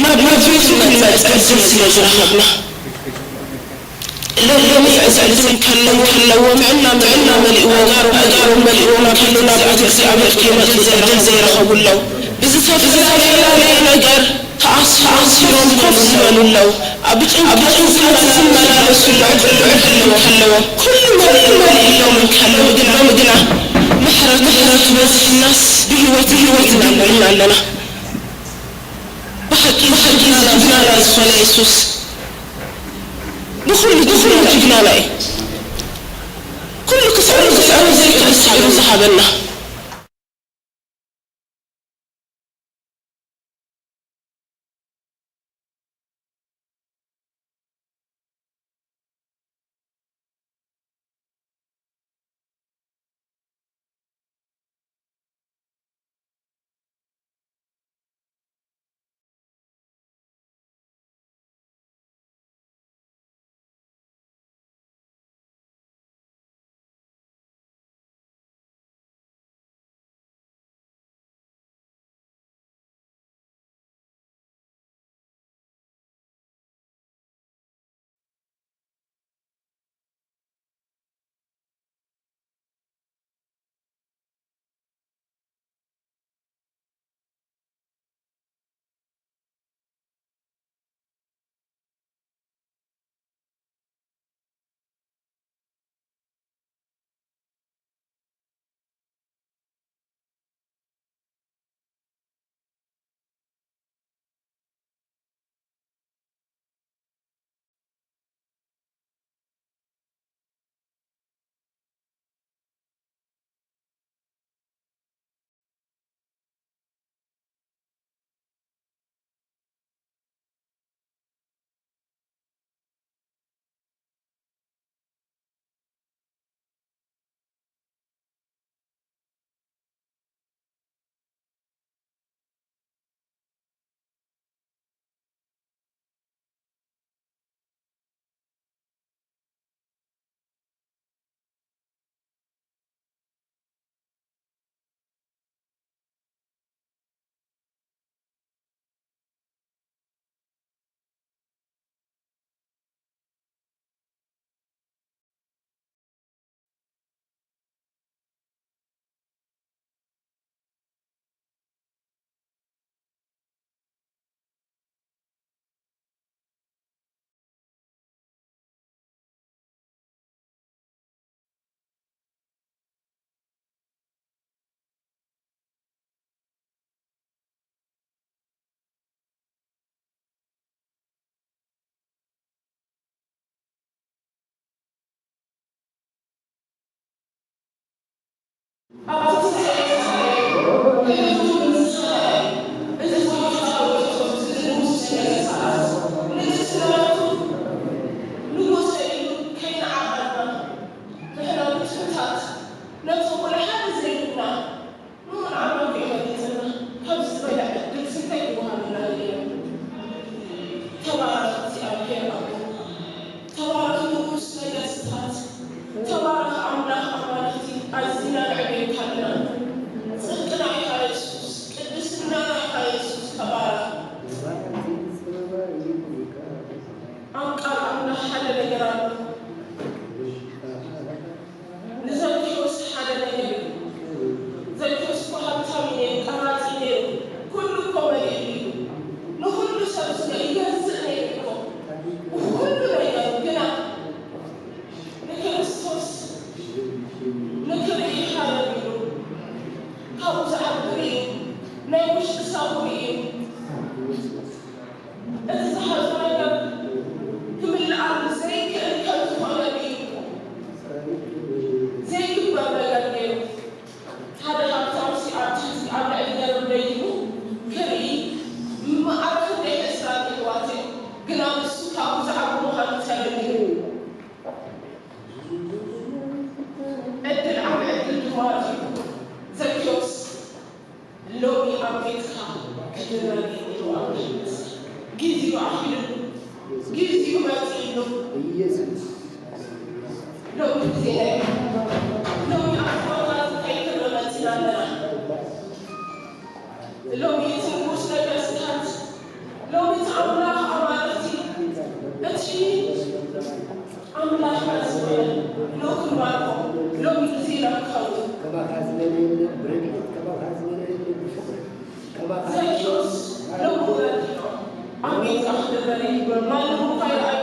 ናብ ናብ ቤቱ ክንመጽእ ዕድል ስለ ዝረኸብና፣ ሎሚ ዕድል ከለዎም ከለዎም ጥዕና መሊእዎም ኣእጋሮም መሊእዎም ከሎ ናብ ቤት እግዚኣብሔር ክመጹ ዕድል ዘይረኸቡ ኣለዉ። ብዝተፈላለየ ነገር ተኣሲሮም ኮፍ ዝበሉ ኣለዉ። ኣብ ጭንቀት ዝመላለሱ ኣለዉ። ዕድል ከለዎም ኩሉ መሊእሎም ከለዉ ግን ሎሚ ግና ምሕረት ምሕረቱ በዚሕናስ ብህይወት ብህይወት ኢና ኣለና። ብሓቂ ብሓቂ ጅግናና ዝኾነ የሱስ ብኹሉ ብኹሉ ጅግናና እዩ። ኩሉ ክስዕሮ ክስዕሮ ዘይክእል ስዒሩ ዝሃበና። ንዑ ንዓመት እዩ መሪጽና። ካብዚ ዝበልዐ ዕድል እንታይ ክወሃበና ይኽእል? ተባረኽ እግዚኣብሔር ኣቦ፣ ተባረኽ ንጉስ ነገስታት፣ ተባረኽ ኣምላኽ ኣማልኽቲ፣ ኣዚና ነዕብየካ ኣለና። ጽድቅና ኢኻ የሱስ፣ ቅድስናና ኢኻ የሱስ፣ ተባረኽ። ኣብ ቃል ኣምላኽ ሓደ ነገር ኣሎ። ንዘኪዎስ ሓደ ነገር እዩ። ዘኪዎስ እኮ ሃብታም እዩ ነይሩ፣ ቀራጺ ነይሩ፣ ኩሉ እኮ መሊእሉ እዩ። ንኹሉ ሰብ ስለ ይገዝእ ነይሩ እኮ። ብኹሉ ነገሩ ግና ንክርስቶስ ንክርኢ ሃረር ኢሉ፣ ካብኡ ዝዓቢ ርእዩ፣ ናይ ውሽጢ ሳቡ ርእዩ። እቲ ዝሓዞ ነገር ክምልኣሉ ዘይክእል ከም ዝኾነ እዩ። ዘይግበር ነገር ነይሩ። ሓደ ሃብታምሲ ኣብ ትሕቲ፣ ኣብ ልዕሊ ገረብ ደይቡ ክርኢ፣ መኣረ ክንደይ ሕስራት የሕዋተይ፣ ግና ንሱ ካብኡ ዝዓቢ ምዃኑ ተረዲኡ። ዕድል ዓቢ ዕድል ድማ ረኺቡ። ዘኪዮስ ሎሚ ኣብ ቤትካ ክድረግ ኢሉ ኣብ ግዜኡ ኣኺሉ፣ ግዜኡ መጺእሉ። ኢየሱስ። ሎሚ ግዜና እዩ። ሎሚ ኣብ ቦታ እንታይ ክንርኢ መጺና ኣለና? ሎሚ እቲ ንጉስ ነገስታት፣ ሎሚ ኣምላኽ ኣማልኽቲ እቲ ኣምላኽ ኣዝማሪ ሎክን ባርኮ ሎሚ ግዜ ናብ ክኸውን ከማኻ ዝበለ የለን፣ ብረድኤት ከማኻ ዝበለ የለን፣ ብፍቕሪ ከማኻ ዘኪዮስ ሎሚ ወረዲኖ ኣብ ቤትካ ክደበረ ይግበር ማንም እኳ ይረኣዩ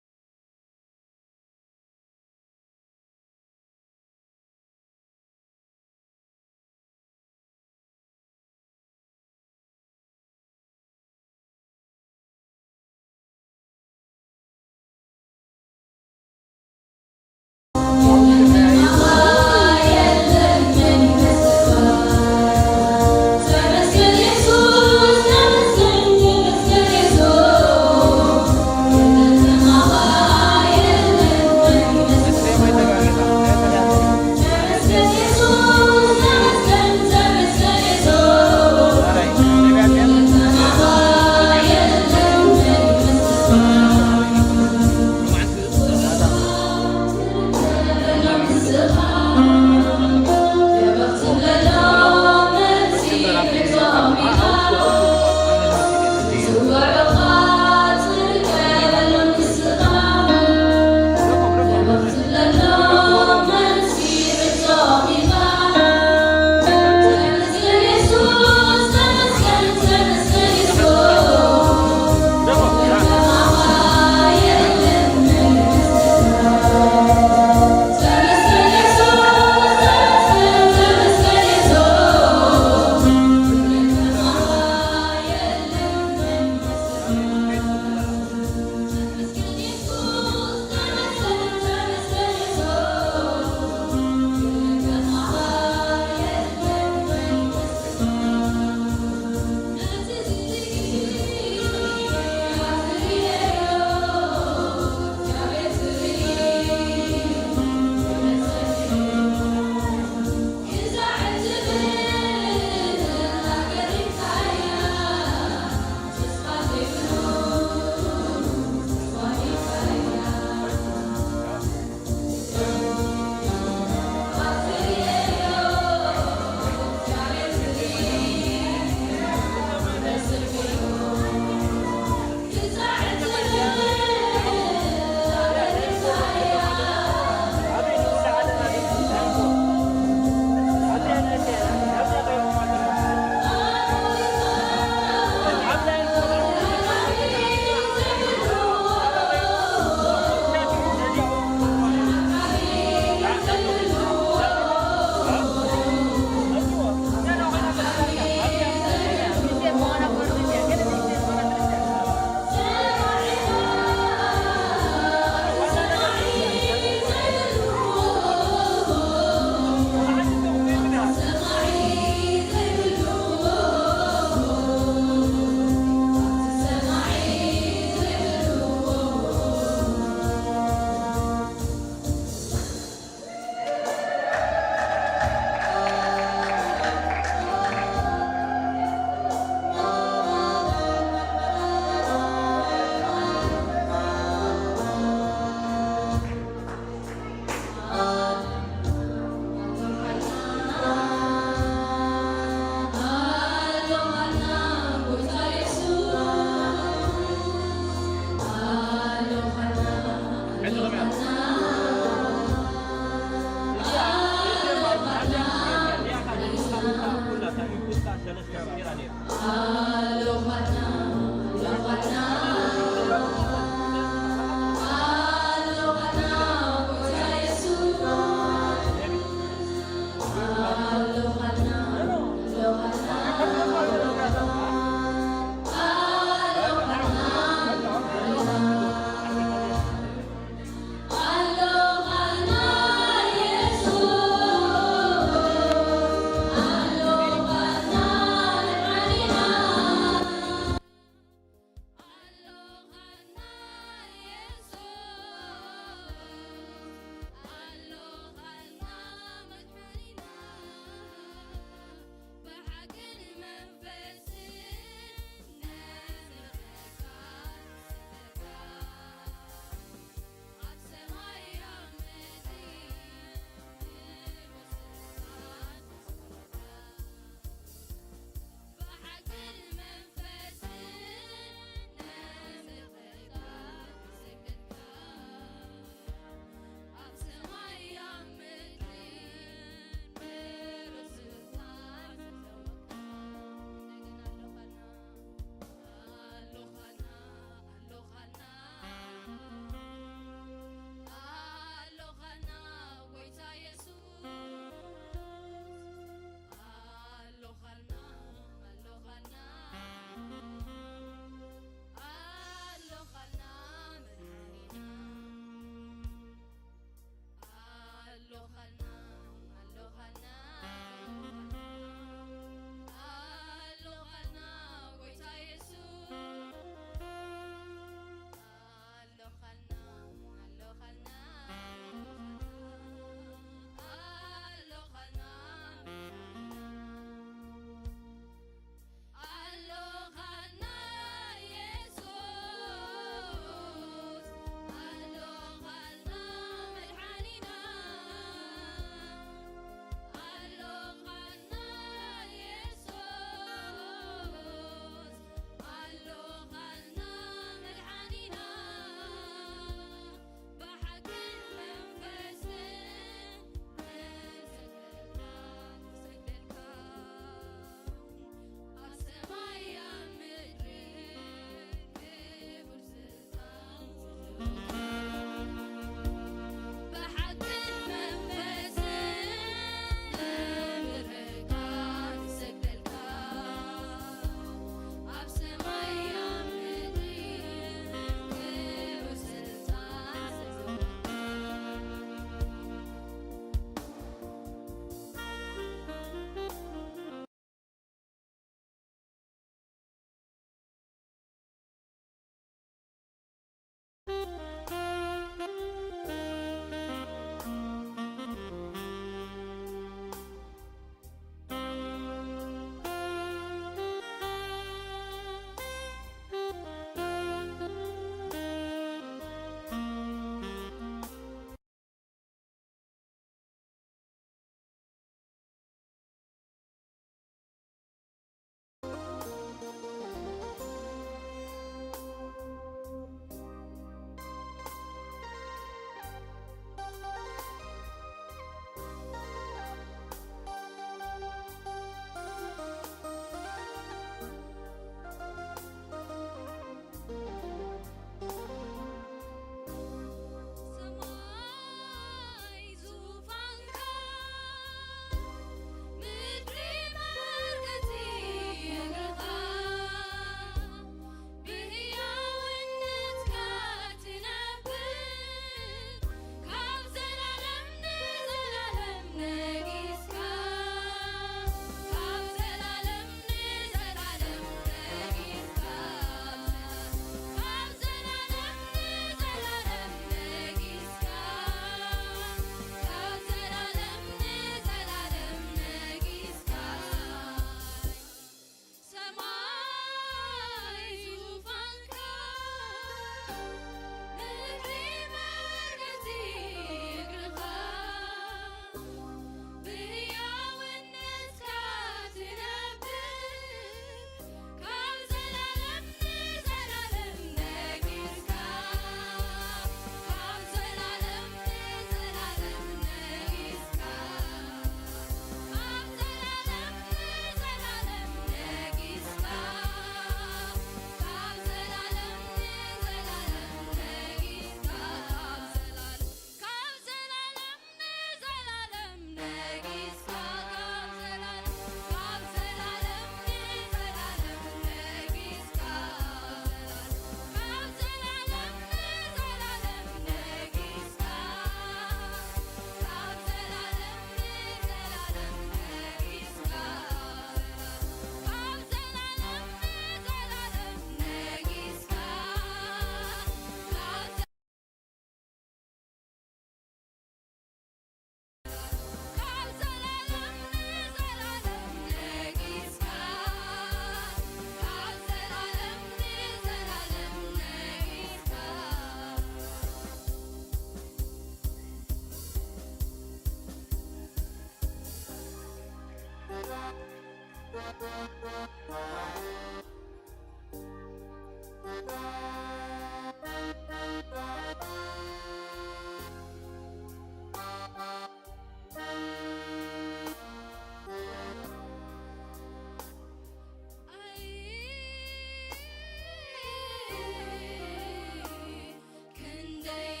ክንደይ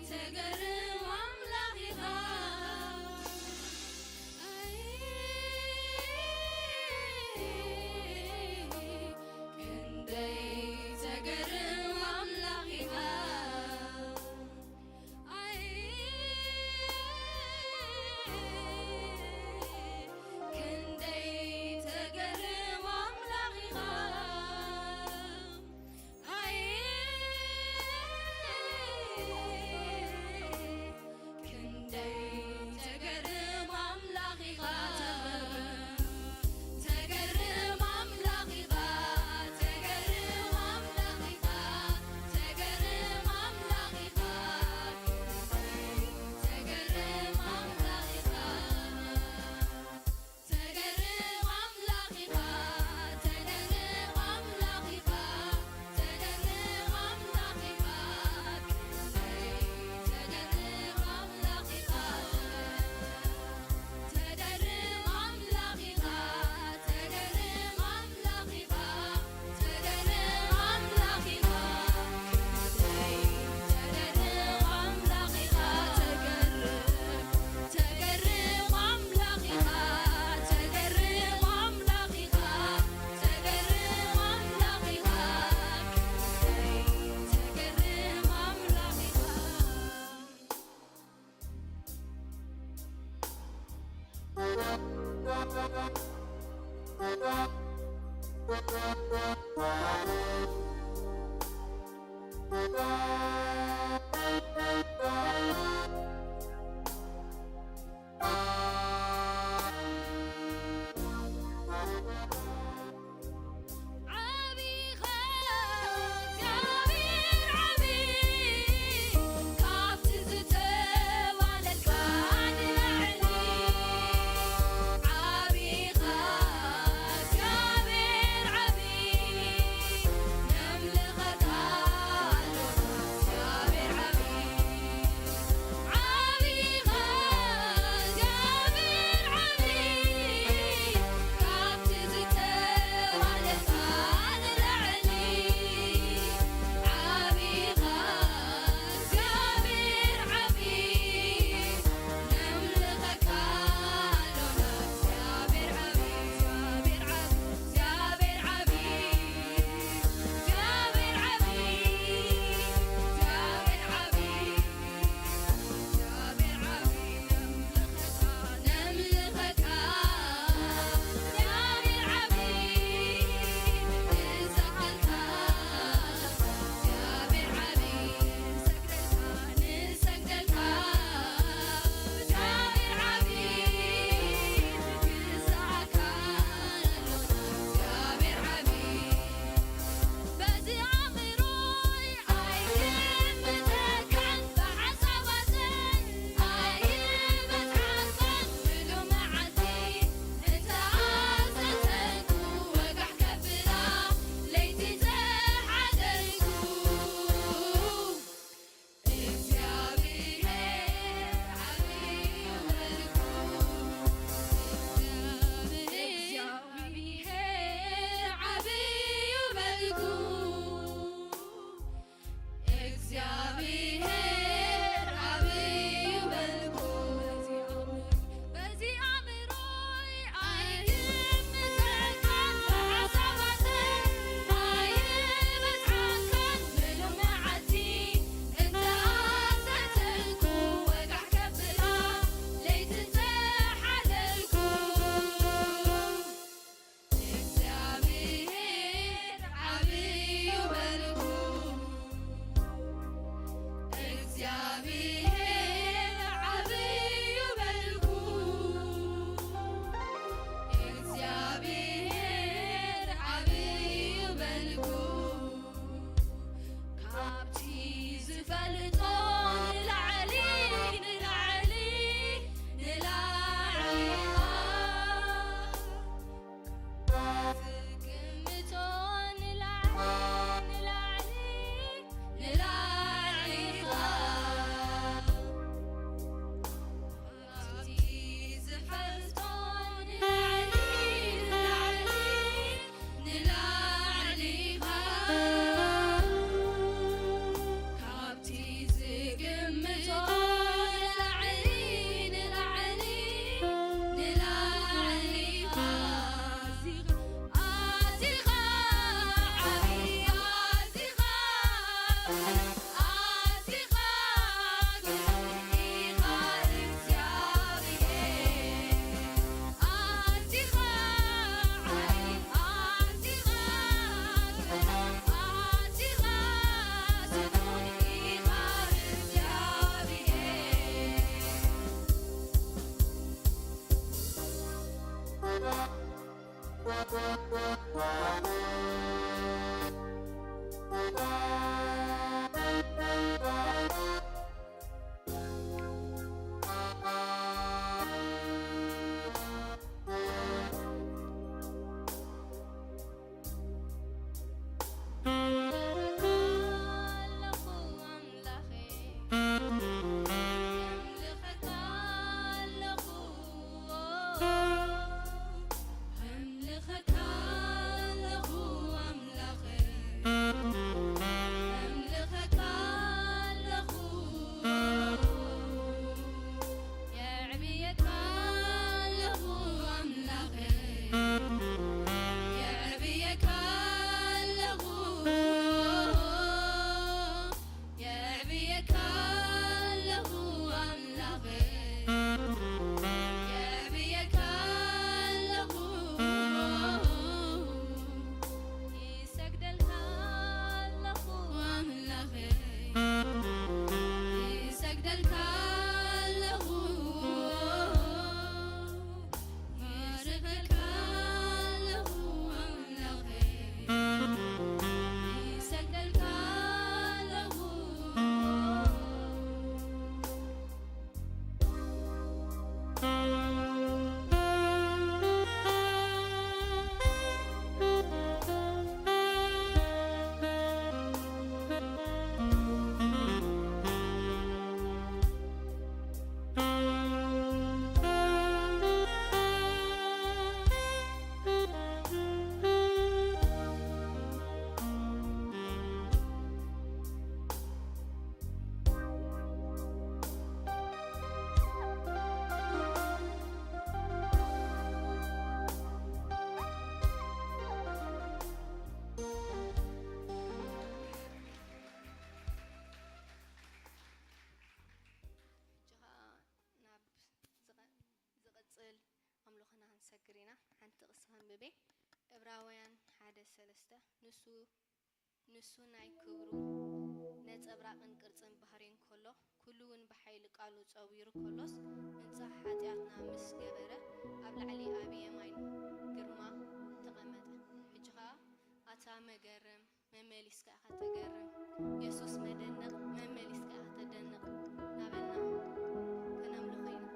ተገርም ኣምላኽ ኢኻ። ክንደይ ተገርም ኣምላኽ ኢኻ። ክንደይ ተገርም ኣምላኽ ኢኻ። ክንደይ ተገርም ኣምላኽ ኢኻ። ተገርም ኣምላኽ ኢኻ። ተገርም ኣምላኽ ኢኻ። ተገርም ኣምላኽ ኢኻ። ተገርም ኣምላኽ ኢኻ። ተገርም ኣምላኽ ኢኻ፣ ተገርም ኣምላኽ ኢኻ፣ ተገርም ኣምላኽ ኢኻ፣ ክንደይ ተገርም ኣምላኽ ኢኻ፣ ተገርም ኣምላኽ ኢኻ፣ ተገርም ኣምላኽ ኢኻ። ተገርም ኣምላኽ ኢኻ፣ ክንደይ ተገርም ኣምላኽ ኢኻ፣ ተገርም፣ ተገርም ኣምላኽ ኢኻ፣ ተገርም ኣምላኽ ኢኻ፣ ተገርም ኣምላኽ ኢኻ፣ ክንደይ ተገርም ኣምላኽ ኢኻ። ዓቢኻ እግዚኣብሔር ዓቢ፣ ካብቲ ዝተባለልካ ንላዕሊ። ዓቢኻ እግዚኣብሔር ዓቢ፣ ነምልኸካ ኣሎና እግዚኣብሔር ዓቢ። ሕጂ ኸኣ ናብ ዝቐ-፣ ዝቐጽል ኣምልኾና ክንሰግር ኢና። ሓንቲ ጥቕሲ ከንብብ እየ። ዕብራውያን ሓደ ሰለስተ፣ ንሱ፣ ንሱ ናይ ክብሩ ነጸብራቕን ቅርጽን ባህሪ እንከሎ፣ ኩሉ እውን ብሓይሊ ቃሉ ጸዊሩ ከሎስ፣ ምንጻሕ ሓጢኣትና ምስ ገበረ፣ ኣብ ላዕሊ ኣብ የማን ግርማ ተቐመጠ። ሕጂ ኸኣ ኣታ መገርም መመሊስካ ኢኻ ተገርም። የሱስ መደነቕ፣ መመሊስካ ኢኻ ተደንቕ። ናበልና ከነምልኾ ኢና።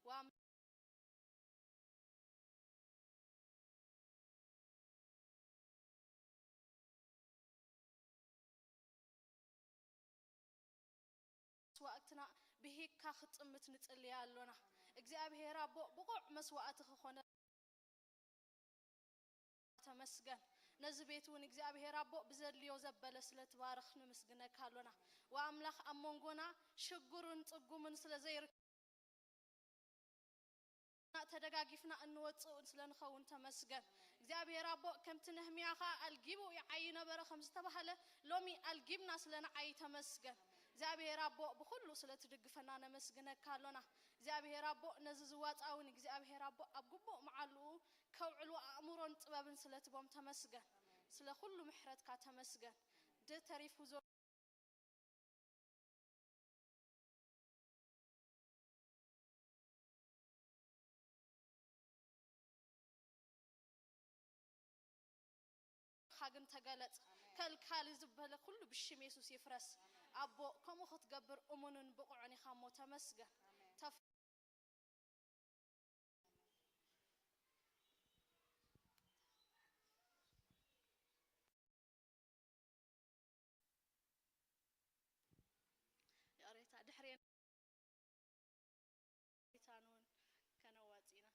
ዋም መስዋእትና ብሂግካ ክጥምት ንጽልይ ኣሎና። እግዚኣብሔር ኣቦ ብቑዕ መስዋእቲ ክኾነ ተመስገን። ነዚ ቤት እውን እግዚኣብሔር ኣቦ ብዘድልዮ ዘበለ ስለ ትባርኽ ንምስግነካ ኣሎና። ወኣምላኽ ኣብ መንጎና ሽጉርን ጽጉምን ስለ ዘይርከብ ተደጋጊፍና እንወፅእ ስለ ንኸውን ተመስገን። እግዚኣብሔር ኣቦ ከምቲ ነህምያ ኸዓ ኣልጊቡ ይዓዪ ነበረ ከም ዝተባህለ ሎሚ ኣልጊብና ስለ ንዓዪ ተመስገን። እግዚኣብሔር ኣቦ ብኹሉ ስለ ትድግፈና ነመስግነካ ኣሎና። እግዚኣብሔር ኣቦ ነዚ ዝዋፃ እውን እግዚኣብሔር ኣቦ ኣብ ግቡእ መዓልኡ ከውዕሉ ኣእምሮን ጥበብን ስለ ትቦም ተመስገን። ስለ ኩሉ ምሕረትካ ተመስገን። ድ ተሪፉ ዘሎ ኻ ግን ተገለጽ። ከልካሊ ዝበለ ኩሉ ብሽም የሱስ ይፍረስ። ኣቦ ከምኡ ክትገብር እሙንን ብቑዕን ኢኻ እሞ ተመስገን። ተፍ- ይቕሬታ፣ ድሕሬና ሪታን እውን ከነዋጽ ኢና።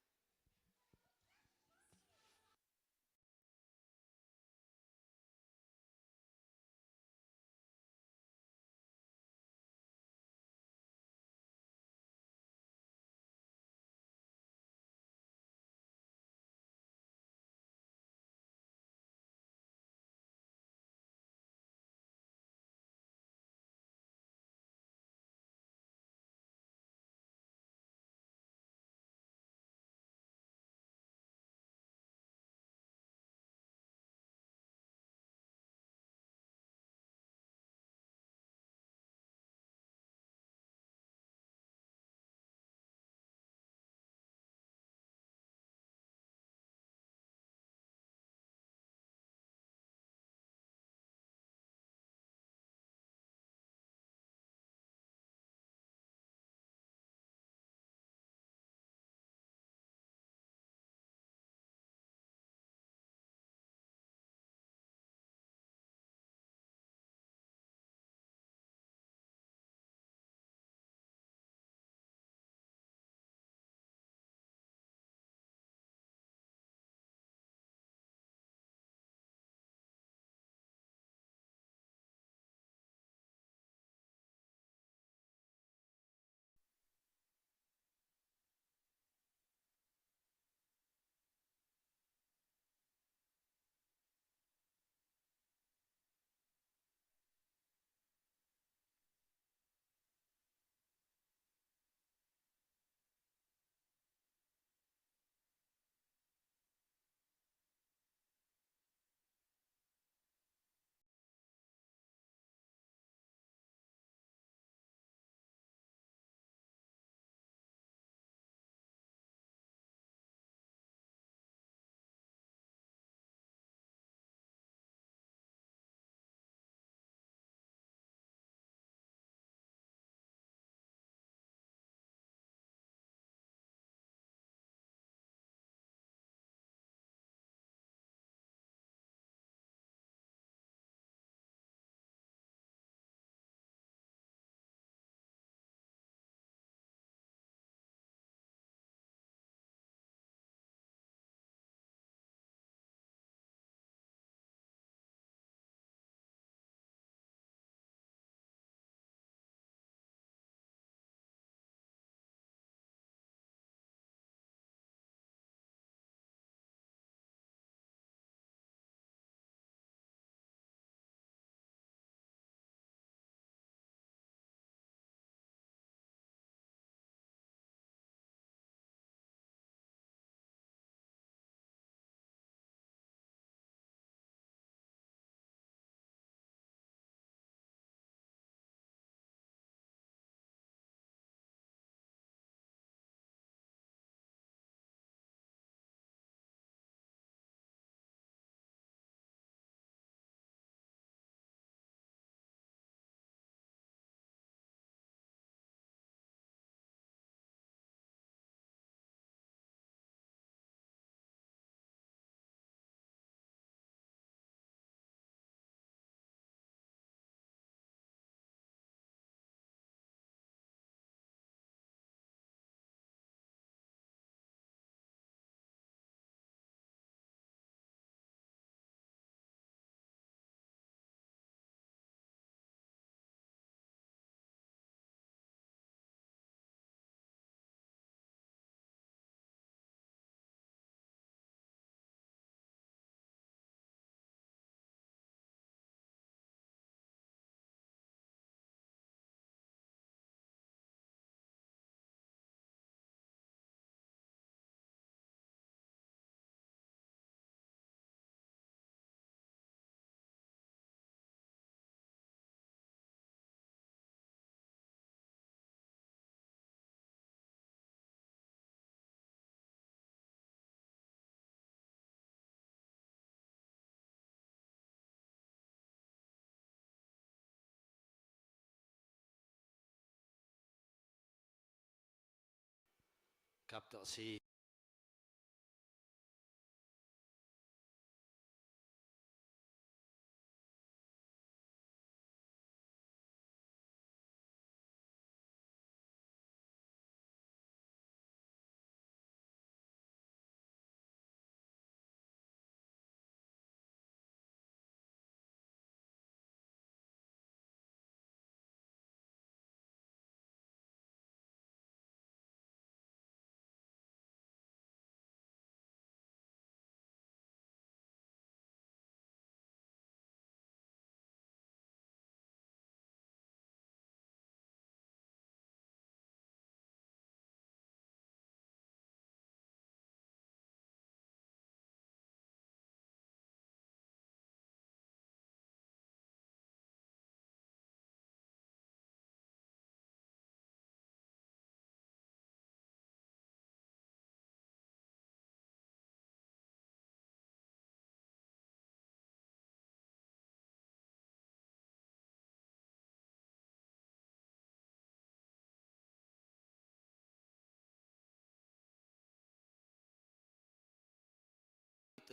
ካብ ጥቕሲ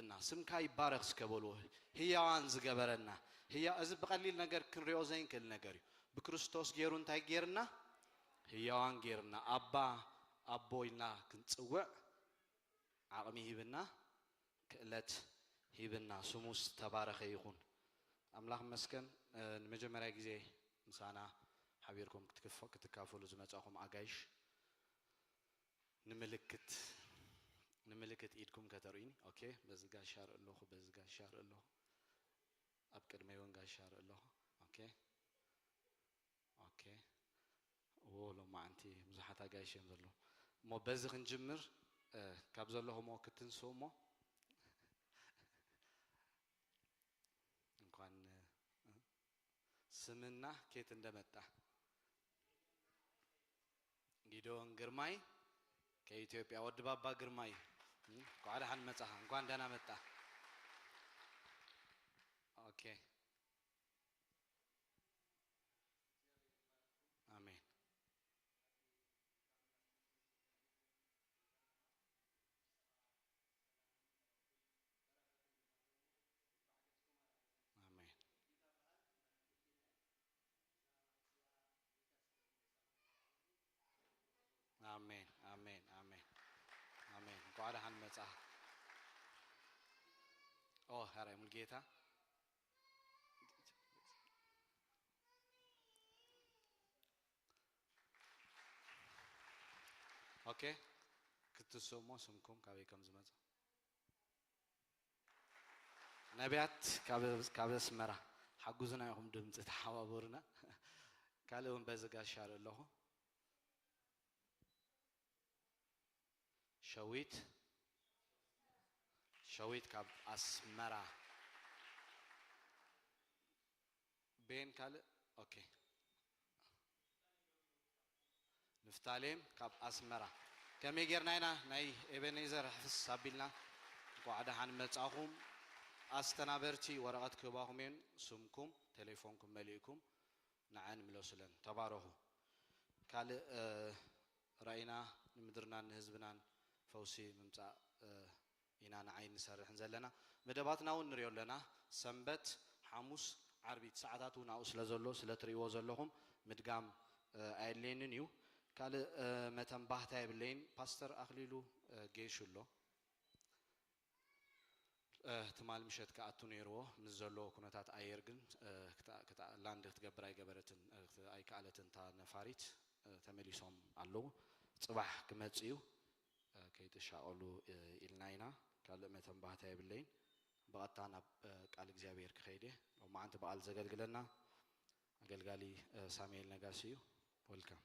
ና ስምካ ይባረኽ እስከ በልዎ። ህያዋን ዝገበረና ህያ እዚ ብቐሊል ነገር ክንሪኦ ዘይንክእል ነገር እዩ። ብክርስቶስ ገይሩ እንታይ ገይርና? ህያዋን ገይርና። ኣባ ኣቦ ኢልና ክንጽውዕ ዓቕሚ ሂብና፣ ክእለት ሂብና። ስሙ ዝተባረኸ ይኹን። ኣምላኽ መስገን። ንመጀመርያ ግዜ ምሳና ሓቢርኩም ክትካፈሉ ዝመጻኹም ኣጋይሽ ንምልክት ንምልክት ኢድኩም ከተርእዩኒ። ኦኬ፣ በዚ ጋሻር ኣለኹ፣ በዚ ጋሻር ኣለኹ፣ ኣብ ቅድመይ እውን ጋሻር ኣለኹ። ኦኬ፣ ኦኬ። ዎ ሎማዓንቲ ብዙሓት ኣጋይሽ እዮም ዘለዉ። እሞ በዚ ክንጅምር፣ እ፣ ካብ ዘለኹምዎ ክትንስኡ እሞ እንኳን፣ እ፣ ስምና ኬት እንደመጣ። ጊዶን ግርማይ ከኢትዮጵያ፣ ወዲ ባባ ግርማይ። እንኳዕ ደሓን መጻኻ፣ እንኳን ደህና መጣ። ኦኬ። ኣሜን። ኣሜን። ኣሜን፣ ኣሜን፣ ኣሜን፣ ኣሜን። እንኳዕ ደሓን መጻ። ኦ፣ ሕራይ ሙልጌታ። ኦኬ፣ ክትስእሞ ስምኩም ካበይ ከም ዝመጽእ። ነቢያት ካብ፣ ካብ ኣስመራ ሓጉዝና ኢኹም፣ ድምፂ ተሓባበሩና። ካልእ እውን በዚ ጋሻ ኣለኹ። ሸዊት፣ ሸዊት ካብ ኣስመራ። ቤን ካልእ? ኦኬ። ንፍታሌም ካብ ኣስመራ። ከመይ ጌርና ኢና ናይ ኤቤኔዘር ሕፍስ ኣቢልና? እንኳዕ ደሓን መጻኹም። ኣስተናበርቲ ወረቐት ክህባኹም እየን። ስምኩም፣ ቴሌፎንኩም መሊእኩም ንዐን ምለሱለን። ተባረኹ። ካልእ፣ እ፣ ራኢና ንምድርናን ንህዝብናን ፈውሲ ምምጻእ፣ እ፣ ኢና ንዓይ ንሰርሕን ዘለና። መደባትና እውን ንሪኦ ኣለና። ሰንበት፣ ሓሙስ፣ ዓርቢ እቲ ሰዓታት እውን ኣብኡ ስለ ዘሎ፣ ስለ ትርእይዎ ዘለኹም ምድጋም፣ እ፣ ኣየድልየንን እዩ። ካልእ፣ እ፣ መተንባህታ የብለይን። ፓስተር ኣኽሊሉ፣ እ፣ ጌሹ ኣሎ። እ፣ ትማል ምሸት ክኣቱ ነይርዎ። ምስ ዘለዎ ኩነታት ኣየር ግን፣ እ፣ ክታ-፣ ክታ-፣ ላንድ ክትገብር ኣይገበረትን፣ እ፣ ክት-፣ ኣይከኣለትን እታ ነፋሪት። እ፣ ተመሊሶም ኣለዉ። ጽባሕ ክመጽእ እዩ። እ፣ ከይትሻቐሉ፣ እ፣ ኢልና ኢና። ካልእ መተንባህታ የብለይን። ብቐጥታ ናብ፣ እ፣ ቃል እግዚኣብሔር ክኸይድ እየ። ሎማዓንቲ በዓል ዘገልግለና ኣገልጋሊ፣ እ፣ ሳሙኤል ነጋሲ እዩ። ወልካም።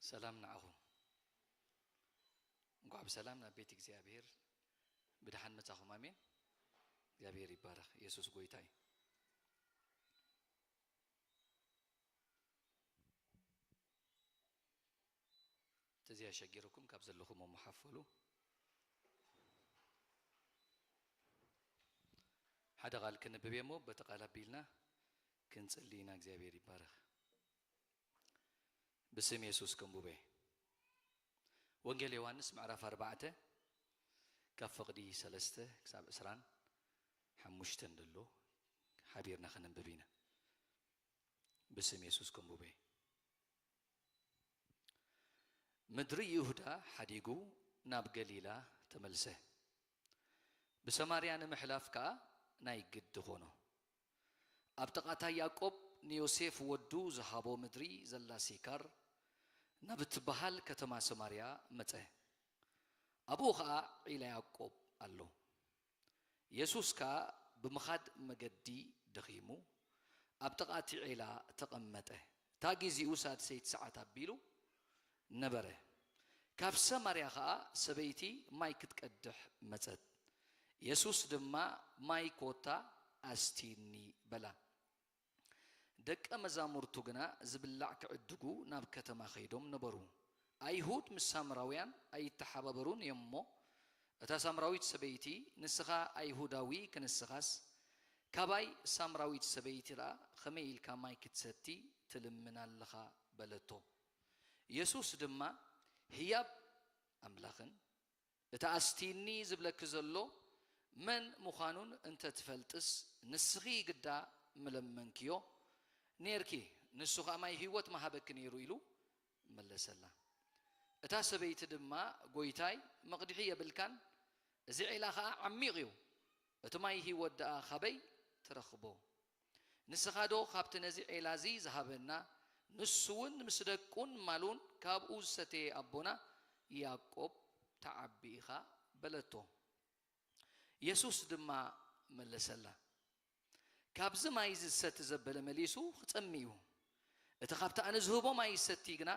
ሰላም ንዓኹም። እንኳዕ ብሰላም ናብ ቤት እግዚኣብሔር፣ ብደሓን መጻኹም። ኣሜን። እግዚኣብሔር ይባረኽ። ኢየሱስ ጎይታ እዩ። ተዚኣ ሸጊርኩም ካብ ዘለኹም እሞ ሓፈሉ። ሓደ ቃል ክንብብ እየ እሞ በቲ ቃል ኣቢልና ክንጽሊ ኢና። እግዚኣብሔር ይባረኽ። ብስም የሱስ ከንቡበ። ወንጌል ዮሃንስ ምዕራፍ ኣርባዕተ ካብ ፍቕዲ ሰለስተ ክሳብ ዕስራን ሓሙሽተን ዘሎ ሓቢርና ከነንብብ ኢና። ብስም የሱስ ከንቡበ። ምድሪ ይሁዳ ሓዲጉ ናብ ገሊላ ተመልሰ። ብሰማርያ ንምሕላፍ ከኣ ናይ ግዲ ኾኖ። ኣብ ጥቓ እታ ያዕቆብ ንዮሴፍ ወዱ ዝሃቦ ምድሪ ዘላ ሲካር ናብ እትበሃል ከተማ ሰማርያ መጸ። ኣብኡ ኸኣ ዒላ ያዕቆብ ኣሎ። የሱስ ከኣ ብምኻድ መገዲ ደኺሙ ኣብ ጥቓ እቲ ዒላ ተቐመጠ። እታ ግዜኡ ሳድሰይቲ ሰዓት ኣቢሉ ነበረ። ካብ ሰማርያ ኸኣ ሰበይቲ ማይ ክትቀድሕ መጸት። የሱስ ድማ፣ "ማይ ኮታ ኣስቲኒ" በላ። ደቀ መዛሙርቱ ግና ዝብላዕ ክዕድጉ ናብ ከተማ ኸይዶም ነበሩ። ኣይሁድ ምስ ሳምራውያን ኣይተሓባበሩን እዮም እሞ፣ እታ ሳምራዊት ሰበይቲ፣ "ንስኻ ኣይሁዳዊ ክንስኻስ፣ ካባይ ሳምራዊት ሰበይቲ ደኣ ኸመይ ኢልካ ማይ ክትሰቲ ትልምን ኣለኻ?" በለቶ። የሱስ ድማ፣ "ህያብ ኣምላኽን እቲ ኣስቲኒ ዝብለኪ ዘሎ መን ምዃኑን እንተ ትፈልጥስ፣ ንስኺ ግዳ ምለመንክዮ ኔርኪ፣ ንሱ ኸኣ ማይ ህይወት ምሃበኪ ነይሩ" ኢሉ መለሰላ። እታ ሰበይቲ ድማ፣ "ጐይታይ፣ መቕድሒ የብልካን፣ እዚ ዒላ ኸኣ ዓሚቕ እዩ፣ እቲ ማይ ህይወት ደኣ ኻበይ ትረኽቦ? ንስኻ ዶ ካብቲ ነዚ ዒላ እዚ ዝሃበና፣ ንሱ እውን ምስ ደቁን ማሉን ካብኡ ዝሰተየ ኣቦና ያዕቆብ ትዓቢ ኢኻ?" በለቶ። የሱስ ድማ መለሰላ፣ "ካብዚ ማይ እዚ ዝሰቲ ዘበለ መሊሱ ክጸሚ እዩ። እቲ ካብቲ ኣነ ዝህቦ ማይ ዝሰቲ ግና፣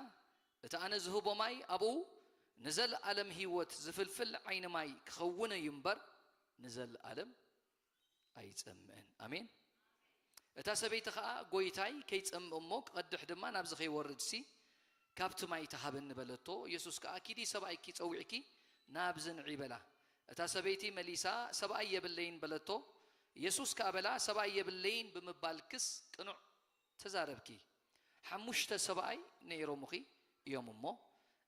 እቲ ኣነ ዝህቦ ማይ ኣብኡ ንዘለኣለም ህይወት ዝፍልፍል ዓይኒ ማይ ክኸውን እዩ እምበር፣ ንዘለኣለም ኣይጸምእን።" ኣሜን። እታ ሰበይቲ ኸኣ፣ "ጐይታይ፣ ከይጸምእ እሞ ክቐድሕ ድማ ናብዚ ከይወርድሲ፣ ካብቲ ማይ ተሃበኒ" በለቶ። የሱስ ከኣ፣ "ኪዲ፣ ሰብኣይኪ ጸዊዕኪ ናብዚ ንዒ" በላ። እታ ሰበይቲ መሊሳ፣ "ሰብኣይ የብለይን" በለቶ። የሱስ ከኣ በላ፣ "ሰብኣይ የብለይን ብምባልክስ ቅኑዕ ተዛረብኪ። ሓሙሽተ ሰብኣይ ነይሮምኺ እዮም እሞ፣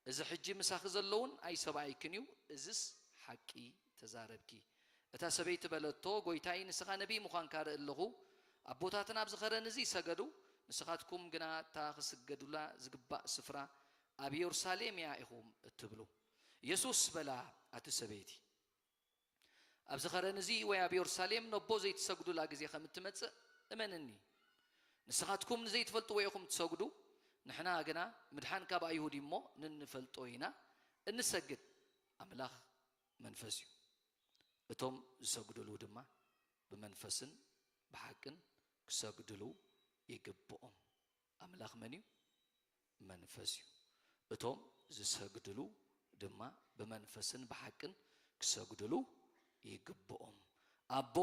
እዚ ሕጂ ምሳኺ ዘለውን ኣይሰብኣይክን እዩ፣ እዝስ ሓቂ ተዛረብኪ።" እታ ሰበይቲ በለቶ፣ "ጐይታይ፣ ንስኻ ነቢይ ምዃንካ ርኢ ኣለኹ። ኣቦታትና ኣብዚ ኸረን እዚ ይሰገዱ፣ ንስኻትኩም ግና እታ ክስገዱላ ዝግባእ ስፍራ ኣብ የሩሳሌም እያ ኢኹም እትብሉ።" የሱስ በላ፣ ኣቲ ሰበይቲ፣ ኣብዚ ኸረን እዚ ወይ ኣብ የሩሳሌም ነቦ ዘይትሰግዱላ ግዜ ከም እትመጽእ እመንኒ። ንስኻትኩም ንዘይትፈልጥዎ ኢኹም ትሰግዱ፣ ንሕና ግና ምድሓን ካብ ኣይሁድ እዩ እሞ ንንፈልጦ ኢና እንሰግድ። ኣምላኽ መንፈስ እዩ። እቶም ዝሰግድሉ ድማ ብመንፈስን ብሓቅን ክሰግድሉ ይግብኦም። ኣምላኽ መን እዩ? መንፈስ እዩ። እቶም ዝሰግድሉ ድማ ብመንፈስን ብሓቅን ክሰግድሉ ይግብኦም። ኣቦ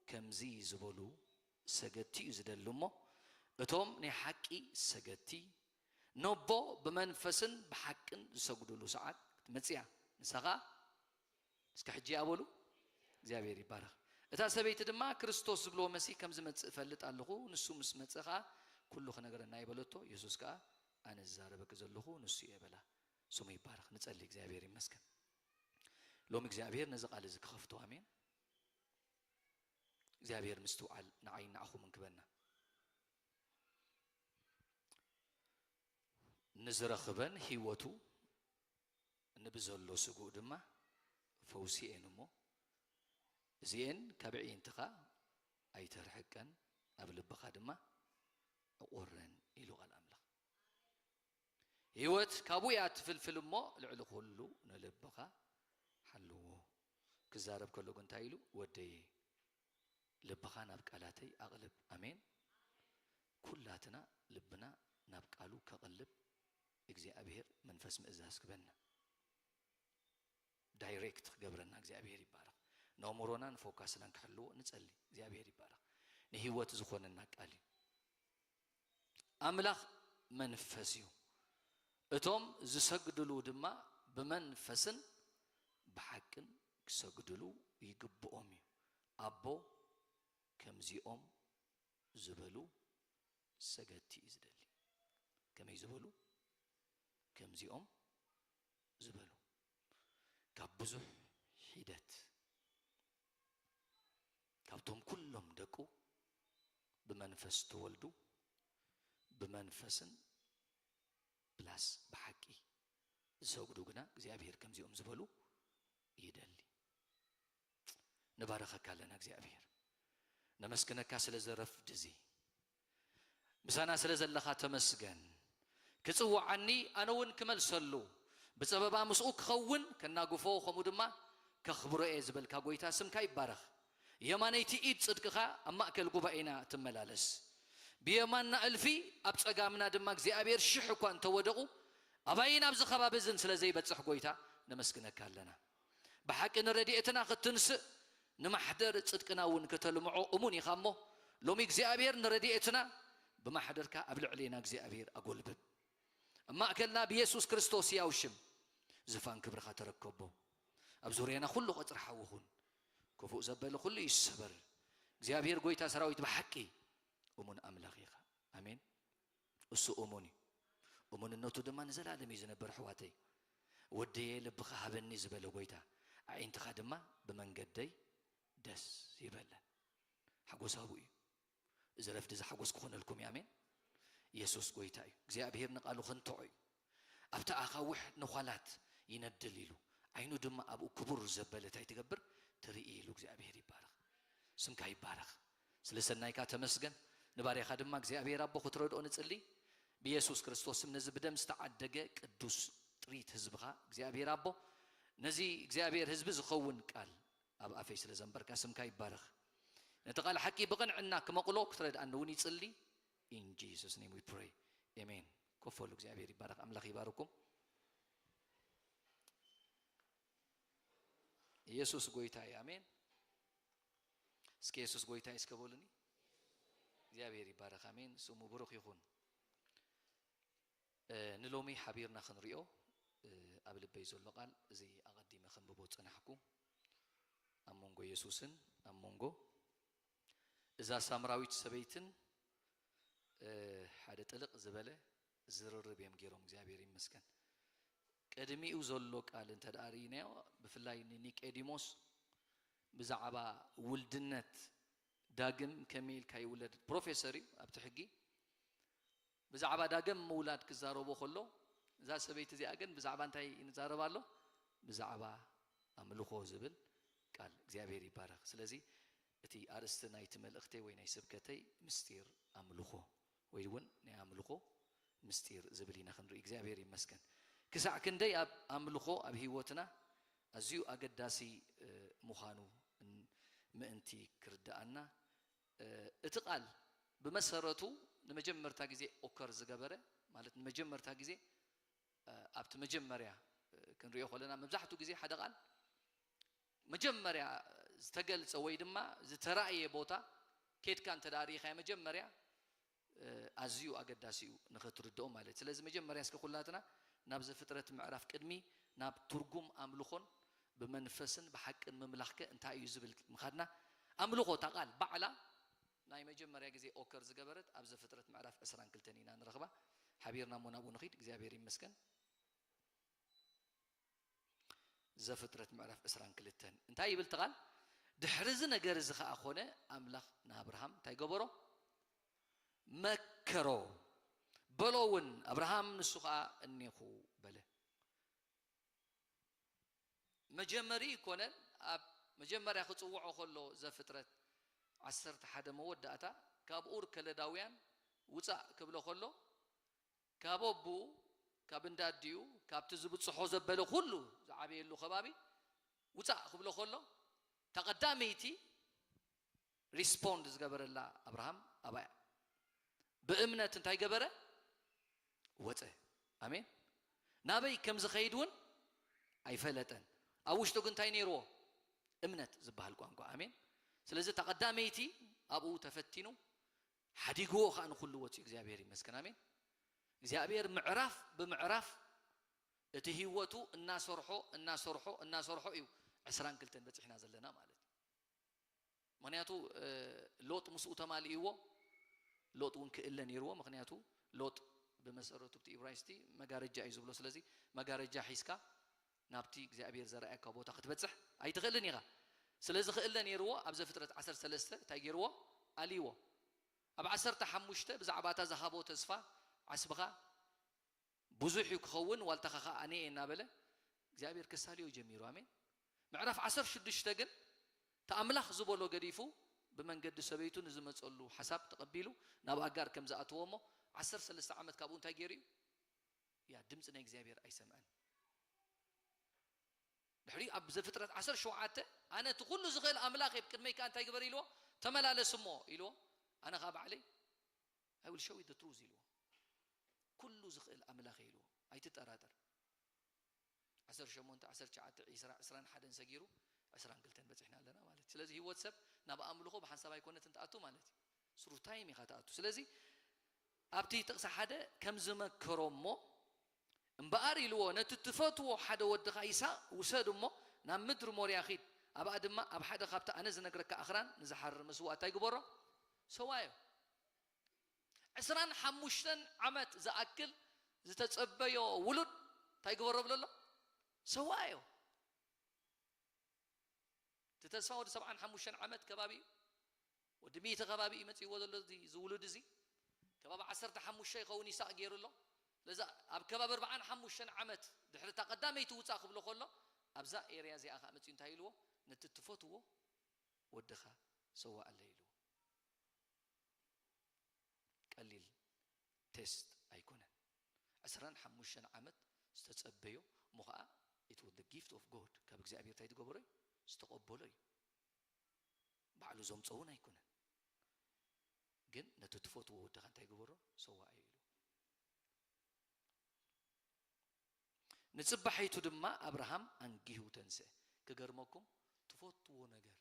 ከምዚ ዝበሉ ሰገድቲ እዩ ዝደሊ እሞ፣ እቶም ናይ ሓቂ ሰገድቲ ነቦ ብመንፈስን ብሓቅን ዝሰግድሉ ሰዓት ክትመጽእ እያ። ንሳ ኸኣ እስከ ሕጂ ኣበሉ፣ እግዚኣብሔር ይባረኽ። እታ ሰበይቲ ድማ፣ "ክርስቶስ ዝብልዎ መሲህ ከም ዝመጽእ እፈልጥ ኣለኹ፣ ንሱ ምስ መጸ ኸኣ ኩሉ ክነግረና እዩ" በለቶ። የሱስ ከኣ፣ "ኣነ ዝዛረበኪ ዘለኹ ንሱ እየ" በላ። ስሙ ይባረኽ። ንጸሊ። እግዚኣብሔር ይመስገን። ሎሚ እግዚኣብሔር ነዚ ቃል እዚ ክኸፍቶ። ኣሜን። እግዚኣብሔር ምስትውዓል ንዓይን ንዓኹምን ክበና። ንዝረኽበን ህይወቱ ንብዘሎ ስግኡ ድማ ፈውሲ እየን እሞ፣ እዚኤን ካብ ኣዒንትኻ ኣይተርሕቀን፣ ኣብ ልብኻ ድማ ዕቑረን ኢሉ ቃል ኣምላኽ። ህይወት ካብኡ እያ ትፍልፍል እሞ፣ ልዕሊ ኩሉ ንልብኻ ሓልዎ። ክዛረብ ከሎ ግን እንታይ ኢሉ? "ወደየ፣ ልብኻ ናብ ቃላተይ ኣቕልብ።" ኣሜን። ኩላትና ልብና ናብ ቃሉ ከቕልብ እግዚኣብሔር መንፈስ ምእዛዝ ክበና፣ ዳይሬክት ክገብረና እግዚኣብሔር ይባረኽ። ነእምሮናን ፎካስናን ክሕልዎ ንጸሊ። እግዚኣብሔር ይባረኽ። ንህይወት ዝኾነና ቃል እዩ። ኣምላኽ መንፈስ እዩ። እቶም ዝሰግድሉ ድማ ብመንፈስን ብሓቅን ክሰግድሉ ይግብኦም እዩ። ኣቦ ከምዚኦም ዝበሉ ሰገድቲ እዩ ዝደሊ። ከመይ ዝበሉ? ከምዚኦም ዝበሉ። ካብ ብዙሕ ሒደት፣ ካብቶም ኩሎም ደቁ ብመንፈስ ተወልዱ፣ ብመንፈስን ፕላስ ብሓቂ ዝሰግዱ ግና እግዚኣብሔር ከምዚኦም ዝበሉ ይደሊ። ንባረኸካ ኣለና እግዚኣብሔር። ነመስግነካ ስለ ዘረፍድ እዚ። ምሳና ስለ ዘለኻ ተመስገን። ክጽውዓኒ ኣነ እውን ክመልሰሉ፣ ብጸበባ ምስኡ ክኸውን ከናግፎ፣ ከምኡ ድማ ከኽብሮ እየ ዝበልካ ጎይታ ስምካ ይባረኽ። የማነይቲ ኢድ ጽድቅኻ ኣብ ማእከል ጉባኤና ትመላለስ። ብየማንና እልፊ ኣብ ጸጋምና ድማ እግዚኣብሔር ሽሕ እኳ እንተወደቑ፣ ኣባይን ኣብዚ ከባቢ እዝን ስለ ዘይበጽሕ ጎይታ ነመስግነካ ኣለና። ብሓቂ ንረድኤትና ክትንስእ ንማሕደር ጽድቅና እውን ከተልምዖ እሙን ኢኻ እሞ፣ ሎሚ እግዚኣብሔር ንረድኤትና ብማሕደርካ ኣብ ልዕሌና እግዚኣብሔር ኣጎልብብ። ኣብ ማእከልና ብየሱስ ክርስቶስ ሕያው ሽም ዝፋን ክብርኻ ተረከቦ። ኣብ ዙርያና ኩሉ ቀጽሪ ሓዊ ኹን። ክፉእ ዘበለ ኩሉ ይሰበር። እግዚኣብሔር ጎይታ ሰራዊት ብሓቂ እሙን ኣምላኽ ኢኻ። ኣሜን። እሱ እሙን እዩ። እሙንነቱ ድማ ንዘላለም እዩ ዝነብር። ኣሕዋተይ፣ ወደየ ልብኻ ሃበኒ ዝበለ ጎይታ፣ ኣዒንትኻ ድማ ብመንገደይ ደስ ይበለን። ሓጎስ ኣብኡ እዩ። እዚ ረፍዲ እዚ ሓጎስ ክኾነልኩም እዩ። ኣሜን። የሱስ ጎይታ እዩ። እግዚኣብሔር ንቓሉ ክንትዖ እዩ። ኣብቲ ኣኻውሕ ነዃላት ይነድል ኢሉ፣ ዓይኑ ድማ ኣብኡ ክቡር ዘበለ እንታይ ትገብር? ትርኢ ኢሉ። እግዚኣብሔር ይባረኽ። ስምካ ይባረኽ። ስለ ሰናይካ ተመስገን። ንባርያኻ ድማ እግዚኣብሔር ኣቦ ክትረድኦ ንጽሊ። ብየሱስ ክርስቶስ ስም ነዚ ብደም ዝተዓደገ ቅዱስ ጥሪት ህዝብኻ እግዚኣብሔር ኣቦ፣ ነዚ እግዚኣብሔር ህዝቢ ዝኸውን ቃል ኣብ ኣፈይ ስለ ዘንበርካ ስምካ ይባረኽ። ነቲ ቃል ሓቂ ብቕንዕና ክመቕሎ ክትረድኣኒ እውን ይጽሊ። In Jesus name we pray. Amen. ኮፍ በሉ። እግዚኣብሔር ይባረኽ። ኣምላኽ ይባርኩም። ኢየሱስ ጎይታ እዩ። ኣሜን። እስኪ ኢየሱስ ጎይታ እዩ እስከ በሉኒ። እግዚኣብሔር ይባረኽ። ኣሜን። ስሙ ብሩኽ ይኹን። እ፣ ንሎሚ ሓቢርና ክንሪኦ፣ እ፣ ኣብ ልበይ ዘሎ ቃል እዚ ኣቐዲመ ከንብቦ ዝጸናሕኩ፣ ኣብ መንጎ የሱስን ኣብ መንጎ እዛ ሳምራዊት ሰበይትን፣ እ፣ ሓደ ጥልቕ ዝበለ ዝርርብ እዮም ገይሮም። እግዚኣብሔር ይመስገን። ቅድሚኡ ዘሎ ቃል እንተ ደኣ ርኢናዮ፣ ብፍላይ ንኒቄዲሞስ ብዛዕባ ውልድነት ዳግም ከመይ ኢልካ ይውለድ፣ ፕሮፌሰር እዩ ኣብቲ ሕጊ። ብዛዕባ ዳግም ምውላድ ክዛረቦ ከሎ፣ እዛ ሰበይቲ እዚኣ ግን ብዛዕባ እንታይ ንዛረብ ኣሎ? ብዛዕባ ኣምልኾ ዝብል ቃል። እግዚኣብሔር ይባረኽ። ስለዚ እቲ ኣርእስቲ ናይቲ መልእኽተይ ወይ ናይ ስብከተይ ምስጢር ኣምልኾ ወይ እውን ናይ ኣምልኾ ምስጢር ዝብል ኢና ክንርኢ። እግዚኣብሔር ይመስገን። ክሳዕ ክንደይ ኣብ ኣምልኾ ኣብ ህይወትና ኣዝዩ ኣገዳሲ፣ እ፣ ምዃኑ ን-፣ ምእንቲ ክርድኣና፣ እ፣ እቲ ቃል ብመሰረቱ ንመጀመርታ ግዜ ኦከር ዝገበረ፣ ማለት ንመጀመርታ ግዜ፣ እ፣ ኣብቲ መጀመርያ፣ እ፣ ክንሪኦ ከለና መብዛሕትኡ ግዜ ሓደ ቃል መጀመርያ ዝተገልጸ ወይ ድማ ዝተራእየ ቦታ ኬድካ እንተ ደኣ ርኢኻዮ መጀመርያ፣ እ፣ ኣዝዩ ኣገዳሲ እዩ ንኽትርድኦ ማለት። ስለዚ መጀመርያ እስከ ኩላትና ናብ ዘፍጥረት ምዕራፍ ቅድሚ ናብ ትርጉም ኣምልኾን ብመንፈስን ብሓቅን ምምላኽከ እንታይ እዩ ዝብል ምኻድና፣ ኣምልኾ እታ ቃል ባዕላ ናይ መጀመርያ ግዜ ኦከር ዝገበረት ኣብ ዘፍጥረት ምዕራፍ ዕስራን ክልተን ኢና ንረኽባ። ሓቢርና እሞ ናብኡ ንኺድ። እግዚኣብሔር ይመስገን። ዘፍጥረት ምዕራፍ ዕስራን ክልተን እንታይ ይብል እቲ ቃል? ድሕሪ እዚ ነገር እዚ ኸኣ ኾነ፣ ኣምላኽ ንኣብርሃም እንታይ ገበሮ? መከሮ። በሎ እውን፣ ኣብርሃም ንሱ ኸኣ እኔኹ በለ። መጀመሪ ይኮነን፣ ኣብ መጀመርያ ክጽውዖ ከሎ ዘፍጥረት ዓሰርተ ሓደ መወዳእታ፣ ካብ ኡር ከለዳውያን ውጻእ ክብሎ ከሎ፣ ካብ ኣቦኡ፣ ካብ እንዳ ኣዲኡ፣ ካብቲ ዝብጽሖ ዘበለ ኩሉ ዝዓበየሉ ከባቢ ውጻእ ክብሎ ከሎ፣ እታ ቀዳመይቲ ሪስፖንድ ዝገበረላ ኣብርሃም ኣብኣ እያ። ብእምነት እንታይ ገበረ? ወጸ። ኣሜን። ናበይ ከም ዝኸይድ እውን ኣይፈለጠን። ኣብ ውሽጡ ግን እንታይ ነይርዎ? እምነት ዝበሃል ቋንቋ። ኣሜን። ስለዚ እታ ቀዳመይቲ ኣብኡ ተፈቲኑ ሓዲግዎ ከዓ ንኩሉ ወፂኡ። እግዚኣብሔር ይመስገን። ኣሜን። እግዚኣብሔር ምዕራፍ ብምዕራፍ እቲ ህይወቱ እናሰርሖ እናሰርሖ እናሰርሖ እዩ ዕስራን ክልተን በፂሕና ዘለና ማለት እዩ። ምክንያቱ ሎጥ ምስኡ ተማሊእዎ። ሎጥ እውን ክእለ ነይርዎ። ምክንያቱ ሎጥ ብመሰረቱ ብቲ ኢብራይስቲ መጋረጃ እዩ ዝብሎ። ስለዚ መጋረጃ ሒዝካ ናብቲ እግዚኣብሔር ዘርኣየካ ቦታ ክትበፅሕ ኣይትኽእልን ኢኻ። ስለዚ ክእለ ነይርዎ። ኣብ ዘፍጥረት ዓሰርተ ሰለስተ እንታይ ገይርዎ? ኣልዎ። ኣብ ዓሰርተ ሓሙሽተ ብዛዕባ እታ ዝሃቦ ተስፋ ዓስብኻ ብዙሕ እዩ ክኸውን፣ ዋልታኻ ኸዓ ኣነ እየ እናበለ እግዚኣብሔር ከሳልዮ ጀሚሩ። ኣሜን። ምዕራፍ ዓሰርተ ሽዱሽተ ግን እቲ ኣምላኽ ዝበሎ ገዲፉ ብመንገዲ ሰበይቱ ንዝመፀሉ ሓሳብ ተቐቢሉ ናብ ኣጋር ከም ዝኣተዎ እሞ ዓሰርተ ሰለስተ ዓመት ካብኡ እንታይ ገይሩ እዩ? ያ ድምፂ ናይ እግዚኣብሔር ኣይሰምዐን። ድሕሪ ኣብ ዘፍጥረት ዓሰርተ ሸውዓተ ኣነ እቲ ኩሉ ዝኽእል ኣምላኽ እየ፣ ቅድመይ ከዓ እንታይ ግበር ኢልዎ? ተመላለስ እሞ ኢልዎ። ኣነ ከዓ ባዕለይ I will show you the truth ኢልዎ። ኩሉ ዝኽእል ኣምላኽ እየ ኢልዎ። ኣይትጠራጠር። ዓሰርተ ሸሞንተ፣ ዓሰርተ ትሽዓተ፣ ዒስራ፣ ዕስራን ሓደን ሰጊሩ ዕስራን ክልተን በፂሕና ኣለና ማለት እዩ። ስለዚ ህይወት ሰብ ናብ ኣምልኾ ብሓንሳብ ኣይኮነትን ትኣቱ ማለት እዩ። ስሩ ታይም ኢኻ ትኣቱ። ስለዚ ኣብቲ ጥቕሲ ሓደ ከም ዝመከሮ እሞ እምበኣር ኢልዎ፣ ነቲ ትፈትዎ ሓደ ወድኻ ይስሐቅ ውሰድ እሞ ናብ ምድሪ ሞርያ ኺድ፣ ኣብኣ ድማ ኣብ ሓደ ካብቲ ኣነ ዝነግረካ ኣኽራን ንዝሓርር መስዋእቲ እንታይ ግበሮ? ሰዋዮ። ዕስራን ሓሙሽተን ዓመት ዝኣክል ዝተጸበዮ ውሉድ እንታይ ግበሮ ብሎ ኣሎ? ሰዋዮ። እቲ ተስፋ ወዲ ሰብዓን ሓሙሽተን ዓመት ከባቢ እዩ። ወዲ ሚእቲ ከባቢ እዩ መጺእዎ ዘሎ እዚ፣ እዚ ውሉድ እዚ። ከባቢ ዓሰርተ ሓሙሽተ ይኸውን ይስሐቅ ገይሩ ኣሎ። ስለዚ ኣብ ከባቢ ኣርብዓን ሓሙሽተን ዓመት ድሕሪ እታ ቀዳመይቲ ውጻእ ክብሎ ከሎ ኣብዛ ኤርያ እዚኣ ከኣ መጺኡ እንታይ ኢልዎ? ነቲ ትፈትዎ ወድኻ ሰዋኣለይ ኢልዎ። ቀሊል ቴስት ኣይኮነን። ዕስራን ሓሙሽተን ዓመት ዝተጸበዮ እሞ ኸዓ it was the gift of God፣ ካብ እግዚኣብሔር እንታይ ዝገበሮ እዩ? ዝተቐበሎ እዩ። ባዕሉ ዘምጾ እውን ኣይኮነን። ግን ነቲ ትፈትዎ ወድኻ እንታይ ግበሮ? ሰዋኣዮ ኢሉ። ንጽባሒቱ ድማ ኣብርሃም ኣንጊሁ ተንስአ። ክገርመኩም ትፈትዎ ነገር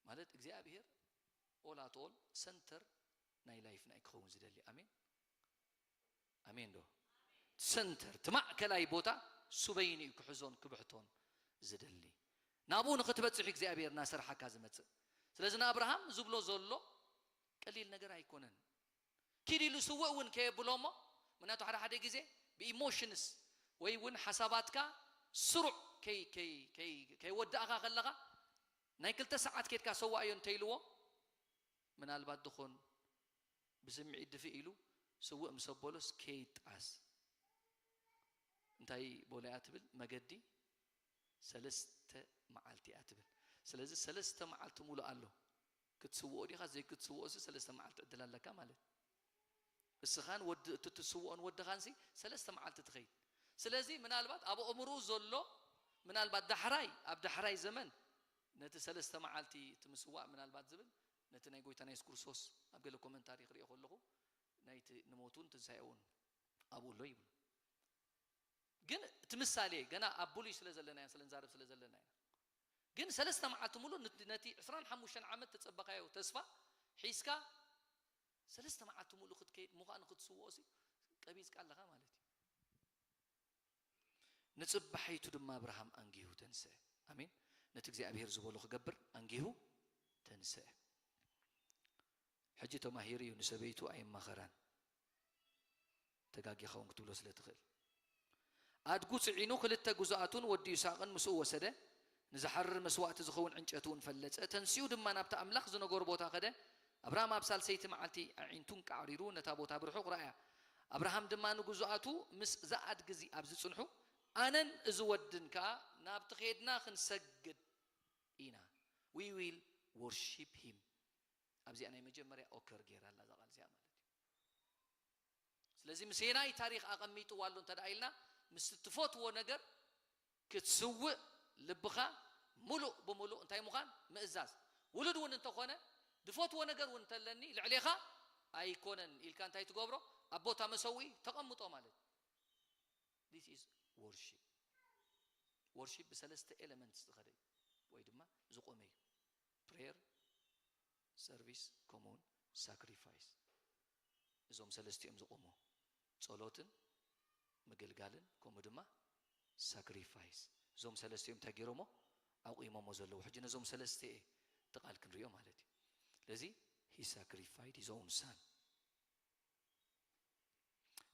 ማለት እግዚኣብሔር all at all ሰንተር ናይ ላይፍና እዩ ክኸውን ዝደሊ። ኣሜን ኣሜን ዶ? ሰንተር እቲ ማእከላይ ቦታ ሱበይን እዩ ክሕዞን ክብሕቶን ዝደሊ። ናብኡ ንክትበጽሕ እግዚኣብሔር እናሰርሓካ ዝመጽእ። ስለዚ ንኣብርሃም ዝብሎ ዘሎ ቀሊል ነገር ኣይኮነን። ኪድ ኢሉ ስውእ እውን ከየብሎ እሞ ምክንያቱ ሓደ ሓደ ግዜ ብኢሞሽንስ ወይ እውን ሓሳባትካ ስሩዕ ከይወዳእኻ ከለኻ ናይ ክልተ ሰዓት ኬድካ ሰዋእዮ እንተይልዎ ምናልባት ድኾን ብስምዒት ድፍእ ኢሉ ስውእ ምስ ኣበሎስ ከይጣስ እንታይ በሎ እያ ትብል? መገዲ ሰለስተ መዓልቲ እያ ትብል። ስለዚ ሰለስተ መዓልቲ ሙሉእ ኣሎ ክትስውኦ ዲኻ ዘይክትስውኦ ሲ ሰለስተ መዓልቲ ዕድል ኣለካ ማለት። እስኻን ወዲ እቲ ትስውኦን ወድኻን ሲ ሰለስተ መዓልቲ ትኸይድ። ስለዚ ምናልባት ኣብ ኣእምርኡ ዘሎ ምናልባት ዳሕራይ ኣብ ዳሕራይ ዘመን ነቲ ሰለስተ መዓልቲ እቲ ምስዋእ ምናልባት ዝብል ነቲ ናይ ጎይታና የሱስ ክርስቶስ ኣብ ገለ ኮመንታሪ ክሪኦ ከለኹ ናይቲ ንሞቱን ትንሳኤውን ኣብኡ ኣሎ ይብሉ። ግን እቲ ምሳሌ ገና ኣብ ብሉይ ስለ ዘለና ኢና ስለ ንዛረብ ስለ ዘለና ኢና። ግን ሰለስተ መዓልቲ ሙሉእ ነቲ ዕስራን ሓሙሽተን ዓመት ተጸበኻዮ ተስፋ ሒዝካ ሰለስተ መዓልቲ ሙሉእ ክትከይድ ምዃኑ ክትስውኦ ሲ ቀቢጽካ ኣለኻ ማለት እዩ። ንጽባሒቱ ድማ ኣብርሃም ኣንጊሁ ተንስአ። ኣሜን። ነቲ እግዚኣብሔር ዝበሎ ክገብር ኣንጊሁ ተንስአ። ሕጂ ተማሂሩ እዩ፣ ንሰበይቱ ኣይማኸራን። ተጋጊኻ እውን ክትብሎ ስለ ትኽእል። ኣድጉ ጽዒኑ ክልተ ግዙኣቱን ወዲ ይስሐቅን ምስኡ ወሰደ። ንዝሓርር መስዋእቲ ዝኸውን ዕንጨቲ እውን ፈለጸ። ተንሲኡ ድማ ናብቲ ኣምላኽ ዝነገሮ ቦታ ከደ። ኣብርሃም ኣብ ሳልሰይቲ መዓልቲ ኣዒንቱ እንቃዕሪሩ ነታ ቦታ ብርሑቕ ረኣያ። ኣብርሃም ድማ ንግዙኣቱ ምስ እዛ ኣድጊ እዚ ኣብዚ ጽንሑ፣ ኣነን እዚ ወድን ከኣ ናብቲ ኸድና ክንሰግድ ኢና። We will worship him። ኣብዚኣ ናይ መጀመርያ ኦከር ገይራ ኣላ እዛ ቃል እዚኣ ማለት እዩ። ስለዚ ምሴናይ ታሪኽ ኣቐሚጥዋ ኣሎ እንተ ደኣ ኢልና ምስ ትፈትዎ ነገር ክትስውእ ልብኻ ሙሉእ ብሙሉእ እንታይ ምዃን ምእዛዝ። ውሉድ እውን እንተኾነ ድፈትዎ ነገር እውን እንተለኒ ልዕሌኻ ኣይኮነን ኢልካ እንታይ ትገብሮ? ኣብ ቦታ መሰውኢ ተቐምጦ ማለት። This is worship። Worship ብሰለስተ ኤለመንትስ ዝኸደ እዩ። ወይ ድማ ዝቆመ እዩ። ፕሬየር፣ ሰርቪስ፣ ከምኡውን ሳክሪፋይስ። እዞም ሰለስቲኦም ዝቆሙ፣ ጸሎትን ምግልጋልን ከምኡ ድማ ሳክሪፋይስ። እዞም ሰለስቲኦም እንታይ ገይሮሞ? ኣቑሞሞ ዘለዉ። ሕጂ ነዞም ሰለስተ እቲ ቃል ክንሪኦ ማለት እዩ። ስለዚ he sacrificed his own son።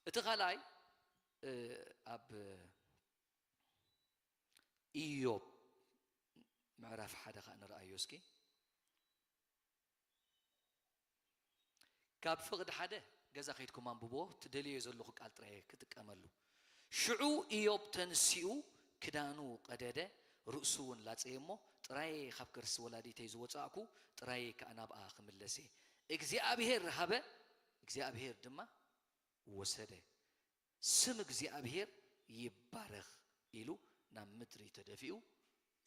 እቲ ካልኣይ ኣብ ኢዮብ ምዕራፍ ሓደ ኸኣ ንርኣዮ እስኪ። ካብ ፍቕዲ ሓደ ገዛ ከይድኩም ኣንብብዎ፣ ትደልዮ ዘለኹ ቃል ጥራይ ክጥቀመሉ። ሽዑ ኢዮብ ተንሲኡ ክዳኑ ቀደደ፣ ርእሱ እውን ላጸየ እሞ፣ ጥራይ ካብ ከርሲ ወላዲተይ ዝወጻእኩ፣ ጥራይ ከኣ ናብኣ ክምለስ እየ። እግዚኣብሔር ሃበ፣ እግዚኣብሔር ድማ ወሰደ። ስም እግዚኣብሔር ይባረኽ ኢሉ ናብ ምድሪ ተደፊኡ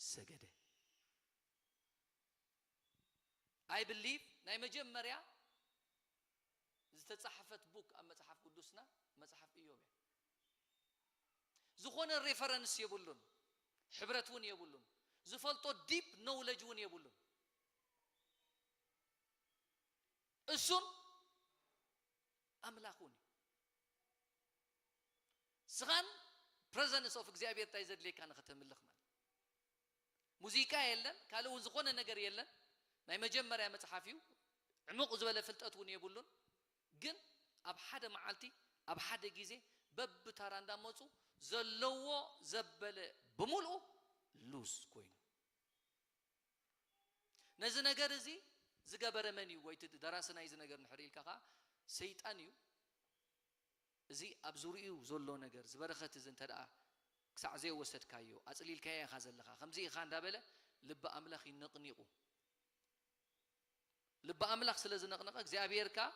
ሰገደ። I believe ናይ መጀመርያ ዝተጻሕፈት ቡክ ኣብ መጽሓፍ ቅዱስና መጽሓፍ ኢዮብ እያ። ዝኾነ ሬፈረንስ የብሉን፣ ሕብረት እውን የብሉን፣ ዝፈልጦ ዲፕ ኖውለጅ እውን የብሉን። እሱን ኣምላኽ እውን እዩ። ስኻን ፕረዘንስ ኦፍ እግዚኣብሔር እንታይ ዘድልየካ ንኸተምልኽ ማለት። ሙዚቃ የለን፣ ካልእ እውን ዝኾነ ነገር የለን። ናይ መጀመርያ መጽሓፍ እዩ። ዕሙቕ ዝበለ ፍልጠት እውን የብሉን። ግን ኣብ ሓደ መዓልቲ፣ ኣብ ሓደ ግዜ በብታራ እንዳመጹ ዘለዎ ዘበለ ብምልኡ ሉዝ ኮይኑ። ነዚ ነገር እዚ ዝገበረ መን እዩ? ወይ እቲ ደራሲ ናይዚ ነገር እንድሕር ኢልካ ኸዓ ሰይጣን እዩ። እዚ ኣብ ዙርይኡ ዘሎ ነገር፣ እዚ በረኸት እዚ እንተ ደኣ ክሳዕ ዘይወሰድካዮ፣ ኣጽሊልካዮ ኢኻ ዘለኻ፣ ከምዚ ኢኻ እንዳበለ ልቢ ኣምላኽ ይነቕኒቑ። ልቢ ኣምላኽ ስለ ዝነቕነቐ እግዚኣብሔር ከኣ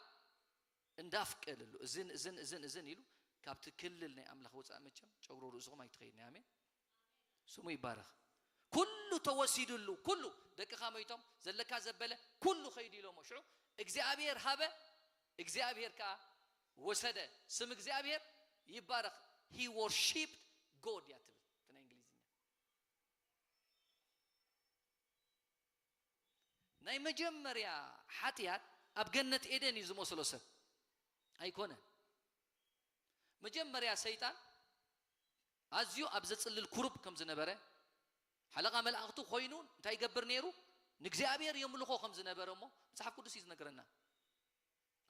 እንዳፍቀለሉ፣ እዝን፣ እዝን፣ እዝን፣ እዝን ኢሉ ካብቲ ክልል ናይ ኣምላኽ ወጻኢ መቸም ጨጉሩ ርእስኹም ኣይትኸይድን። ኣሜን። ስሙ ይባረኽ። ኩሉ ተወሲዱሉ፣ ኩሉ ደቅኻ ሞይቶም፣ ዘለካ ዘበለ፣ ኩሉ ኸይዱ ኢሎሞ። ሽዑ እግዚኣብሔር ሃበ፣ እግዚኣብሔር ከኣ ወሰደ። ስም እግዚኣብሔር ይባረኽ። He worshipped God እያ ትብል እቲ ናይ እንግሊዝኛ። ናይ መጀመርያ ሓጢኣት ኣብ ገነት ኤደን እዩ ዝመስሎ ሰብ። ኣይኮነን። መጀመርያ ሰይጣን ኣዝዩ ኣብ ዘጽልል ኩሩብ ከም ዝነበረ፣ ሓለቓ መላእኽቱ ኮይኑ እንታይ ይገብር ነይሩ? ንእግዚኣብሔር የምልኾ ከም ዝነበረ እሞ መጽሓፍ ቅዱስ እዩ ዝነግረና።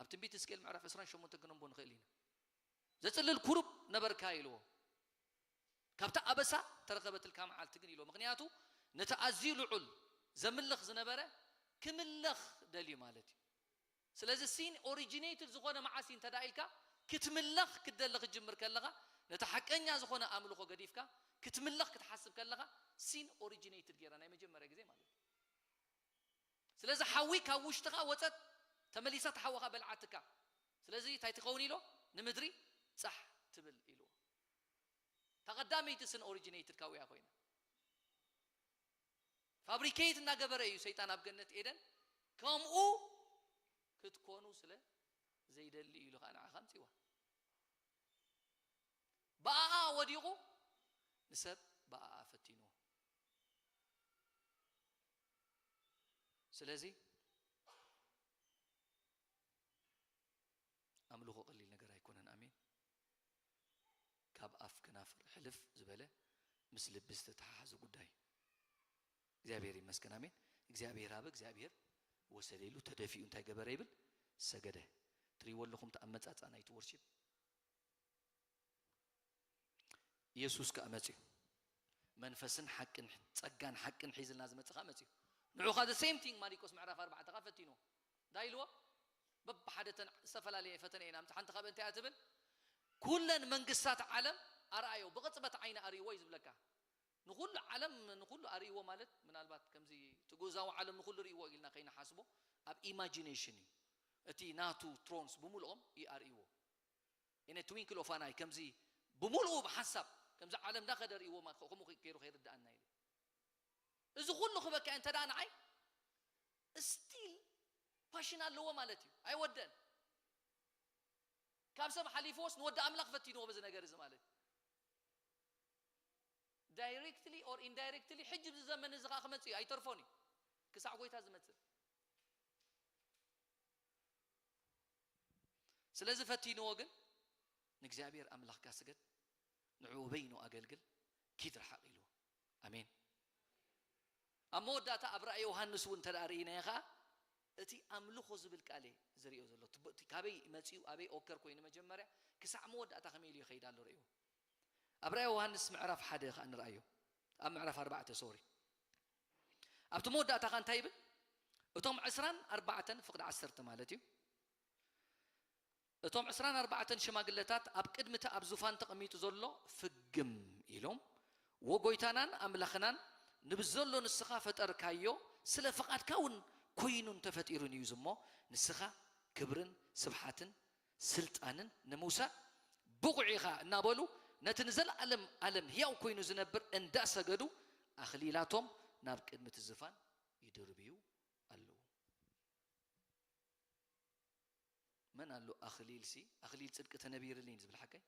ኣብ ትንቢት ሕዝቅኤል ምዕራፍ ዕስራን ሸሞንተን ክነንቦ ንኽእል ኢና። ዘጽልል ኩሩብ ነበርካ ኢልዎ። ካብታ ኣበሳ ተረኸበትልካ መዓልቲ ግን ኢልዎ። ምኽንያቱ ነቲ ኣዝዩ ልዑል ዘምልኽ ዝነበረ ክምለኽ ደልዩ ማለት እዩ። ስለዚ ሲን ኦሪጂኔትድ ዝኾነ መዓስ እዩ እንተ ደኣ ኢልካ፣ ክትምለኽ ክትደሊ ክትጅምር ከለኻ፣ ነቲ ሓቀኛ ዝኾነ ኣምልኾ ገዲፍካ ክትምለኽ ክትሓስብ ከለኻ፣ ሲን ኦሪጂኔትድ ገይራ ናይ መጀመርያ ግዜ ማለት እዩ። ስለዚ ሓዊ ካብ ውሽጥኻ ወጸት፣ ተመሊሳ እቲ ሓዊኻ በልዓትካ። ስለዚ እንታይ ትኸውን ኢሎ? ንምድሪ ጻሕ ትብል ኢልዎ። ተቐዳመይቲ ስን ኦሪጂኔትድ ካብኡ እያ ኮይና። ፋብሪኬት እናገበረ እዩ ሰይጣን ኣብ ገነት ኤደን። ከምኡ ክትኮኑ ስለ ዘይደሊ እዩ ኢሉ ኸዓ ንዓኻ ኣምጺዋ። ብኣኣ ወዲቑ ንሰብ ብኣኣ ፈቲንዎ። ስለዚ ኣምልኾ ቀሊል ነገር ኣይኮነን። ኣሜን። ካብ ኣፍ ከናፍር ሕልፍ ዝበለ ምስ ልቢ ዝተተሓሓዘ ጉዳይ። እግዚኣብሔር ይመስገን። ኣሜን። እግዚኣብሔር ሃበ፣ እግዚኣብሔር ወሰደ ኢሉ ተደፊኡ እንታይ ገበረ ይብል? ሰገደ። ትሪእዎ ኣለኹም እቲ ኣመጻጽኣ ናይቲ ወርሺፕ። ኢየሱስ ከኣ መጺኡ። መንፈስን ሓቅን፣ ጸጋን ሓቅን ሒዝልና ዝመጽእ ከኣ መጺኡ። ንዑኻ the same thing ማሪቆስ ምዕራፍ ኣርባዕተ ከኣ ፈቲንዎ። እንታይ ኢልዎ? በብሓደ እተን ዝተፈላለየ ፈተነ ኢና። ምጽ ሓንቲ ካብ እንታይ እያ ትብል? ኩለን መንግስታት ዓለም ኣርኣዮ፣ ብቕጽበት ዓይኒ ኣርእይዎ እዩ ዝብለካ። ንኹሉ ዓለም፣ ንኹሉ ኣርእይዎ ማለት ምናልባት ከምዚ እቲ ግእዛዊ ዓለም ንኹሉ ርእይዎ ኢልና ከይንሓስቦ፣ ኣብ ኢማጂኔሽን እዩ። እቲ ናቱ ትሮንስ ብምልኦም እዩ ኣርእይዎ። In a twinkle of an eye፣ ከምዚ ብምልኡ ብሓንሳብ ከምዚ ዓለም እንዳኸደ ርእይዎ ማ-፣ ከምኡ ገይሩ ከይርድኣና ኢለ። እዚ ኩሉ ክበካ እንተ ደኣ ንዓይ ስቲል ፓሽን ኣለዎ ማለት እዩ። ኣይወደን። ካብ ሰብ ሓሊፍዎስ ንወዲ ኣምላኽ ፈቲንዎ በዚ ነገር እዚ ማለት እዩ። directly or indirectly ሕጂ ኣብዚ ዘመን እዚ ከዓ ክመፅእ እዩ፣ ኣይተርፎን እዩ ክሳዕ ጎይታ ዝመፅእ። ስለዚ ፈቲንዎ ግን ንእግዚኣብሔር ኣምላኽካ ስገድ፣ ንዕኡ በይኑ ኣገልግል፣ ኪድ ርሓቕ ኢልዎ። ኣሜን። ኣብ መወዳእታ ኣብ ራእይ ዮሃንስ እውን እንተ ደኣ ርኢናዮ ኸዓ እቲ ኣምልኾ ዝብል ቃል እየ ዝርእዮ ዘሎ። እቲ ቦ-፣ እቲ ካበይ መጺኡ ኣበይ ኦከር ኮይኑ መጀመርያ ክሳዕ መወዳእታ ከመይ ኢሉ ይኸይድ ኣሎ ርእይዎ። ኣብ ራእይ ዮሃንስ ምዕራፍ ሓደ ኸዓ ንርኣዮ። ኣብ ምዕራፍ ኣርባዕተ፣ ሶሪ። ኣብቲ መወዳእታ ኸዓ እንታይ ይብል? እቶም ዕስራን ኣርባዕተን ፍቕዲ ዓሰርተ ማለት እዩ። እቶም ዕስራን ኣርባዕተን ሽማግለታት ኣብ ቅድሚ እቲ ኣብ ዙፋን ተቐሚጡ ዘሎ ፍግም ኢሎም፣ "ወ ጎይታናን ኣምላኽናን፣ ንብዘሎ ንስኻ ፈጠርካዮ፣ ስለ ፍቓድካ እውን ኮይኑን ተፈጢሩን እዩ እሞ፣ ንስኻ ክብርን ስብሓትን ስልጣንን ንምውሳድ ብቑዕ ኢኻ" እናበሉ፣ ነቲ ንዘለኣለም ዓለም ህያው ኮይኑ ዝነብር እንዳሰገዱ፣ ኣኽሊላቶም ናብ ቅድሚ እቲ ዝፋን ይድርብዩ ኣለዉ። መን ኣሎ ኣኽሊልሲ፣ ኣኽሊል ጽድቂ ተነቢርልኝ ዝብል ሓቀይ?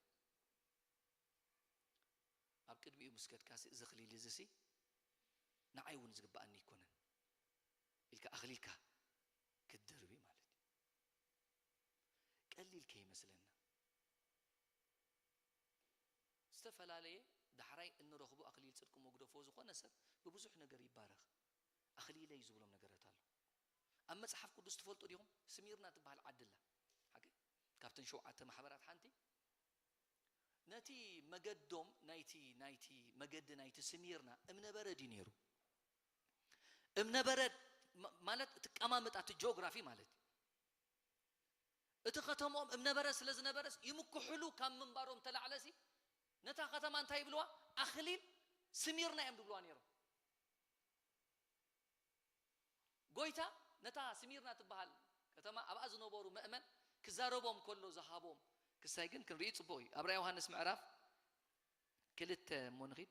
ኣብ ቅድሚኡ ምስ ከድካሲ፣ "እዚ ኣኽሊል እዚሲ ንዓይ እውን ዝግብኣኒ ኣይኮነን" ኢልካ ኣኽሊልካ ክትድርቢ ማለት እዩ። ቀሊል ከይመስለና። ዝተፈላለየ ዳሕራይ እንረኽቦ ኣኽሊል ጽድቂ መጉደፎ ዝኾነ ሰብ ብብዙሕ ነገር ይባረኽ። ኣኽሊለይ ዝብሎም ነገራት ኣሎ። ኣብ መጽሓፍ ቅዱስ ትፈልጡ ዲኹም? ስሚርና ትበሃል ዓዲ ኣላ። ሓቂ? ካብተን ሸውዓተ ማሕበራት ሓንቲ። ነቲ መገዶም ናይቲ፣ ናይቲ መገዲ ናይቲ ስሚርና እምነበረድ እዩ ነይሩ። እምነበረድ ማ-፣ ማለት እቲ ቀማምጣ፣ እቲ ጂኦግራፊ ማለት እዩ። እቲ ከተምኦም እምነበረድ ስለ ዝነበረስ ይምክሕሉ ካብ ምንባሮም ተላዕለሲ ነታ ከተማ እንታይ ይብልዋ? ኣኽሊል ስሚርና እዮም ዝብልዋ ነይሮም። ጎይታ ነታ ስሚርና ትበሃል ከተማ ኣብኣ ዝነበሩ መእመን ክዛረቦም ከሎ ዝሃቦም ክሳይ ግን ክንርኢ ጽቡቕ እዩ። ኣብ ራእይ ዮሃንስ ምዕራፍ ክልተ እሞ ንኺድ።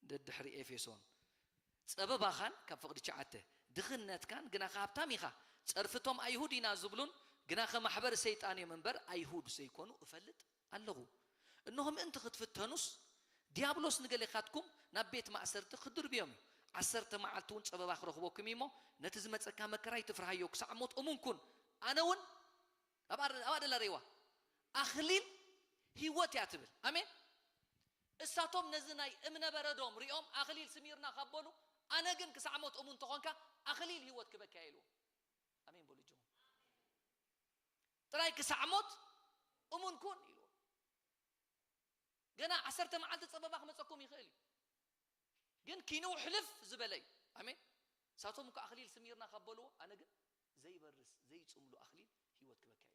ደድሕሪ ኤፌሶን፣ ጸበባኻን ካብ ፍቕዲ ትሽዓተ፣ ድኽነትካን ግናኸ ሃብታም ኢኻ። ጸርፊ እቶም ኣይሁድ ኢና ዝብሉን ግናኸ ማሕበር ሰይጣን እዮም እምበር ኣይሁድ ዘይኮኑ እፈልጥ ኣለኹ። እንሆ ምእንቲ ክትፍተኑስ ዲያብሎስ ንገሌኻትኩም ናብ ቤት ማእሰርቲ ክድርብዮም እዩ። ዓሰርተ መዓልቲ እውን ጸበባ ክረኽበኩም እዩ እሞ ነቲ ዝመጸካ መከራ ኣይትፍርሃዮ፣ ክሳዕ ሞት እሙን ኩን። ኣነ እውን ኣብ ኣር-፣ ኣብ ኣደላ ርእይዋ ኣኽሊል ህይወት እያ ትብል። ኣሜን። እሳቶም ነዚ ናይ እምነ በረዶም ሪኦም ኣኽሊል ስሚርና ካብ በሉ፣ ኣነ ግን ክሳዕ ሞት እሙን እንተኾንካ ኣኽሊል ህይወት ክበካ ኢልዎ። ኣሜን በሉ እጆም። ጥራይ ክሳዕ ሞት እሙን ኩን ኢልዎ። ገና ዓሰርተ መዓልቲ ጸበባ ክመጸኩም ይኽእል እዩ። ግን ኪንው ሕልፍ ዝበለ እዩ። ኣሜን። እሳቶም እኮ ኣኽሊል ስሚርና ካብ በልዎ፣ ኣነ ግን ዘይበርስ ዘይጽምሉ ኣኽሊል ህይወት ክበካ ኢልዎ።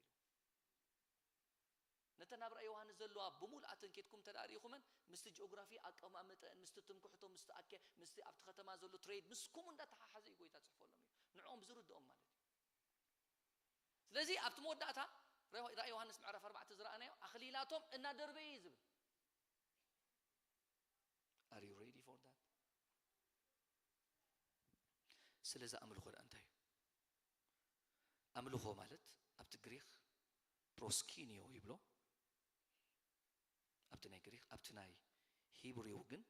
ነተን ኣብ ራእይ ዮሃንስ ዘለዋ ብምሉኣተን ኬድኩም እንተ ደኣ ርኢኹመን፣ ምስቲ ጂኦግራፊ ኣቀማምጠን፣ ምስቲ ትምክሕቶ፣ ምስቲ ኣከ-፣ ምስቲ ኣብቲ ከተማ ዘሎ ትሬድ፣ ምስ ከምኡ እንዳተሓሓዘ እዩ ጎይታ ጽሕፈሎም እዩ። ንዕኦም ብዝርድኦም ማለት እዩ። ስለዚ ኣብቲ መወዳእታ ራእይ፣ ራእይ ዮሃንስ ምዕራፍ ኣርባዕተ ዝረኣናዮ ኣኽሊላቶም እናደርበየ እዩ ዝብል። Are you ready for that? ስለዚ ኣምልኾ ደኣ እንታይ እዩ? ኣምልኾ ማለት ኣብቲ ግሪኽ ፕሮስኪኒዮ ይብሎ፣ ኣብቲ ናይ ግሪኽ፣ ኣብቲ ናይ ሂብሪው ግን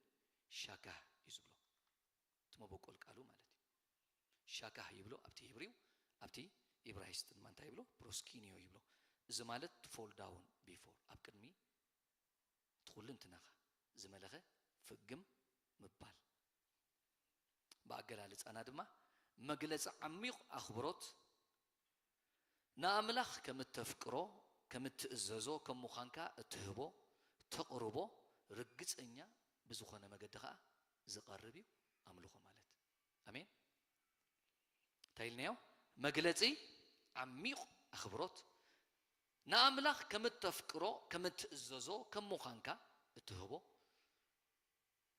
ሻካህ እዩ ዝብሎ። እቲ መበቆል ቃሉ ማለት እዩ። ሻካህ ይብሎ ኣብቲ ሂብሪው፣ ኣብቲ ኢብራይስጥ ድማ እንታይ ይብሎ? ፕሮስኪኒዮ ይብሎ። እዚ ማለት to fall down before፣ ኣብ ቅድሚ እቲ ኩሉ እንትናኻ ዝመለኸ ፍግም ምባል። ብኣገላልጻና ድማ መግለጺ ዓሚቕ ኣኽብሮት ንኣምላኽ ከም እተፍቅሮ፣ ከም እትእዘዞ፣ ከም ምዃንካ እትህቦ፣ እተቕርቦ፣ ርግጸኛ ብዝኾነ መገዲ ኸኣ ዝቐርብ እዩ ኣምልኾ ማለት። ኣሜን። እንታይ ኢልናዮ? መግለጺ ዓሚቕ ኣኽብሮት ንኣምላኽ ከም እተፍቅሮ፣ ከም እትእዘዞ፣ ከም ምዃንካ እትህቦ፣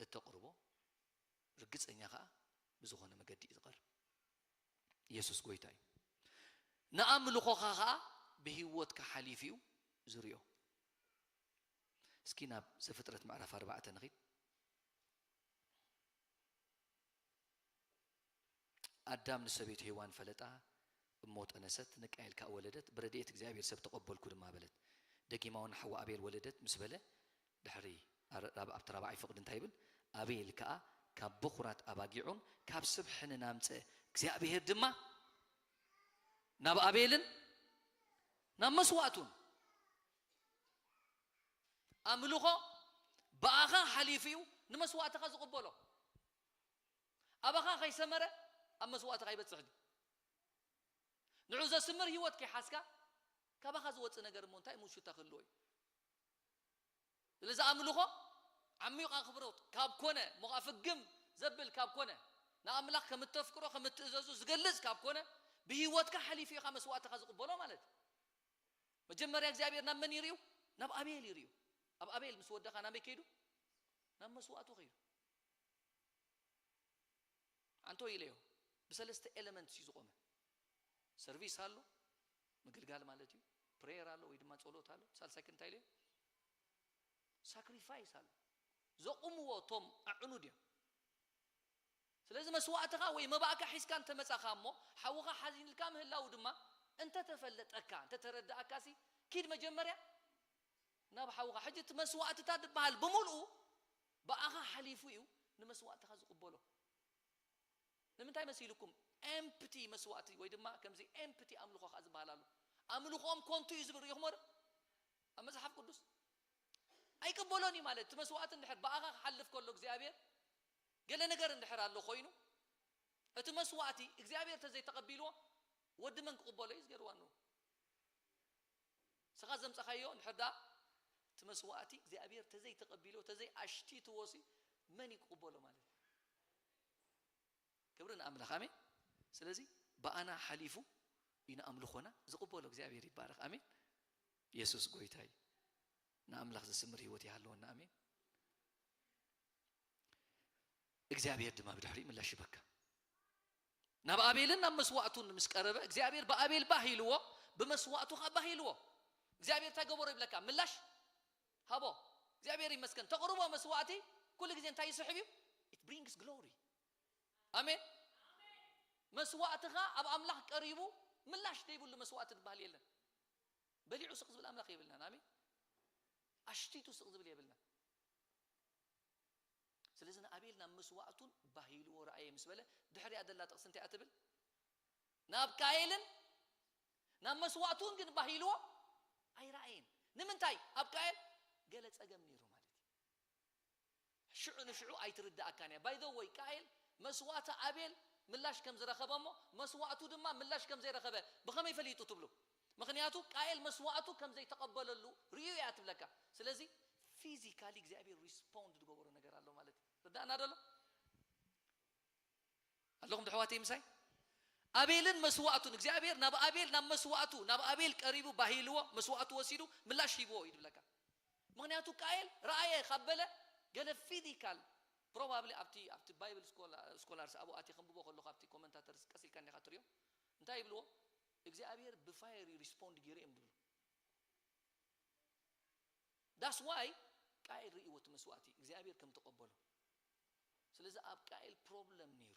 እተቕርቦ፣ ርግጸኛ ኸኣ ብዝኾነ መገዲ እዩ ዝቐርብ። ኢየሱስ ጎይታ እዩ። ንኣምልኾኻ ኸኣ ብህይወትካ ሓሊፉ እዩ ዝሪኦ። እስኪ ናብ ዘፍጥረት ምዕራፍ ኣርባዕተ ንኺድ። ኣዳም ንሰበይቱ ሄዋን ፈለጣ እሞ ጠነሰት፣ ንቃኤል ከኣ ወለደት፣ ብረድኤት እግዚኣብሔር ሰብ ተቐበልኩ ድማ በለት። ደጊማ እውን ሓዋ ኣቤል ወለደት ምስ በለ ድሕሪ ኣረ-፣ ኣብ-፣ ኣብቲ ራብዓይ ፍቕዲ እንታይ ይብል? ኣቤል ከኣ ካብ በኹራት ኣባጊዑን ካብ ስብ ሕንን ኣምጸ፣ እግዚኣብሔር ድማ ናብ ኣቤልን ናብ መስዋእቱን። ኣምልኾ ብኣኻ ሓሊፉ እዩ ንመስዋእትኻ ዝቕበሎ። ኣባኻ ከይሰመረ ኣብ መስዋእትኻ ይበጽሕ ድዩ? ንዑ ዘስምር ህይወት ከይሓዝካ ካባኻ ዝወጽእ ነገር እሞ እንታይ ምውሽታ ክህልዎ እዩ? ስለዚ ኣምልኾ ዓሚቕ ኣኽብሮት ካብ ኮነ፣ እሞ ኸዓ ፍግም ዘብል ካብ ኮነ፣ ንኣምላኽ ከም እተፍቅሮ ከም እትእዘዙ ዝገልጽ ካብ ኮነ፣ ብህይወትካ ሓሊፉ ኢኻ መስዋእትኻ ዝቕበሎ ማለት እዩ። መጀመርያ እግዚኣብሔር ናብ መን ይርእዩ? ናብ ኣቤል ይርእዩ። ኣብ ኣቤል ምስ ወደኻ ናበይ ከይዱ? ናብ መስዋእቱ ከይዱ። ኣንቶ ኢለዮ፣ ብሰለስተ ኤለመንት እዩ ዝቆመ። ሰርቪስ ኣሎ፣ ምግልጋል ማለት እዩ። ፕሬየር ኣሎ ወይ ድማ ጸሎት ኣሎ። ሳልሳይ እንታይ ኢለዮ? ሳክሪፋይስ ኣሎ። ዘቑምዎ እቶም ኣዕኑድ እዮም። ስለዚ መስዋእትኻ ወይ መባእካ ሒዝካ እንተመጻኻ እሞ ሓውኻ ሓዚንልካ ምህላው ድማ እንተተፈለጠካ፣ እንተተረዳእካሲ ኪድ መጀመርያ ናብ ሓውኻ። ሕጂ እቲ መስዋእትታት ዝበሃል ብምልኡ ብኣኻ ሓሊፉ እዩ ንመስዋእትኻ ዝቕበሎ። ንምንታይ መሲልኩም? ኤምፕቲ መስዋእቲ ወይ ድማ ከምዚ ኤምፕቲ ኣምልኾ ከኣ ዝበሃል ኣሎ። ኣምልኾኦም ኮንቱ እዩ ዝብል ርኢኹሞ ዶ? ኣብ መጽሓፍ ቅዱስ ኣይቅበሎን እዩ ማለት። እቲ መስዋእቲ እንድሕር ብኣኻ ክሓልፍ ከሎ እግዚኣብሔር ገለ ነገር እንድሕር ኣሎ ኮይኑ፣ እቲ መስዋእቲ እግዚኣብሔር ተዘይተቐቢልዎ ወዲ መን ክቕበሎ እዩ ዝገርዋ ኣለዉ? ንስኻ ዘምጻኻዮ እንድሕር ደኣ እቲ መስዋእቲ እግዚኣብሔር ተዘይተቐቢልዎ፣ ተዘይ ኣሽቲትዎ ሲ መን እዩ ክቕበሎ ማለት እዩ? ክብሪ ንኣምላኽ፣ ኣሜን። ስለዚ ብኣና ሓሊፉ እዩ ንኣምልኾና ዝቕበሎ። እግዚኣብሔር ይባረኽ፣ ኣሜን። የሱስ ጎይታ እዩ። ንኣምላኽ ዝስምር ህይወት ይሃለወና፣ ኣሜን። እግዚኣብሔር ድማ ብድሕሪኡ ምላሽ ይበካ። ናብ ኣቤልን ናብ መስዋእቱን ምስ ቀረበ እግዚኣብሔር ብኣቤል ባህ ኢልዎ፣ ብመስዋእቱ ኸዓ ባህ ኢልዎ። እግዚኣብሔር እንታይ ገበሮ ይብለካ? ምላሽ ሃቦ። እግዚኣብሔር ይመስገን። ተቕርቦ መስዋእቲ ኩሉ ግዜ እንታይ ይስሕብ እዩ? It brings glory። ኣሜን። መስዋእትኻ ኣብ ኣምላኽ ቀሪቡ ምላሽ ዘይብሉ መስዋእቲ ዝበሃል የለን። በሊዑ ስቕ ዝብል ኣምላኽ የብልናን። ኣሜን። ኣሽቲቱ ስቕ ዝብል የብልናን። ስለዚ ንኣቤል ናብ መስዋእቱን ባህ ኢልዎ ረኣየ ምስ በለ፣ ድሕሪኣ ዘላ ጥቕሲ እንታይ እያ ትብል? ናብ ቃየልን ናብ መስዋእቱን ግን ባህ ኢልዎ ኣይረኣየን። ንምንታይ? ኣብ ቃየል ገለ ጸገም ነይሩ ማለት እዩ። ሽዑ ንሽዑ ኣይትርድኣካን እያ። By the way፣ ቃየል መስዋእቲ ኣቤል ምላሽ ከም ዝረኸበ እሞ መስዋእቱ ድማ ምላሽ ከም ዘይረኸበ ብኸመይ ፈሊጡ ትብሉ? ምኽንያቱ ቃየል መስዋእቱ ከም ዘይተቐበለሉ ርእዩ እያ ትብለካ። ስለዚ ፊዚካሊ እግዚኣብሔር ሪስፖንድ ዝገበሮ ነገር ኣሎ ማለት እዩ። ርዳእና ዶ ኣሎ? ኣለኹም ዶ ኣሕዋተይ ምሳይ? ኣቤልን መስዋእቱን፣ እግዚኣብሔር ናብ ኣቤል፣ ናብ መስዋእቱ፣ ናብ ኣቤል ቀሪቡ ባህ ኢልዎ መስዋእቱ ወሲዱ ምላሽ ሂብዎ እዩ ዝብለካ። ምኽንያቱ ቃየል ረኣየ ካብ በለ ገለ ፊዚካል፣ ፕሮባብሊ ኣብቲ፣ ኣብቲ ባይብል ስኮላ-፣ ስኮላርስ ኣብኡ ኣትየ ከንብቦ ከለኹ ኣብቲ ኮመንታተርስ ቀስ ኢልካ እንዲኻ ትሪኦ። እንታይ ይብልዎ? እግዚኣብሔር ብፋየር እዩ ሪስፖንድ ገይሩ እዮም ዝብሉ። That's why ቃየል ርእይዎ እቲ መስዋእቲ እግዚኣብሔር ከም ተቐበሎ። ስለዚ ኣብ ቃየል ፕሮብለም ነይሩ።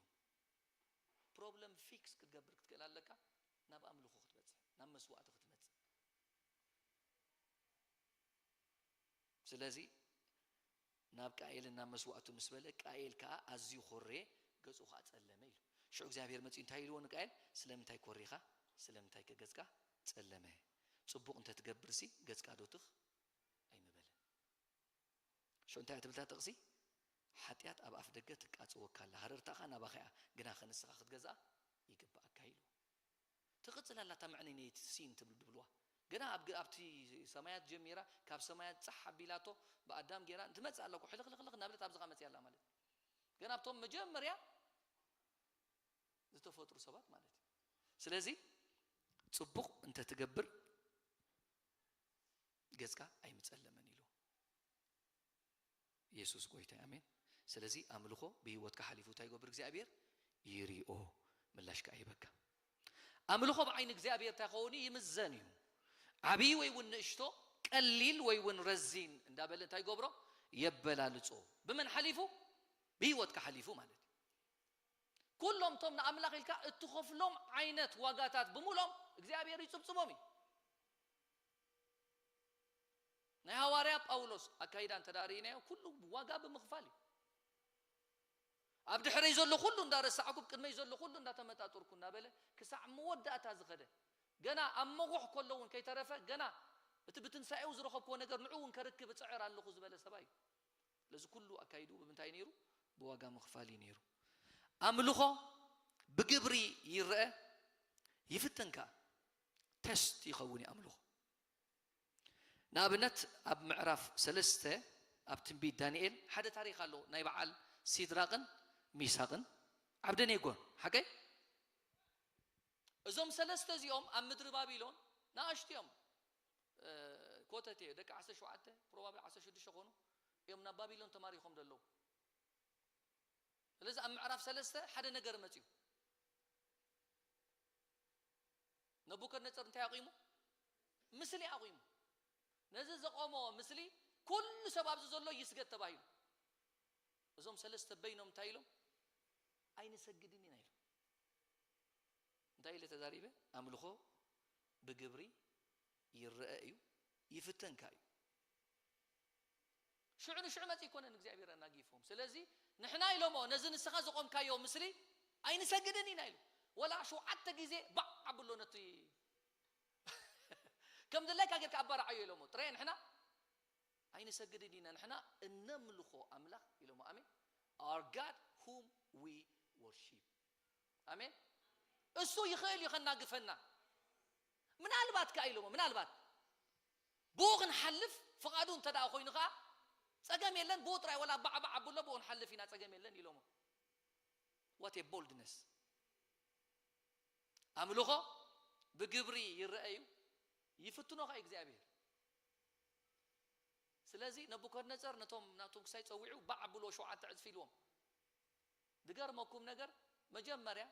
ፕሮብለም ፊክስ ክትገብር ክትክእል ኣለካ፣ ናብ ኣምልኾ ክትበጽሕ፣ ናብ መስዋእቲ ክትመጽእ። ስለዚ ናብ ቃየልን ናብ መስዋእቱ ምስ በለ፣ ቃየል ከኣ ኣዝዩ ኮረየ፣ ገጹ ከኣ ጸለመ ኢሉ። ሽዑ እግዚኣብሔር መጺኡ እንታይ ኢልዎ ንቃየል? ስለምንታይ ኮሪኻ? ስለምንታይ ከ ገጽካ ጸለመ? ጽቡቕ እንተትገብርሲ ገጽካ ዶ ትኽ ኣይምበለን። ሽዑ እንታይ እያ ትብል እታ ጥቕሲ? ሓጢኣት ኣብ ኣፍ ደገ ትቃጽወካ ኣላ፣ ሃረርታኻ ናባኻ እያ፣ ግናኸ ንስኻ ክትገዝኣ ይግብኣካ ኢልዎ። ትቕጽል ኣላ እታ መዕነይነይቲ ሲን ትብል ድብልዋ። ገና ኣብ ግ-፣ ኣብቲ ሰማያት ጀሚራ፣ ካብ ሰማያት ጻሕ ኣቢላቶ፣ ብኣዳም ጌራ፣ ትመጽእ ኣላ እኮ፣ ሕልኽልኽልኽ እናብለት ኣብዝኻ መጽያ ኣላ ማለት እዩ። ገና ኣብቶም መጀመርያ ዝተፈጥሩ ሰባት ማለት እዩ። ስለዚ ጽቡቕ እንተትገብር ገጽካ ኣይምጸለመን ኢሉ። የሱስ ጎይታ እዩ። ኣሜን። ስለዚ ኣምልኾ ብህይወትካ ሓሊፉ እንታይ ይገብር እግዚኣብሔር? ይሪኦ፣ ምላሽ ከኣ ይበካ። ኣምልኾ ብዓይኒ እግዚኣብሔር እንታይ ኸውን እዩ? ይምዘን እዩ። ዓብዪ ወይ እውን ንእሽቶ፣ ቀሊል ወይ እውን ረዚን እንዳበለ እንታይ ይገብሮ? የበላልጾ። ብመን ሓሊፉ? ብህይወትካ ሓሊፉ ማለት እዩ። ኩሎም እቶም ንኣምላኽ ኢልካ እትኸፍሎም ዓይነት ዋጋታት ብምሎም እግዚኣብሔር ይጽብጽቦም እዩ። ሃዋርያ ጳውሎስ ኣካይዳ እንተ ደኣ ርኢናዮ፣ ኩሉ ዋጋ ብምኽፋል እዩ። ኣብ ድሕረይ ዘሎ ኩሉ እንዳረሳዕኩ፣ ኣብ ቅድመይ ዘሎ ኩሉ እንዳተመጣጠርኩ እናበለ ክሳዕ መወዳእታ ዝኸደ፣ ገና ኣብ መጉሕ ከሎ እውን ከይተረፈ፣ ገና እቲ ብትንሳኤኡ ዝረኸብክዎ ነገር ንዑ እውን ከርክብ እጽዕር ኣለኹ ዝበለ ሰብኣይ እዩ። ስለዚ ኩሉ ኣካይድኡ ብምንታይ ነይሩ? ብዋጋ ምኽፋል እዩ ነይሩ። ኣምልኾ ብግብሪ ይረአ፣ ይፍተን ከኣ። ተስት ይኸውን እዩ ኣምልኾ። ንኣብነት ኣብ ምዕራፍ ሰለስተ ኣብ ትንቢት ዳንኤል ሓደ ታሪኽ ኣሎ፣ ናይ በዓል ሲድራቕን ሚሳቕን ዓብደኔጎን። ሓቀይ? እዞም ሰለስተ እዚኦም ኣብ ምድሪ ባቢሎን ንኣሽቱ እዮም። እ፣ ኮተት እየ፣ ደቂ ዓሰርተ ሸውዓተ፣ ፕሮባብሊ ዓሰርተ ሽዱሽተ ኾኑ እዮም ናብ ባቢሎን ተማሪኾም ዘለዉ። ስለዚ ኣብ ምዕራፍ ሰለስተ ሓደ ነገር መጺኡ። ነቡከድነጸር እንታይ ኣቑሙ? ምስሊ ኣቑሙ። ነዚ ዘቆሞ ምስሊ ኩሉ ሰብ ኣብዚ ዘሎ ይስገድ ተባሂሉ። እዞም ሰለስተ በይኖም እንታይ ኢሎም? ኣይንሰግድን ኢና ኢሎም። እንታይ ኢለ ተዛሪበ? ኣምልኾ ብግብሪ ይረአ እዩ፣ ይፍተን ከኣ እዩ። ሽዑ ንሽዑ መጺኡ ኣይኮነን እግዚኣብሔር ኣናጊፎም። ስለዚ ንሕና ኢሎሞ፣ ነዚ ንስኻ ዘቆምካዮ ምስሊ ኣይንሰግድን ኢና ኢሉ። ወላ ሸውዓተ ግዜ ባዕ ኣብሎ ነቲ ከም ድላይካ ጌርካ ኣባርዓዮ ኢሎሞ። ጥራይ ንሕና ኣይንሰግድን ኢና፣ ንሕና እነምልኾ ኣምላኽ ኢሎሞ። ኣሜን። Our God whom we worship። ኣሜን። እሱ ይኽእል እዩ ከናግፈና። ምናልባት ከኣ ኢሎሞ፣ ምናልባት ብኡ ክንሓልፍ ፍቓዱ እንተ ደኣ ኮይኑ ከኣ ጸገም የለን፣ ብኡ ጥራይ ወላ ባዕ ባዕ ኣብሎ ብኡ ንሓልፍ ኢና፣ ጸገም የለን ኢሎሞ። What a boldness! ኣምልኾ ብግብሪ ይረአ እዩ፣ ይፍትኖ ከኣ እግዚኣብሔር። ስለዚ ነቡከድነጸር ነቶም ናቶም ክሳይ ጸዊዑ ባዕ ኣብልዎ ሸውዓተ ዕጽፊ ኢልዎም። ዝገርመኩም ነገር መጀመርያ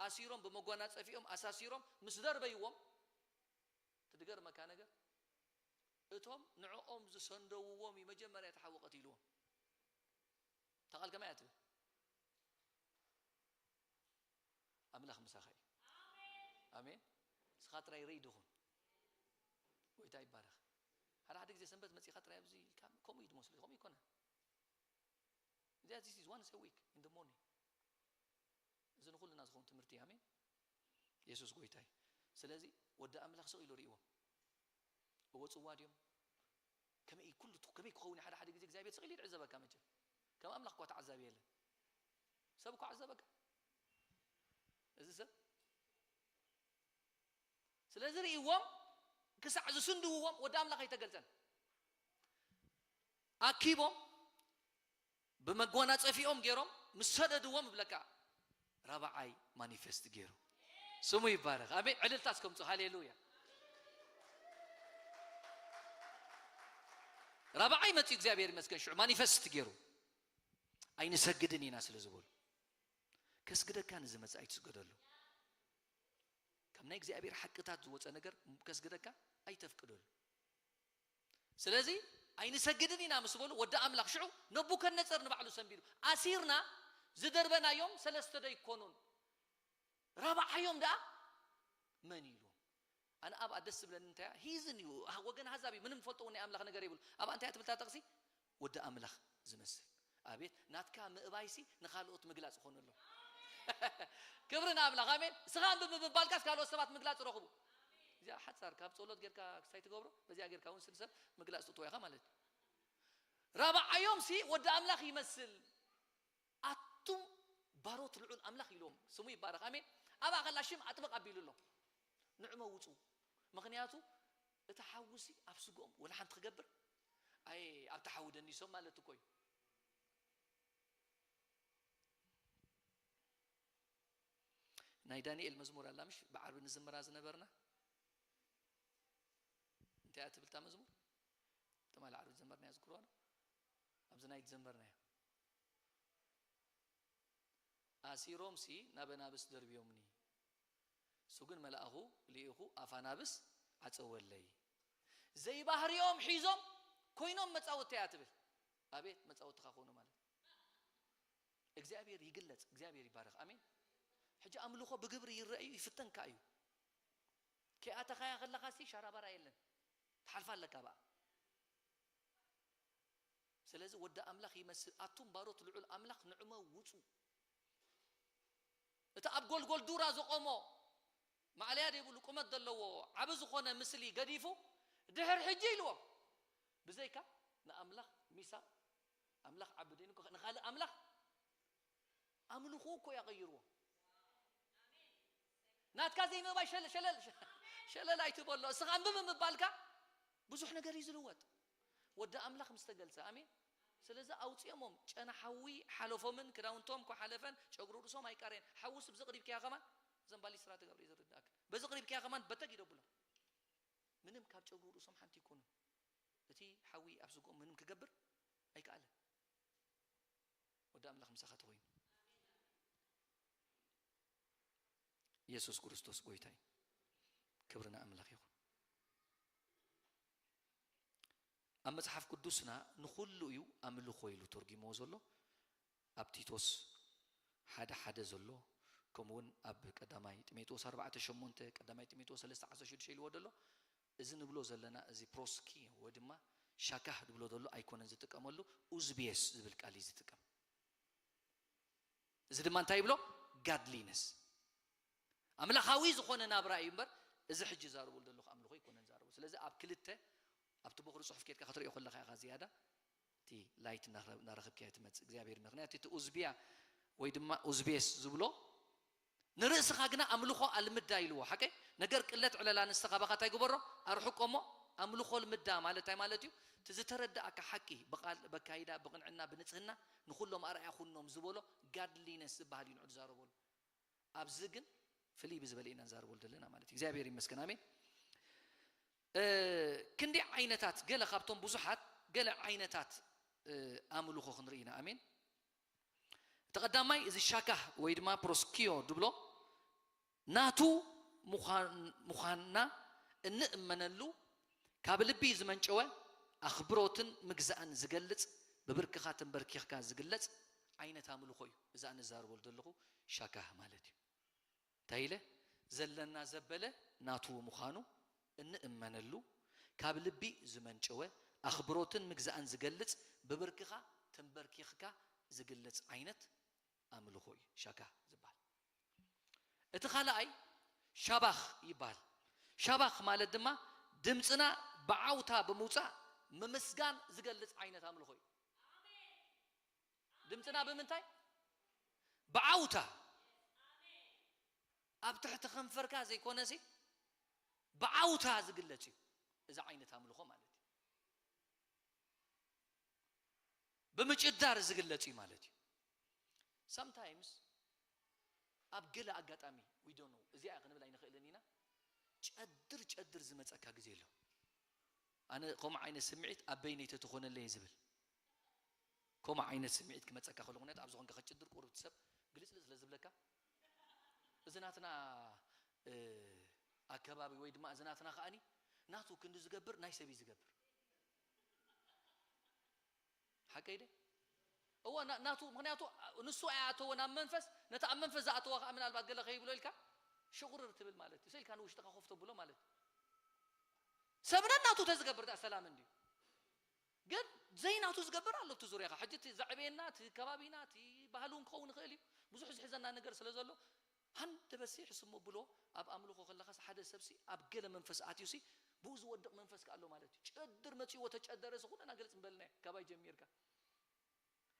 ኣሲሮም ብመጎናጸፊኦም ኣሳሲሮም ምስ ደርበይዎም፣ እቲ ዝገርመካ ነገር እቶም ንዕኦም ዝሰንደውዎም እዩ መጀመርያ እቲ ሓዊ ቀቲልዎም። ተቓል ከመይ እያ ትብል? ኣምላኽ ምሳኻ እዩ። ኣሜን። ንስኻ ጥራይ ርኢድ ኹን። ጎይታ ይባረኽ። ሓደ ሓደ ግዜ ሰንበት መጺኻ ጥራይ ኣብዚ ኢልካ ከምኡ እዩ ዝመስሎ፣ ከምኡ ይኮነ። እዚኣ this is once a week in the morning። እዚ ንኹልና ዝኸውን ትምህርቲ እዩ። ኣሜን። የሱስ ጎይታ እዩ። ስለዚ ወዲ ኣምላኽ ስቕ ኢሉ ርእይዎም። እወ ጽዋ ድዮም? ከመይ ኩሉ ቱ-፣ ከመይ ክኸውን እዩ? ሓደ ሓደ ግዜ እግዚኣብሔር ስቕ ኢሉ ይዕዘበካ መቸም። ከም ኣምላኽ እኳ ተዓዛቢ የለን። ሰብ እኳ ዓዘበካ። እዚ ሰብ። ስለዚ ርእይዎም ክሳዕ ዝስንድውዎም ወዲ ኣምላኽ ኣይተገልጸን። ኣኪቦም ብመጓናጸፊኦም ገይሮም ምስ ሰደድዎም እብለካ ራብዓይ ማኒፌስት ገይሩ። ስሙ ይባረኽ። ኣሜን። ዕልልታ እስከምጹ። ሃሌሉያ። ራብዓይ መጺኡ እግዚኣብሔር ይመስገን። ሽዑ ማኒፌስት ገይሩ። ኣይንሰግድን ኢና ስለ ዝበሉ። ከስግደካ ንዝመጽእ ኣይትስገደሉ። ካብ ናይ እግዚኣብሔር ሓቅታት ዝወጸ ነገር ከስግደካ ኣይተፍቅደሉ። ስለዚ ኣይንሰግድን ኢና ምስ በሉ ወዲ ኣምላኽ ሽዑ ነቡከድነጸር ንባዕሉ ሰንቢዱ። ኣሲርና ዝደርበናዮም ሰለስተ ዶ ኣይኮኑን? ራብዓዮም ደኣ መን ኢልዎም? ኣነ ኣብኣ ደስ ዝብለኒ እንታይ እያ? ሂዝን እዩ። ኣህ፣ ወገን ኣህዛብ እዩ። ምንም ዝፈልጦ እውን ናይ ኣምላኽ ነገር የብሉ። ኣብኣ እንታይ እያ ትብል እታ ጥቕሲ? ወዲ ኣምላኽ ዝመስል። ኣቤት፣ ናትካ ምእባይሲ ንኻልኦት ምግላጽ ይኾነሎም። ክብሪ ንኣምላኽ፣ ኣሜን። እስኻ ኣንብብ ብምባልካስ ካልኦት ሰባት ምግላጽ ረኽቡ። እዚኣ ሓጻር፣ ካብ ጸሎት ጌርካ ክሳይ ትገብሮ፣ በዚኣ ጌርካ እውን ስንሰብ ምግላጽ ትእትዎ ኢኻ ማለት እዩ። ራብዓዮም ሲ ወዲ ኣምላኽ ይመስል። ኣቱም ባሮት ልዑል ኣምላኽ ኢልዎም፣ ስሙ ይባረኽ፣ ኣሜን። ኣብኣ ከላ ሽም ኣጥብቕ ኣቢሉ ኣሎ። ንዕመ ውጹ። ምኽንያቱ እቲ ሓዊ ሲ ኣብ ስግኦም ወላ ሓንቲ ክገብር፣ ኣይ፣ ኣብቲ ሓዊ ደኒሶም ማለት እኮ እዩ። ናይ ዳንኤል መዝሙር ኣላ ምሽ ብዓርቢ ንዝምራ ዝነበርና? እንታይ እያ ትብል እታ መዝሙር? ትማሊ ዓርቢ ዝዘመርናያ ዝክርዋ ዶ? ኣብዚ ናይ ዝዘመርናያ። ኣሲሮምሲ ናብ ኣናብስ ደርብዮምኒ። እሱ ግን መልኣኹ ልኢኹ ኣፍ ኣናብስ ዓጸወለይ። ዘይባህሪኦም ሒዞም ኮይኖም መጻወቲ እያ ትብል። ኣቤት መጻወትኻ ኮኑ ማለት። እግዚኣብሔር ይግለጽ፣ እግዚኣብሔር ይባረኽ። ኣሜን። ሕጂ ኣምልኾ ብግብሪ ይረአ እዩ፣ ይፍተን ከኣ እዩ። ከይኣተኻያ ከለኻ ሲ ሻራባራ የለን። ትሓልፋ ኣለካ ብኣ። ስለዚ ወዲ ኣምላኽ ይመስል ኣቱም ባሮት ልዑል ኣምላኽ ንዕመ ውፁ። እቲ ኣብ ጎልጎል ዱራ ዘቆሞ ማዕለያ ዘይብሉ ቁመት ዘለዎ ዓቢ ዝኾነ ምስሊ ገዲፉ ድሕር ሕጂ ኢልዎም። ብዘይካ ንኣምላኽ ሚሳ ኣምላኽ ዓቢ ደይኑ ንኻልእ ኣምላኽ ኣምልኾ እኮ ያቀይርዎ። ናትካ ዘይምእባይ ሸለል ሸለል ኣይትበሎ። እስኻ ኣንብብ ምባልካ ብዙሕ ነገር እዩ ዝልወጥ። ወዲ ኣምላኽ ምስ ተገልጸ፣ ኣሜን። ስለዚ ኣውጽኦሞም ጨና ሓዊ ሓለፎምን ክዳውንቶም ኮ ሓለፈን ጨጉሪ ርእሶም ኣይቃረየን። ሓዊ ስብ ዝቕሪብክያ ከማን ዘንባሊስትራ ትገብሪ ዝርዳእክን በዚ ቅሪብክያ ከማን በተግ ይደብሎም። ምንም ካብ ጨጉሪ ርእሶም ሓንቲ ይኮኑ። እቲ ሓዊ ኣብ ስጎም ምንም ክገብር ኣይከኣለን። ወዲ ኣምላኽ ምሳኻ ተኾይኑ። ኢየሱስ ክርስቶስ ጎይታ እዩ። ክብሪ ንኣምላኽ ይኹን። ኣብ መጽሓፍ ቅዱስና ንኹሉ እዩ ኣምልኾ ኢሉ ተርጉምዎ ዘሎ። ኣብ ቲቶስ ሓደ ሓደ ዘሎ፣ ከምኡ እውን ኣብ ቀዳማይ ጢሞቴዎስ ኣርባዕተ ሸሞንተ፣ ቀዳማይ ጢሞቴዎስ ሰለስተ ዓሰርተ ሽዱሽተ ኢልዎ ዘሎ። እዚ ንብሎ ዘለና፣ እዚ ፕሮስኪ ወይ ድማ ሻካህ ዝብሎ ዘሎ ኣይኮነን ዝጥቀመሉ፣ ኡዝቤስ ዝብል ቃል እዩ ዝጥቀም። እዚ ድማ እንታይ ይብሎ? ጋድሊነስ፣ ኣምላኻዊ ዝኾነ ናብራ እዩ እምበር፣ እዚ ሕጂ ዛረበሉ ዘለኹ ኣምልኾ ኣይኮነን ዛረቡ። ስለዚ ኣብ ክልተ፣ ኣብቲ ቦኽሪ ጽሑፍ ኬድካ ክትርእዮ ከለኻ ኢኻ ዝያዳ እቲ ላይት እናረኸብካዮ ትመጽእ። እግዚኣብሔር ይመስገን። ምኽንያቱ እቲ ኡዝቢያ ወይ ድማ ኡዝቤስ ዝብሎ ንርእስኻ ግና ኣምልኾ ኣልምዳ ኢልዎ። ሓቀይ ነገር ቅለት ዕለላ ንስኻ ባኻ እንታይ ግበሮ? ኣርሕቆ እሞ ኣምልኾ ልምዳ ማለት እንታይ ማለት እዩ? እቲ ዝተረዳእካ ሓቂ ብቓል፣ በካይዳ፣ ብቕንዕና፣ ብንጽህና ንኹሎም ኣርኣያ ኩኖም ዝበሎ ጋድሊነስ ዝበሃል እዩ ንዑ ዝዛረበሉ። ኣብዚ ግን ፍልይ ብዝበለ ኢና ንዛረበሉ ዘለና ማለት እዩ። እግዚኣብሔር ይመስገን። ኣሜን። እ፣ ክንዲ ዓይነታት ገለ ካብቶም ብዙሓት ገለ ዓይነታት፣ እ፣ ኣምልኾ ክንርኢ ኢና። ኣሜን። እቲ ቀዳማይ እዚ ሻካህ ወይ ድማ ፕሮስኪዮ ድብሎ ናቱ ምዃን-፣ ምዃንና እንእመነሉ ካብ ልቢ ዝመንጨወ ኣኽብሮትን ምግዛእን ዝገልጽ ብብርክኻ ተንበርኪኽካ ዝግለጽ ዓይነት ኣምልኾ እዩ። እዛ ንዛረበሉ ዘለኹ ሻካህ ማለት እዩ። እንታይ ኢለ? ዘለና ዘበለ ናቱ ምዃኑ እንእመነሉ ካብ ልቢ ዝመንጨወ ኣኽብሮትን ምግዛእን ዝገልጽ ብብርክኻ ተንበርኪኽካ ዝግለጽ ዓይነት ኣምልኾ እዩ ሻካህ ዝበሃል። እቲ ካልኣይ ሻባኽ ይበሃል። ሻባኽ ማለት ድማ ድምፅና ብዓውታ ብምውፃእ ምምስጋን ዝገልፅ ዓይነት ኣምልኾ እዩ። ድምፅና ብምንታይ? ብዓውታ። ኣብ ትሕቲ ከንፈርካ ዘይኮነሲ ብዓውታ ዝግለፅ እዩ። እዚ ዓይነት ኣምልኾ ማለት እዩ። ብምጭዳር ዝግለጽ እዩ ማለት እዩ። Sometimes ኣብ ገለ ኣጋጣሚ፣ we don't know፣ እዚኣ ክንብል ኣይንኽእልን ኢና፣ ጨድር ጨድር ዝመጸካ ግዜ ኣሎ። ኣነ ከምኡ ዓይነት ስምዒት ኣብ በይነይ ተትኾነለይ ዝብል፣ ከምኡ ዓይነት ስምዒት ክመጸካ ከሎ፣ ምኽንያቱ ኣብዚ ኮንካ ከጭድር ቁሩብ ሰብ ግልጽልጽ ስለ ዝብለካ፣ እዚ ናትና፣ እ፣ ኣከባቢ ወይ ድማ እዚ ናትና ከኣኒ ናቱ ክንዲ ዝገብር ናይ ሰብ እዩ ዝገብር። ሓቀይ ደ? እወ፣ ና-፣ ናቱ፣ ምኽንያቱ ንሱ ኣይኣተወ ናብ መንፈስ፣ ነቲ ኣብ መንፈስ ዝኣተወ ከዓ ምናልባት ገለ ከይብሎ ኢልካ ሽቑርር ትብል ማለት እዩ። ስኢልካ ንውሽጥኻ ኮፍ ተብሎ ማለት እዩ። ሰብና ናቱ ተዝገብር ደኣ ሰላም እንድዩ። ግን ዘይናቱ ዝገብር ኣሎ ኣብቲ ዙርያኻ። ሕጂ እቲ ዘዕበየና፣ እቲ ከባቢና፣ እቲ ባህሉ እውን ክኸውን ይኽእል እዩ። ብዙሕ ዝሕዘና ነገር ስለ ዘሎ፣ ሃንደበሲ ሕስሞ ብሎ ኣብ ኣምልኾ ከለኻስ ሓደ ሰብሲ ኣብ ገለ መንፈስ ኣትዩሲ ብኡ ዝወድቕ መንፈስ ከኣ ኣሎ ማለት እዩ። ጨድር መጺእዎ ተጨደረሲ ኩልና ግልጽ ምበልናዮ ካባይ ጀሚርካ።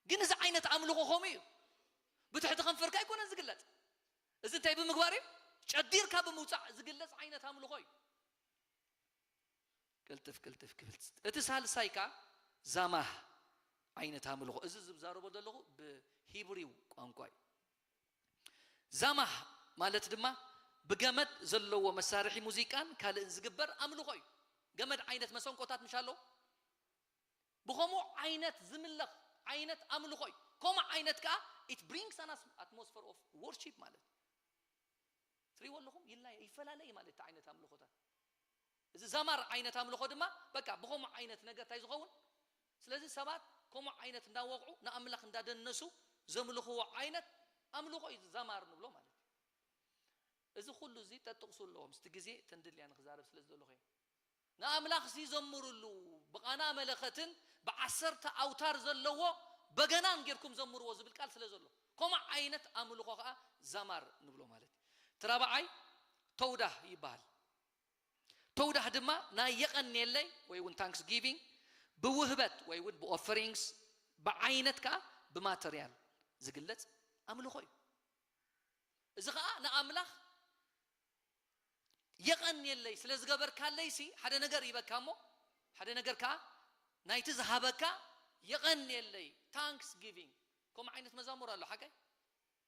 ግን እዚ ዓይነት ኣምልኾ ከምኡ እዩ። ብትሕቲ ከንፈርካ ኣይኮነን ዝግለጽ። እዚ እንታይ ብምግባር እዩ? ጨዲርካ ብምውጻእ ዝግለጽ ዓይነት ኣምልኾ እዩ። ቅልጥፍ ቅልጥፍ ክብል። እቲ ሳልሳይ ከኣ ዛማህ ዓይነት ኣምልኾ። እዚ ዝዛረቦ ዘለኹ ብሂብሪው ቋንቋ እዩ። ዛማህ ማለት ድማ ብገመድ ዘለዎ መሳርሒ ሙዚቃን ካልእን ዝግበር ኣምልኾ እዩ። ገመድ ዓይነት መሰንቆታት ምሽ ኣለዉ? ብኸምኡ ዓይነት ዝምለኽ ዓይነት ኣምልኾ እዩ። ከምኡ ዓይነት ከኣ it brings an atmosphere of worship ማለት እዩ። ትሪእዎ ኣለኹም? ይላየ-፣ ይፈላለየ ማለት እቲ ዓይነት ኣምልኾታት። እዚ ዛማር ዓይነት ኣምልኾ ድማ በቃ ብኸምኡ ዓይነት ነገር እንታይ ዝኸውን? ስለዚ ሰባት ከምኡ ዓይነት እንዳወቕዑ ንኣምላኽ እንዳደነሱ ዘምልኽዎ ዓይነት ኣምልኾ እዩ ዛማር ንብሎ ማለት እዩ። እዚ ኩሉ እዚ ጠጥቕሱ ኣለዎ። ምስቲ ግዜ ተንድልያ ንክዛረብ ስለ ዝደለኹ እየ። ንኣምላኽ ሲ ዘምሩሉ፣ ብቓና መለኸትን ብዓሰርተ ኣውታር ዘለዎ በገናን ጌርኩም ዘምርዎ ዝብል ቃል ስለ ዘሎ፣ ከምኡ ዓይነት ኣምልኾ ከዓ ዛማር ንብሎ ማለት እዩ። እቲ ራብዓይ ተውዳህ ይበሃል። ተውዳህ ድማ ናይ የቐንየለይ ወይ እውን ታንክስ ጊቪንግ ብውህበት ወይ እውን ብኦፈሪንግስ፣ ብዓይነት ከዓ ብማተርያል ዝግለጽ ኣምልኾ እዩ። እዚ ከዓ ንኣምላኽ የቐንየለይ ስለ ዝገበርካለይ ሲ ሓደ ነገር ይበካ እሞ፣ ሓደ ነገር ከዓ ናይቲ ዝሃበካ የቐንየለይ፣ ታንክስ ጊቪንግ። ከምኡ ዓይነት መዛሙር ኣሎ ሓቀይ?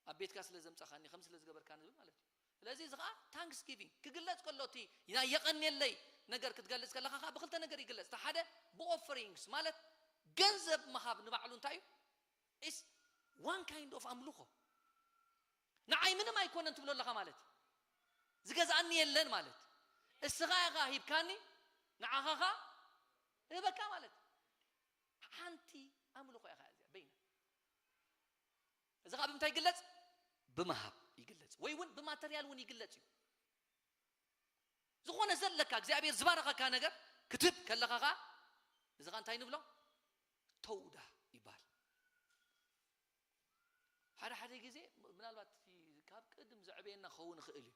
ኣብ ቤትካ ስለ ዘምጻኻኒ ከም ስለ ዝገበርካኒ ዝብል ማለት እዩ። ስለዚ እዚ ከዓ ታንክስ ጊቪንግ ክግለጽ ከሎ እቲ ናይ የቐንየለይ ነገር ክትገልጽ ከለኻ ከዓ ብክልተ ነገር ይግለጽ። እቲ ሓደ ብኦፈሪንግስ ማለት ገንዘብ ምሃብ ንባዕሉ እንታይ እዩ? Is one kind of ኣምልኾ። ንዓይ ምንም ኣይኮነን ትብሎ ኣለኻ ማለት እዩ። ዝገዝኣኒ የለን ማለት እዩ። እስኻ ኢኻ ሂብካኒ፣ ንዓኻ ኸኣ እህበካ ማለት እዩ። ሓንቲ ኣምልኾ ኢኻ እዚኣ በይና። እዚ ኸኣ ብምንታይ ይግለጽ? ብምሃብ ይግለጽ፣ ወይ እውን ብማተርያል እውን ይግለጽ እዩ። ዝኾነ ዘለካ እግዚኣብሔር ዝባረኸካ ነገር ክትህብ ከለኻ ኸኣ እዚ ኸኣ እንታይ ንብሎ? ተውዳ ይበሃል። ሓደ ሓደ ግዜ ምናልባት እቲ ካብ ቅድም ዘዕበየና ክኸውን ይኽእል እዩ።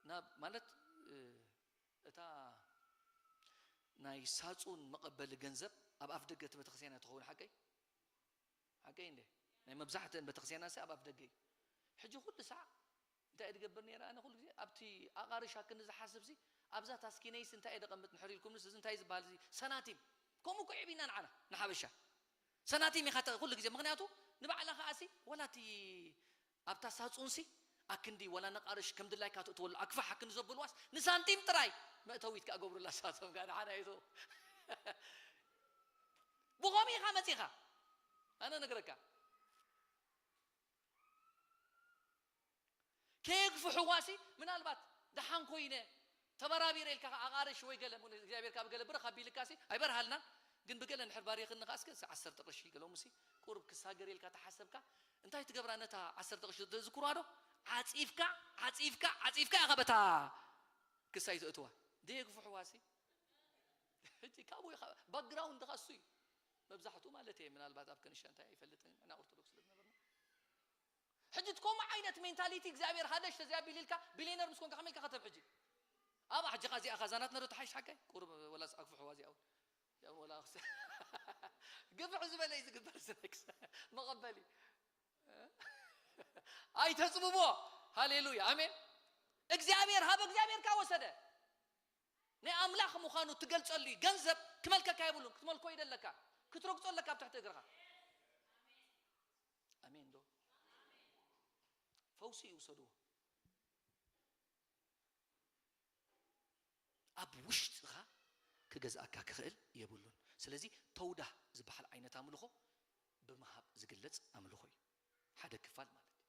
ናብ ማለት እ፣ እታ ናይ ሳጹን መቐበሊ ገንዘብ ኣብ ኣፍ ደገ እቲ ቤተክርስትያን እያ ትኸውን። ሓቀይ ሓቀይ እንደ ናይ መብዛሕትእን ቤተክርስትያናት ኣብ ኣፍ ደገ እዩ። ሕጂ ኩሉ ሳዕ እንታይ እየ ዝገብር ነይረ? ኣነ ኩሉ ግዜ ኣብቲ ኣቓርሽ ኣክኒ ዝሓስብ ሲ ኣብዛ ታስኪነይስ እንታይ እየ ደቐምጥ ንሕር ኢልኩም ንስ እዚ እንታይ ዝበሃል እዚ ሰናቲም። ከምኡ እኮ ዕቢና ንዓና ንሓበሻ ሰናቲም ኢኻ ተ- ኩሉ ግዜ። ምኽንያቱ ንባዕላ ከኣሲ ወላ እቲ ኣብታ ሳጹንሲ ኣክንዲ ወላ ነቓርሽ ከም ድላይካ ትእትወሉ ኣክፋሕ ኣክንዲ ዘብልዋስ ንሳንቲም ጥራይ መእተዊት ከኣ ገብሩላ ሳቶም ጋር ሓደ ኣይቶ ብኸምኡ ኢኻ መጺኻ ኣነ ነግረካ ከየግፍሕዋ ሲ ምናልባት ደሓን ኮይነ ተበራቢረ ኢልካ ኣቓርሽ ወይ ገለ እግዚኣብሔር ካብ ገለ ብርኽ ኣቢልካ ሲ ኣይበርሃልና ግን ብገለ ንድሕር ባሪኽኒ ከኣ እስከ ዓሰርተ ቅርሺ ገሎም ሲ ቁሩብ ክሳገር ኢልካ ተሓሰብካ እንታይ ትገብራ ነታ ዓሰርተ ቅርሺ ተዝክርዋ ዶ ዓፂፍካ ዓፂፍካ ዓፂፍካ ኢኻ በታ ክሳይ ትእትዋ ደየግፍሕዋ ሲ ሕጂ ካብኡ ኢኻ ባክግራውንድ ኻሱ እዩ መብዛሕትኡ ማለት እየ ምናልባት ኣብ ከንሻ እንታይ ኣይፈልጥን እና ኦርቶዶክስ ስለ ዝነበርና ሕጂ እቲ ከምኡ ዓይነት ሜንታሊቲ እግዚኣብሔር ሃደሽ ተዚኣ ቢልልካ ቢሊነር ምስ ኮንካ ከመይ ኢልካ ከተብ ሕጂ ኣብ ሕጂ ካ እዚኣ ካ ዛናትና ዶ ተሓይሽ ሓቀይ ቁሩብ ወላስ ኣግፍሕዋ እዚኣ እውን ያው ወላ ኣኽስ ግፍሕ ዝበለ እዩ ዝግበር ዝነክስ መቐበሊ ኣይተፅብቦ ሃሌሉያ ኣሜን እግዚኣብሔር ሃበ እግዚኣብሔር ካ ወሰደ ናይ ኣምላኽ ምዃኑ ትገልጸሉ እዩ ገንዘብ ክመልከካ የብሉን ክትመልኮ ይደለካ ክትረግጾ ኣለካ ኣብ ትሕቲ እግርኻ ኣሜን ዶ ፈውሲ ይውሰድዎ ኣብ ውሽጥኻ ክገዝኣካ ክኽእል የብሉን ስለዚ ተውዳህ ዝበሃል ዓይነት ኣምልኾ ብምሃብ ዝግለጽ ኣምልኾ እዩ ሓደ ክፋል ማለት እዩ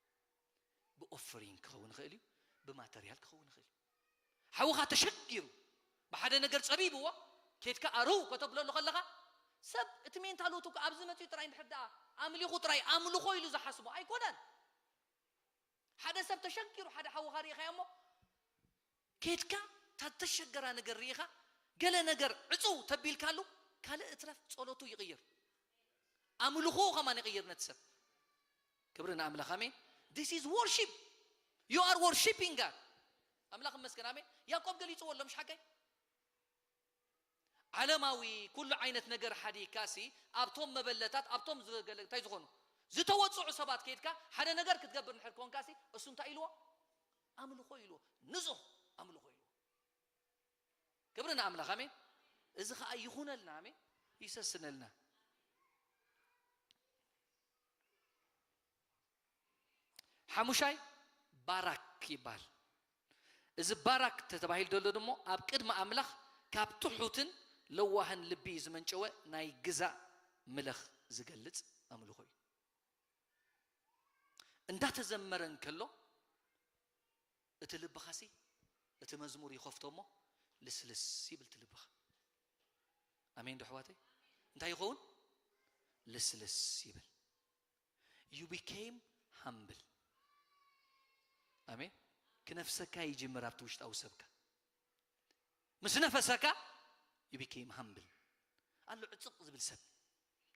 ብኦፈሪንግ ክኸውን ይኽእል እዩ ብማተርያል ክኸውን ይኽእል እዩ ሓውኻ ተሸጊሩ ብሓደ ነገር ጸቢብዎ ኬድካ ኣርው ከተብለሉ ከለኻ ሰብ እቲ ሜንታሎቱ ኣብዚ መፅኡ ጥራይ እንድሕር ደኣ ኣምሊኹ ጥራይ ኣምልኾ ኢሉ ዝሓስቦ ኣይኮነን ሓደ ሰብ ተሸጊሩ ሓደ ሓውኻ ርኢኻዮ እሞ ኬድካ እታ ዝተሸገራ ነገር ርኢኻ ገለ ነገር ዕፅው ተቢልካሉ ካልእ እትረፍ ጸሎቱ ይቕይር ኣምልኾ ከማን ይቕይር ነቲ ሰብ ክብሪ ንኣምላኽ ኣሜን this is worship you are worshiping God ኣምላኽ መስገን ኣሜን ያዕቆብ ገሊፅዎ ኣሎ ምሽ ሓቀይ ዓለማዊ ኩሉ ዓይነት ነገር ሓዲግካሲ ኣብቶም መበለታት ኣብቶም ዝገለ እንታይ ዝኾኑ ዝተወፅዑ ሰባት ከይድካ ሓደ ነገር ክትገብር ንሕር ኮንካሲ እሱ እንታይ ኢልዎ ኣምልኾ ኢልዎ ንጹህ ኣምልኾ ኢልዎ ክብሪ ንኣምላኽ ኣሜን እዚ ከዓ ይኹነልና ኣሜን ይሰስነልና ሓሙሻይ ባራክ ይበሃል እዚ ባራክ ተተባሂል ዘሎ ድሞ ኣብ ቅድሚ ኣምላኽ ካብ ትሑትን ለዋህን ልቢ ዝመንጨወ ናይ ግዛእ ምለኽ ዝገልጽ ኣምልኾ እዩ እንዳተዘመረ እንከሎ እቲ ልብኻሲ እቲ መዝሙር ይኸፍቶ እሞ ልስልስ ይብል እቲ ልብኻ ኣሜን ዶ ኣሕዋተይ እንታይ ይኸውን ልስልስ ይብል you became humble ኣሜን ክነፍሰካ ይጅምር ኣብቲ ውሽጣዊ ሰብካ ምስ ነፈሰካ you became humble ኣሎ ዕጽቕ ዝብል ሰብ።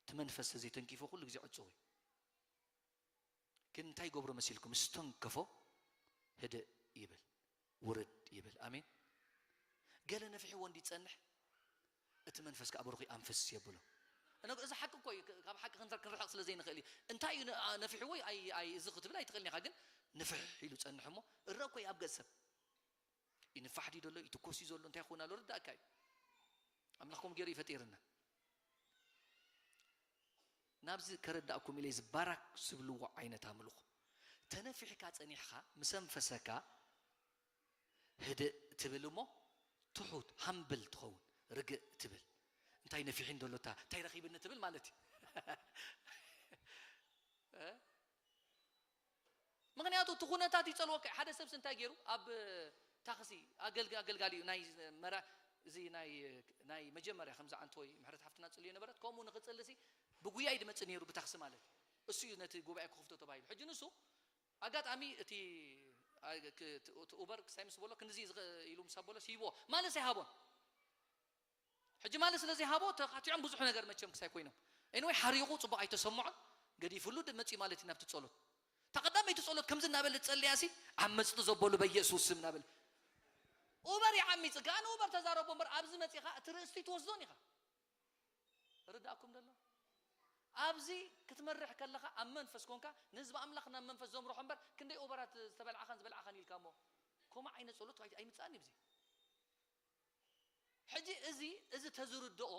እቲ መንፈስ ዘይተንኪፎ ኩሉ ግዜ ዕጹቕ እዩ። ግን እንታይ ይገብሮ መሲልኩም? ዝተንከፎ ህድእ ይብል፣ ውርድ ይብል። ኣሜን። ገለ ነፊሕዎ እንዲ ይጸንሕ፣ እቲ መንፈስ ከኣ ብሩኽ ኣንፍስ የብሎ። እነ-፣ እዚ ሓቂ እኮ እዩ። ካብ ሓቂ ክንፈር-፣ ክንርሕቕ ስለ ዘይንኽእል እዩ። እንታይ እዩ ነ-፣ ነፊሕዎ? ኣይ፣ ኣይ፣ እዚ ክትብል ኣይትኽእልን ኢኻ። ግን ንፍሕ ኢሉ ጸንሕ እሞ እረ እኮ እዩ ኣብ ገጽ ሰብ። ይንፋሕ ድዩ ዘሎ? ይትኮስ እዩ ዘሎ? እንታይ ይኸውን ኣሎ? ርዳእካ እዩ። ኣምላኽ ከምኡ ገይሩ እዩ ፈጢርና። ናብዚ ከረዳእኩም ኢለ እዚ ባራክ ዝብልዎ ዓይነት ኣምልኾ። ተነፊሕካ ጸኒሕካ ምስ ኣንፈሰካ ህድእ ትብል እሞ ትሑት ሃምብል ትኸውን፣ ርግእ ትብል። እንታይ ነፊሕን ዘሎ እታ እንታይ ረኺብኒ ትብል ማለት እዩ። እ? ምኽንያቱ እቲ ኩነታት ይጸልወካ እዩ። ሓደ ሰብሲ እንታይ ገይሩ ኣብ ታኽሲ ኣገልግ-፣ ኣገልጋሊ እዩ ናይ መራ-፣ እዚ ናይ፣ ናይ መጀመርያ ከምዚ ዓንተወይ ምሕረት ሃፍትና ጽልዮ ነበረት። ከምኡ ንኽጽልሲ ብጉያይ ድመጽእ ነይሩ ብታኽሲ ማለት እዩ። እሱ እዩ ነቲ ጉባኤ ክኽፍቶ ተባሂሉ። ሕጂ ንሱ ኣጋጣሚ እቲ፣ አ-፣ ክ-፣ እቲ፣ እቲ ኡበር ክሳይ ምስ በሎ ክንድዚ ዝኸ-፣ ኢሉ ምስ ኣበሎ ሲይቦ ማለት ኣይሃቦን። ሕጂ ማለት ስለ ዘይሃቦ ተኻቲዖም ብዙሕ ነገር መቸም ክሳይ ኮይኖም። ኤንወይ ሓሪቑ ጽቡቕ ኣይተሰምዖን። ገዲፍሉ ድ-፣ መጺኡ ማለት እዩ ናብቲ ጸሎት። እታ ቀዳመይቲ ጸሎት ከምዚ እናበለ ጸልያ ሲ ዓመጽቲ ዘበሉ በኢየሱስ ስም እናበለ። ኡበር ይዓሚጽ፣ ከኣ ንኡበር ተዛረቦ እምበር ኣብዚ መጺኻ እቲ ርእስቲ ትወስዶን ኢኻ። ርዳእኩም ደሎ? ኣብዚ ክትመርሕ ከለኻ ኣብ መንፈስ ኮንካ ንህዝቢ ኣምላኽ ናብ መንፈስ ዘምርሖ እምበር ክንደይ ኡበራት ዝተበልዓኻን ዝበልዓኻን ኢልካ እሞ ከምኡ ዓይነት ጸሎት ኣይ-፣ ኣይምጻእን እዩ ብዚ። ሕጂ እዚ፣ እዚ ተዝርድኦ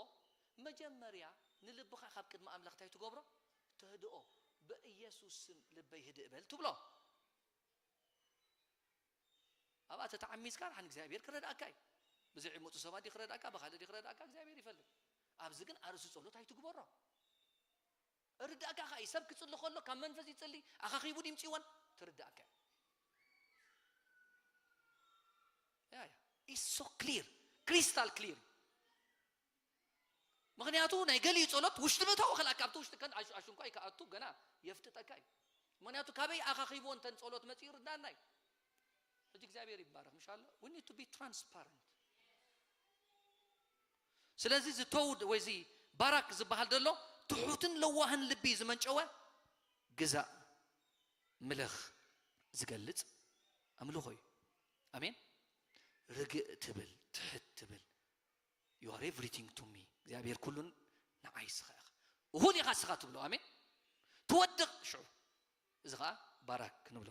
መጀመርያ ንልብኻ ካብ ቅድሚ ኣምላኽ እንታይ ትገብሮ? ተህድኦ። በኢየሱስ ስም ልበይ ህድእ በል ትብሎ። ኣብኣ ተተዓሚዝካ ደሓን እግዚኣብሔር ክረድኣካ እዩ። ብዘይ ዕሙቱ ሰባት ድዩ ክረድኣካ፣ ብኻልእ ድዩ ክረድኣካ እግዚኣብሔር ይፈልጥ። ኣብዚ ግን ኣርእሲ ጸሎት ኣይትግበሮ። እርዳእካ ኸኣ እዩ። ሰብ ክጽሊ ከሎ ካብ መንፈስ ይጽሊ፣ ኣኻኺቡ ድምጺወን ትርዳእካ እዩ። ያ፣ ያ። It's so clear, crystal clear። ምኽንያቱ ናይ ገሊኡ ጸሎት ውሽጢ ምእታው ክልኣካ ኣብቲ ውሽጢ ከን ኣሽ-፣ ኣሽንኳይ ክኣቱ ገና የፍጥጠካ እዩ። ምኽንያቱ ካበይ ኣኻኺብዎ እንተን ጸሎት መጺኡ ይርዳእና እዩ። ሕጂ እግዚኣብሔር ይባረኽ፣ ምሽ ኣሎ? We need to be transparent። ስለዚ እዚ ተውድ ወይ እዚ ባራክ ዝበሃል ዘሎ ትሑትን ለዋህን ልቢ ዝመንጨወ ግዛእ ምለኽ ዝገልጽ ኣምልኾ እዩ። ኣሜን። ርግእ ትብል፣ ትሕት ትብል። You are everything to me። እግዚኣብሔር ኩሉን ንዓይ ስኻ ኢኻ። እኹል ኢኻ ስኻ ትብሎ። ኣሜን። ትወድቕ ሽዑ። እዚ ኸዓ ባራክ ንብሎ።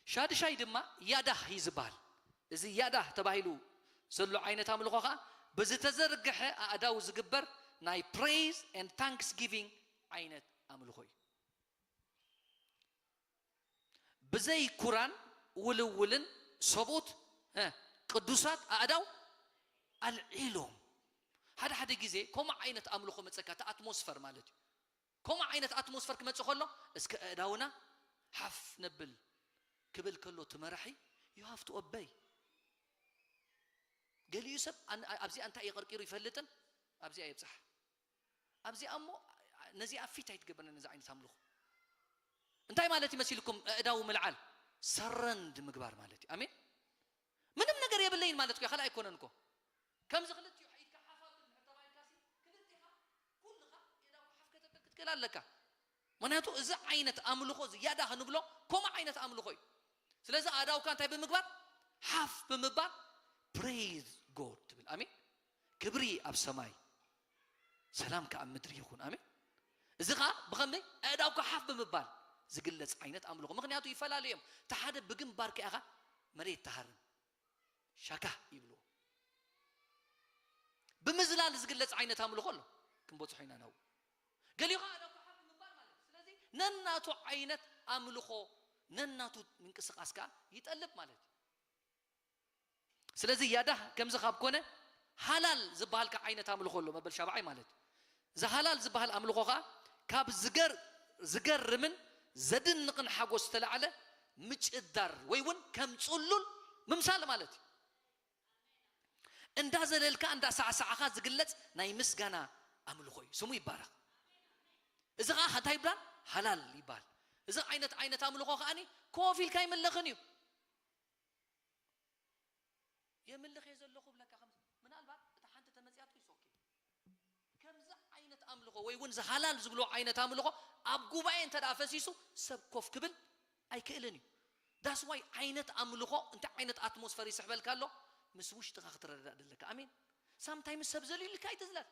ሻድሻይ ድማ ያዳህ እዩ ዝበሃል። እዚ ያዳህ ተባሂሉ ዘሎ ዓይነት ኣምልኾ ኸዓ ብዝተዘርግሐ ኣእዳው ዝግበር ናይ praise and thanksgiving ዓይነት ኣምልኾ እዩ። ብዘይ ኩራን ውልውልን ሰብኡት፣ እ፣ ቅዱሳት ኣእዳው ኣልዒሎም። ሓደ ሓደ ግዜ ከምኡ ዓይነት ኣምልኾ መጸካ፣ እቲ ኣትሞስፈር ማለት እዩ። ከምኡ ዓይነት ኣትሞስፈር ክመጽእ ከሎ፣ እስከ ኣእዳውና ሓፍ ነብል ክብል ከሎ፣ እቲ መራሒ you have to obey። ገሊኡ ሰብ ኣን-፣ ኣብዚኣ እንታይ እዩ ቀርቂሩ ይፈልጥን ኣብዚኣ ይብጻሕ። ኣብዚኣ እሞ ነዚኣ ፊት ኣይትገብርና፣ ነዚ ዓይነት ኣምልኾ። እንታይ ማለት ይመሲልኩም? ኣእዳው ምልዓል፣ ሰረንድ ምግባር ማለት እዩ። ኣሜን። ምንም ነገር የብለይን ማለት እኮ፣ ካልእ ኣይኮነን እኮ። ከምዚ ክልቲኡ ኢድካ ሓፍ ኣብል እንድሕር ተባሂልካ ሲ፣ ክልቲኻ፣ ኩልኻ ኣእዳውካ ሓፍ ከተብል ክትክእል ኣለካ። ምኽንያቱ እዚ ዓይነት ኣምልኾ እዚ ያዳ ክንብሎ ከምኡ ዓይነት ኣምልኾ እዩ። ስለዚ ኣእዳውካ እንታይ ብምግባር? ሓፍ ብምባል praise God ትብል። ኣሜን። ክብሪ ኣብ ሰማይ፣ ሰላም ከኣ ኣብ ምድሪ ይኹን። ኣሜን። እዚ ኸኣ ብኸመይ? ኣእዳውካ ሓፍ ብምባል ዝግለጽ ዓይነት ኣምልኾ። ምኽንያቱ ይፈላለዩ እዮም። እቲ ሓደ ብግንባርካ ኢኻ መሬት ትሃርም፣ ሻካ ይብልዎ። ብምዝላል ዝግለጽ ዓይነት ኣምልኾ ኣሎ። ክንበጽሖ ኢና ናብኡ። ገሊኡ ኸኣ ኣእዳውካ ሓፍ ብምባል ማለት እዩ። ስለዚ ነናቱ ዓይነት ኣምልኾ፣ ነናቱ ምንቅስቓስ ከኣ ይጠልብ ማለት እዩ። ስለዚ ያዳህ ከምዚ ካብ ኮነ፣ ሃላል ዝበሃል ከ ዓይነት ኣምልኾ ኣሎ፣ መበል ሻብዓይ ማለት እዩ። እዚ ሃላል ዝበሃል ኣምልኾ ከኣ ካብ ዝገር-፣ ዝገርምን ዘድንቕን ሓጎስ ዝተላዕለ ምጭዳር ወይ እውን ከም ጽሉል ምምሳል ማለት እዩ። እንዳዘለልካ እንዳሳዕሳዕኻ ዝግለጽ ናይ ምስጋና ኣምልኾ እዩ። ስሙ ይባረኽ። እዚ ኸኣ እንታይ ይብላል? ሃላል ይባሃል። እዚ ዓይነት፣ ዓይነት ኣምልኾ ከኣኒ ኮፍ ኢልካ ኣይምለኽን እዩ። የምልኽ እየ ዘለኹ ብለካ ከም ምናልባት እታ ሓንቲ ተመጽያቱ ይሶኪ ወይ እውን ዝሃላል ዝብሎ ዓይነት ኣምልኾ ኣብ ጉባኤ እንተ ደኣ ፈሲሱ ሰብ ኮፍ ክብል ኣይክእልን እዩ። That's why ዓይነት ኣምልኾ እንታይ ዓይነት ኣትሞስፈር ይስሕበልካ ኣሎ? ምስ ውሽጥኻ ክትረዳእ ደለካ። ኣሜን። ሳምታይምስ ሰብ ዘሊሉልካ ኣይትዝለል።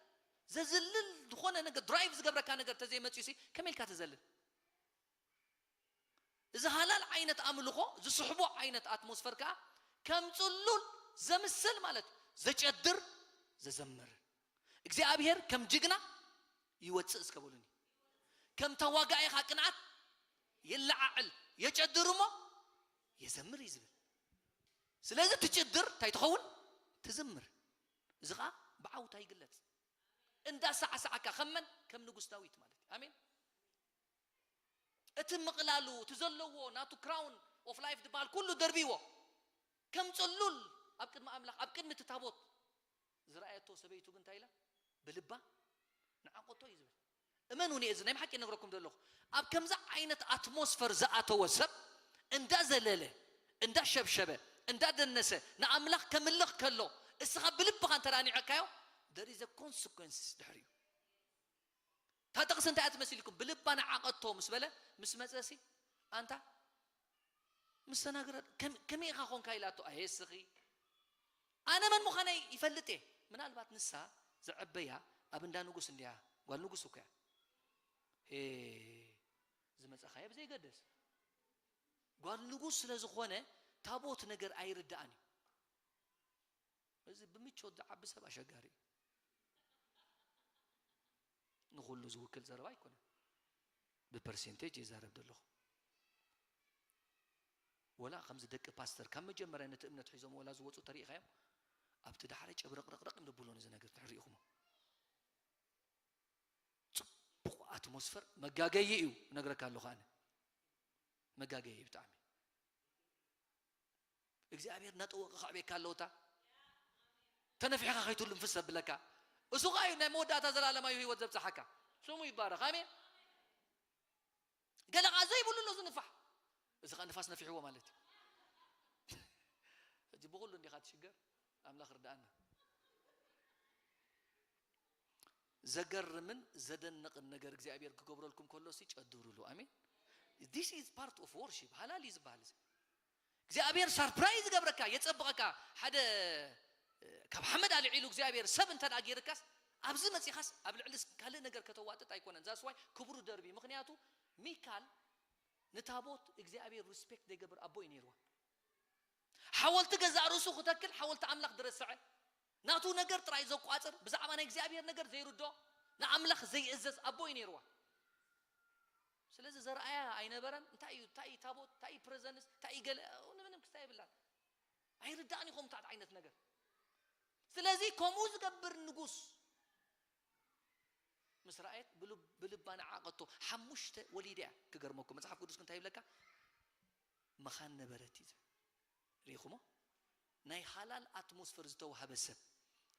ዘዝልል ዝኾነ ነገር ድራይቭ ዝገብረካ ነገር ተዘይመፅዩ ሲ ከመይ ኢልካ ትዘልል? እዚ ሃላል ዓይነት ኣምልኾ ዝስሕቦ ዓይነት ኣትሞስፈር ከዓ ከም ጽሉል ዘምስል ማለት እዩ። ዘጨድር፣ ዘዘምር። እግዚኣብሔር ከም ጅግና ይወፅእ እስከ በሉኒ። ከም ተዋጋኢ ኸዓ ቅንዓት የለዓዕል፣ የጨድር እሞ የዘምር እዩ ዝብል። ስለዚ ትጭድር እንታይ ትኸውን? ትዝምር። እዚ ኸዓ ብዓውታ ይግለጽ። እንዳሳዕሳዕካ ከም መን? ከም ንጉስ ዳዊት ማለት እዩ። ኣሜን። እቲ ምቕላሉ እቲ ዘለዎ ናቱ ክራውን ኦፍ ላይፍ ዝበሃል ኩሉ ደርቢዎ ከም ጽሉል ኣብ ቅድሚ ኣምላኽ ኣብ ቅድሚ እቲ ታቦት ዝረኣየቶ ሰበይቱ ግን እንታይ ኢላ? ብልባ ንዓቐቶ እዩ ዝብል። እመኑኒ፣ እዚ ናይ ብሓቂ እነግረኩም ዘለኹ ኣብ ከምዚ ዓይነት ኣትሞስፈር ዝኣተወ ሰብ እንዳዘለለ እንዳሸብሸበ እንዳደነሰ ንኣምላኽ ከምልኽ ከሎ እስኻ ብልብኻ እንተ ደኣ ኒዐካዮ there is a consequences ድሕሪኡ። እታ ጥቕሲ እንታይ እያ ትመስል ኢልኩም? ብልባ ንዓቐቶ ምስ በለ፣ ምስ መጸሲ፣ ኣንታ፣ ምስ ተናገረ፣ "ከም-፣ ከመይ ኢኻ ኾንካ?" ኢላቶ። ኣየ እስኺ፣ ኣነ መን ምዃነይ ይፈልጥ እየ። ምናልባት ንሳ ዘዐበያ ኣብ እንዳ ንጉስ እንድያ፣ ጓል ንጉስ እኮ እያ። "ሄ፣ ዝመጻኻዮ ብዘይገድስ፣ ጓል ንጉስ ስለ ዝኾነ ታቦት ነገር ኣይርድኣን እዩ።" እዚ ብምቾት ዝዓቢ ሰብ ኣሸጋሪ እዩ። ንኹሉ ዝውክል ዘረባ ኣይኮነን። ብፐርሴንቴጅ ይዛረብ ዘለኹ። ወላ ከምዚ ደቂ ፓስተር ካብ መጀመርያ ነቲ እምነት ሒዞም ወላ ዝወፁ ተሪኢኻዮም፣ ኣብቲ ዳሕረ ጨብረቕረቕረቕ እዮም ዘብሎ ነዚ ነገር እንድሕር ርኢኹሞ። ጽቡቕ ኣትሞስፈር መጋገዪ እዩ፣ እነግረካ ኣለኹ ኣነ። መጋገዪ እዩ ብጣዕሚ። እግዚኣብሔር እናጠወቐ ከዕቤካ ኣለውታ። ተነፊሕካ ከይትህሉ ንፍስ ዘብለካ። እሱ ኸዓ እዩ ናይ መወዳእታ ዘላለማዊ ህይወት ዘብጽሓካ። ስሙ ይባረኽ። ኣሜን። ገለ ኸዓ ዘይብሉ ኣሎ ዝንፋሕ። እዚ ኸዓ ንፋስ ነፊሕዎ ማለት እዩ። ሕጂ ብኹሉ እንዲኻ ትሽገር። ኣምላኽ ርድኣና። ዘገርምን ዘደንቕን ነገር እግዚኣብሔር ክገብረልኩም ከሎ ሲ ጨድሩሉ። ኣሜን። This is part of worship። ሃላል እዩ ዝበሃል እዚ። እግዚኣብሔር ሰርፕራይዝ ይገብረካ፣ የጸብቐካ። ሓደ ካብ ሓመድ ኣልዒሉ እግዚኣብሔር ሰብ እንተ ደኣ ገይርካስ ኣብዚ መጺኻስ ኣብ ልዕሊ ካልእ ነገር ከተዋጥጥ ኣይኮነን። ዛስ ዋይ ክብሩ ደርቢ። ምኽንያቱ ሚካል ንታቦት እግዚኣብሔር ሪስፔክት ዘይገብር ኣቦ እዩ ነይርዋ። ሓወልቲ ገዛእ ርእሱ ክተክል ሓወልቲ ኣምላኽ ዝረስዐ ናቱ ነገር ጥራይ ዘቋጽር ብዛዕባ ናይ እግዚኣብሔር ነገር ዘይርዶ ንኣምላኽ ዘይእዘዝ ኣቦ እዩ ነይርዋ። ስለዚ ዘርኣያ ኣይነበረን። እንታይ እዩ እንታይ እዩ ታቦት እንታይ እዩ ፕረዘንስ እንታይ እዩ ገለ ንምንም ክስታይ የብላን። ኣይርዳእን ይኾም እንታይ ዓይነት ነገር። ስለዚ ከምኡ ዝገብር ንጉስ ምስ ረኣየት ብልብ- ብልባ ንዓቐቶ። ሓሙሽተ ወሊደ እያ። ክገርመኩም መጽሓፍ ቅዱስ እንታይ ይብለካ? መኻን ነበረት እዩ ዝብል። ርኢኹሞ? ናይ ሃላል ኣትሞስፈር ዝተዋህበ ሰብ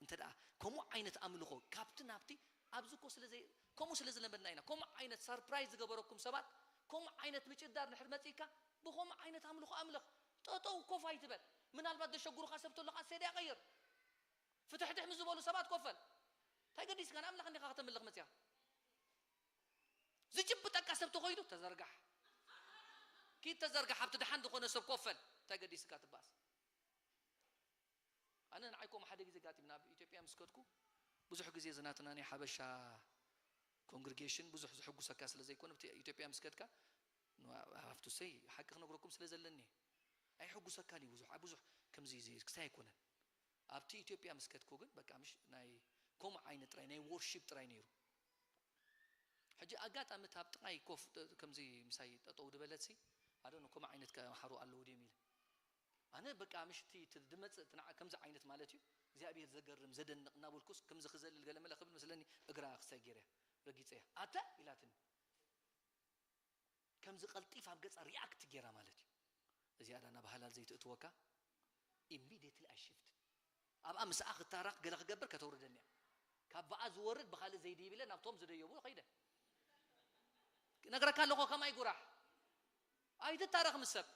እንተ ደኣ ከምኡ ዓይነት ኣምልኾ ካብቲ ናብቲ ኣብዚ እኮ ስለ ዘይ- ከምኡ ስለ ዝለመድና ኢና። ከምኡ ዓይነት ሰርፕራይዝ ዝገበረኩም ሰባት ከምኡ ዓይነት ምጭዳር ንድሕር መጺእካ ብኸምኡ ዓይነት ኣምልኾ ኣምልኽ። ጠጠው ኮፍ ኣይትበል። ምናልባት ዘሸጉሩኻ ሰብ ተሎ ኸዓ ሰድያ ቀይር። ፍትሕትሕ ምስ ዝበሉ ሰባት ኮፍ በል። እንታይ ገዲስካ ንኣምላኽ እንዲኻ ከተምልኽ መጺኻ? ዝጭብጠካ ሰብ ተኾይኑ ተዘርጋሕ። ኪድ ተዘርጋሕ ኣብቲ ደሓን ዝኾነ ሰብ ኮፍ በል። እንታይ ገዲስካ ትባኣስ? ኣነ ንዓይ ከምኡ ሓደ ግዜ ኣጋጢምኒ ኣብ ኢትዮጵያ ምስ ከድኩ ብዙሕ ግዜ እዚ ናትና ናይ ሓበሻ ኮንግሪጌሽን ብዙሕ ዝሕጉሰካ ስለ ዘይኮነ ኣብቲ ኢትዮጵያ ምስ ከድካ ሃፍቱ ሰይ ሓቂ ክነግረኩም ስለ ዘለኒ ኣይሕጉሰካን እዩ ብዙሕ ኣብ ብዙሕ ከምዚ እዚ ክስታይ ኣይኮነን። ኣብቲ ኢትዮጵያ ምስ ከድኩ ግን በቃ ምሽ ናይ ከምኡ ዓይነት ጥራይ ናይ ዎርሺፕ ጥራይ ነይሩ። ሕጂ ኣጋጣሚ እታ ኣብ ጥቓይ ኮፍ ከምዚ ምሳይ ጠጠው ዝበለት ሲ ኣዶ ከምኡ ዓይነት ከመሓሩ ኣለዉ ድዮም ኢለ ኣነ በቃ ምሽቲ እቲ ድመጽእ እቲ ንዓ ከምዚ ዓይነት ማለት እዩ እግዚኣብሔር ዘገርም ዘደንቕ እናበልኩስ ከምዚ ክዘልል ገለ መለ ክብል መስለኒ እግራ ክሳይ ገይረ ረጊጸያ ኣታ ኢላትኒ ከምዚ ቀልጢፍ ኣብ ገጻ ሪኣክት ገይራ ማለት እዩ እዚኣ ዳ ናብ ሃላል ዘይትእትወካ ኢሚዲየትሊ ኣይ ሽፍት ኣብኣ ምስኣ ክታረኽ ገለ ክገብር ከተውርደኒ እያ ካብ ብኣ ዝወርድ ብኻልእ ዘይድይብ ኢለ ናብቶም ዝደየቡ ከይደ ነግረካ ኣለኹ ከማይ ጉራሕ ኣይትታረኽ ምስ ሰብ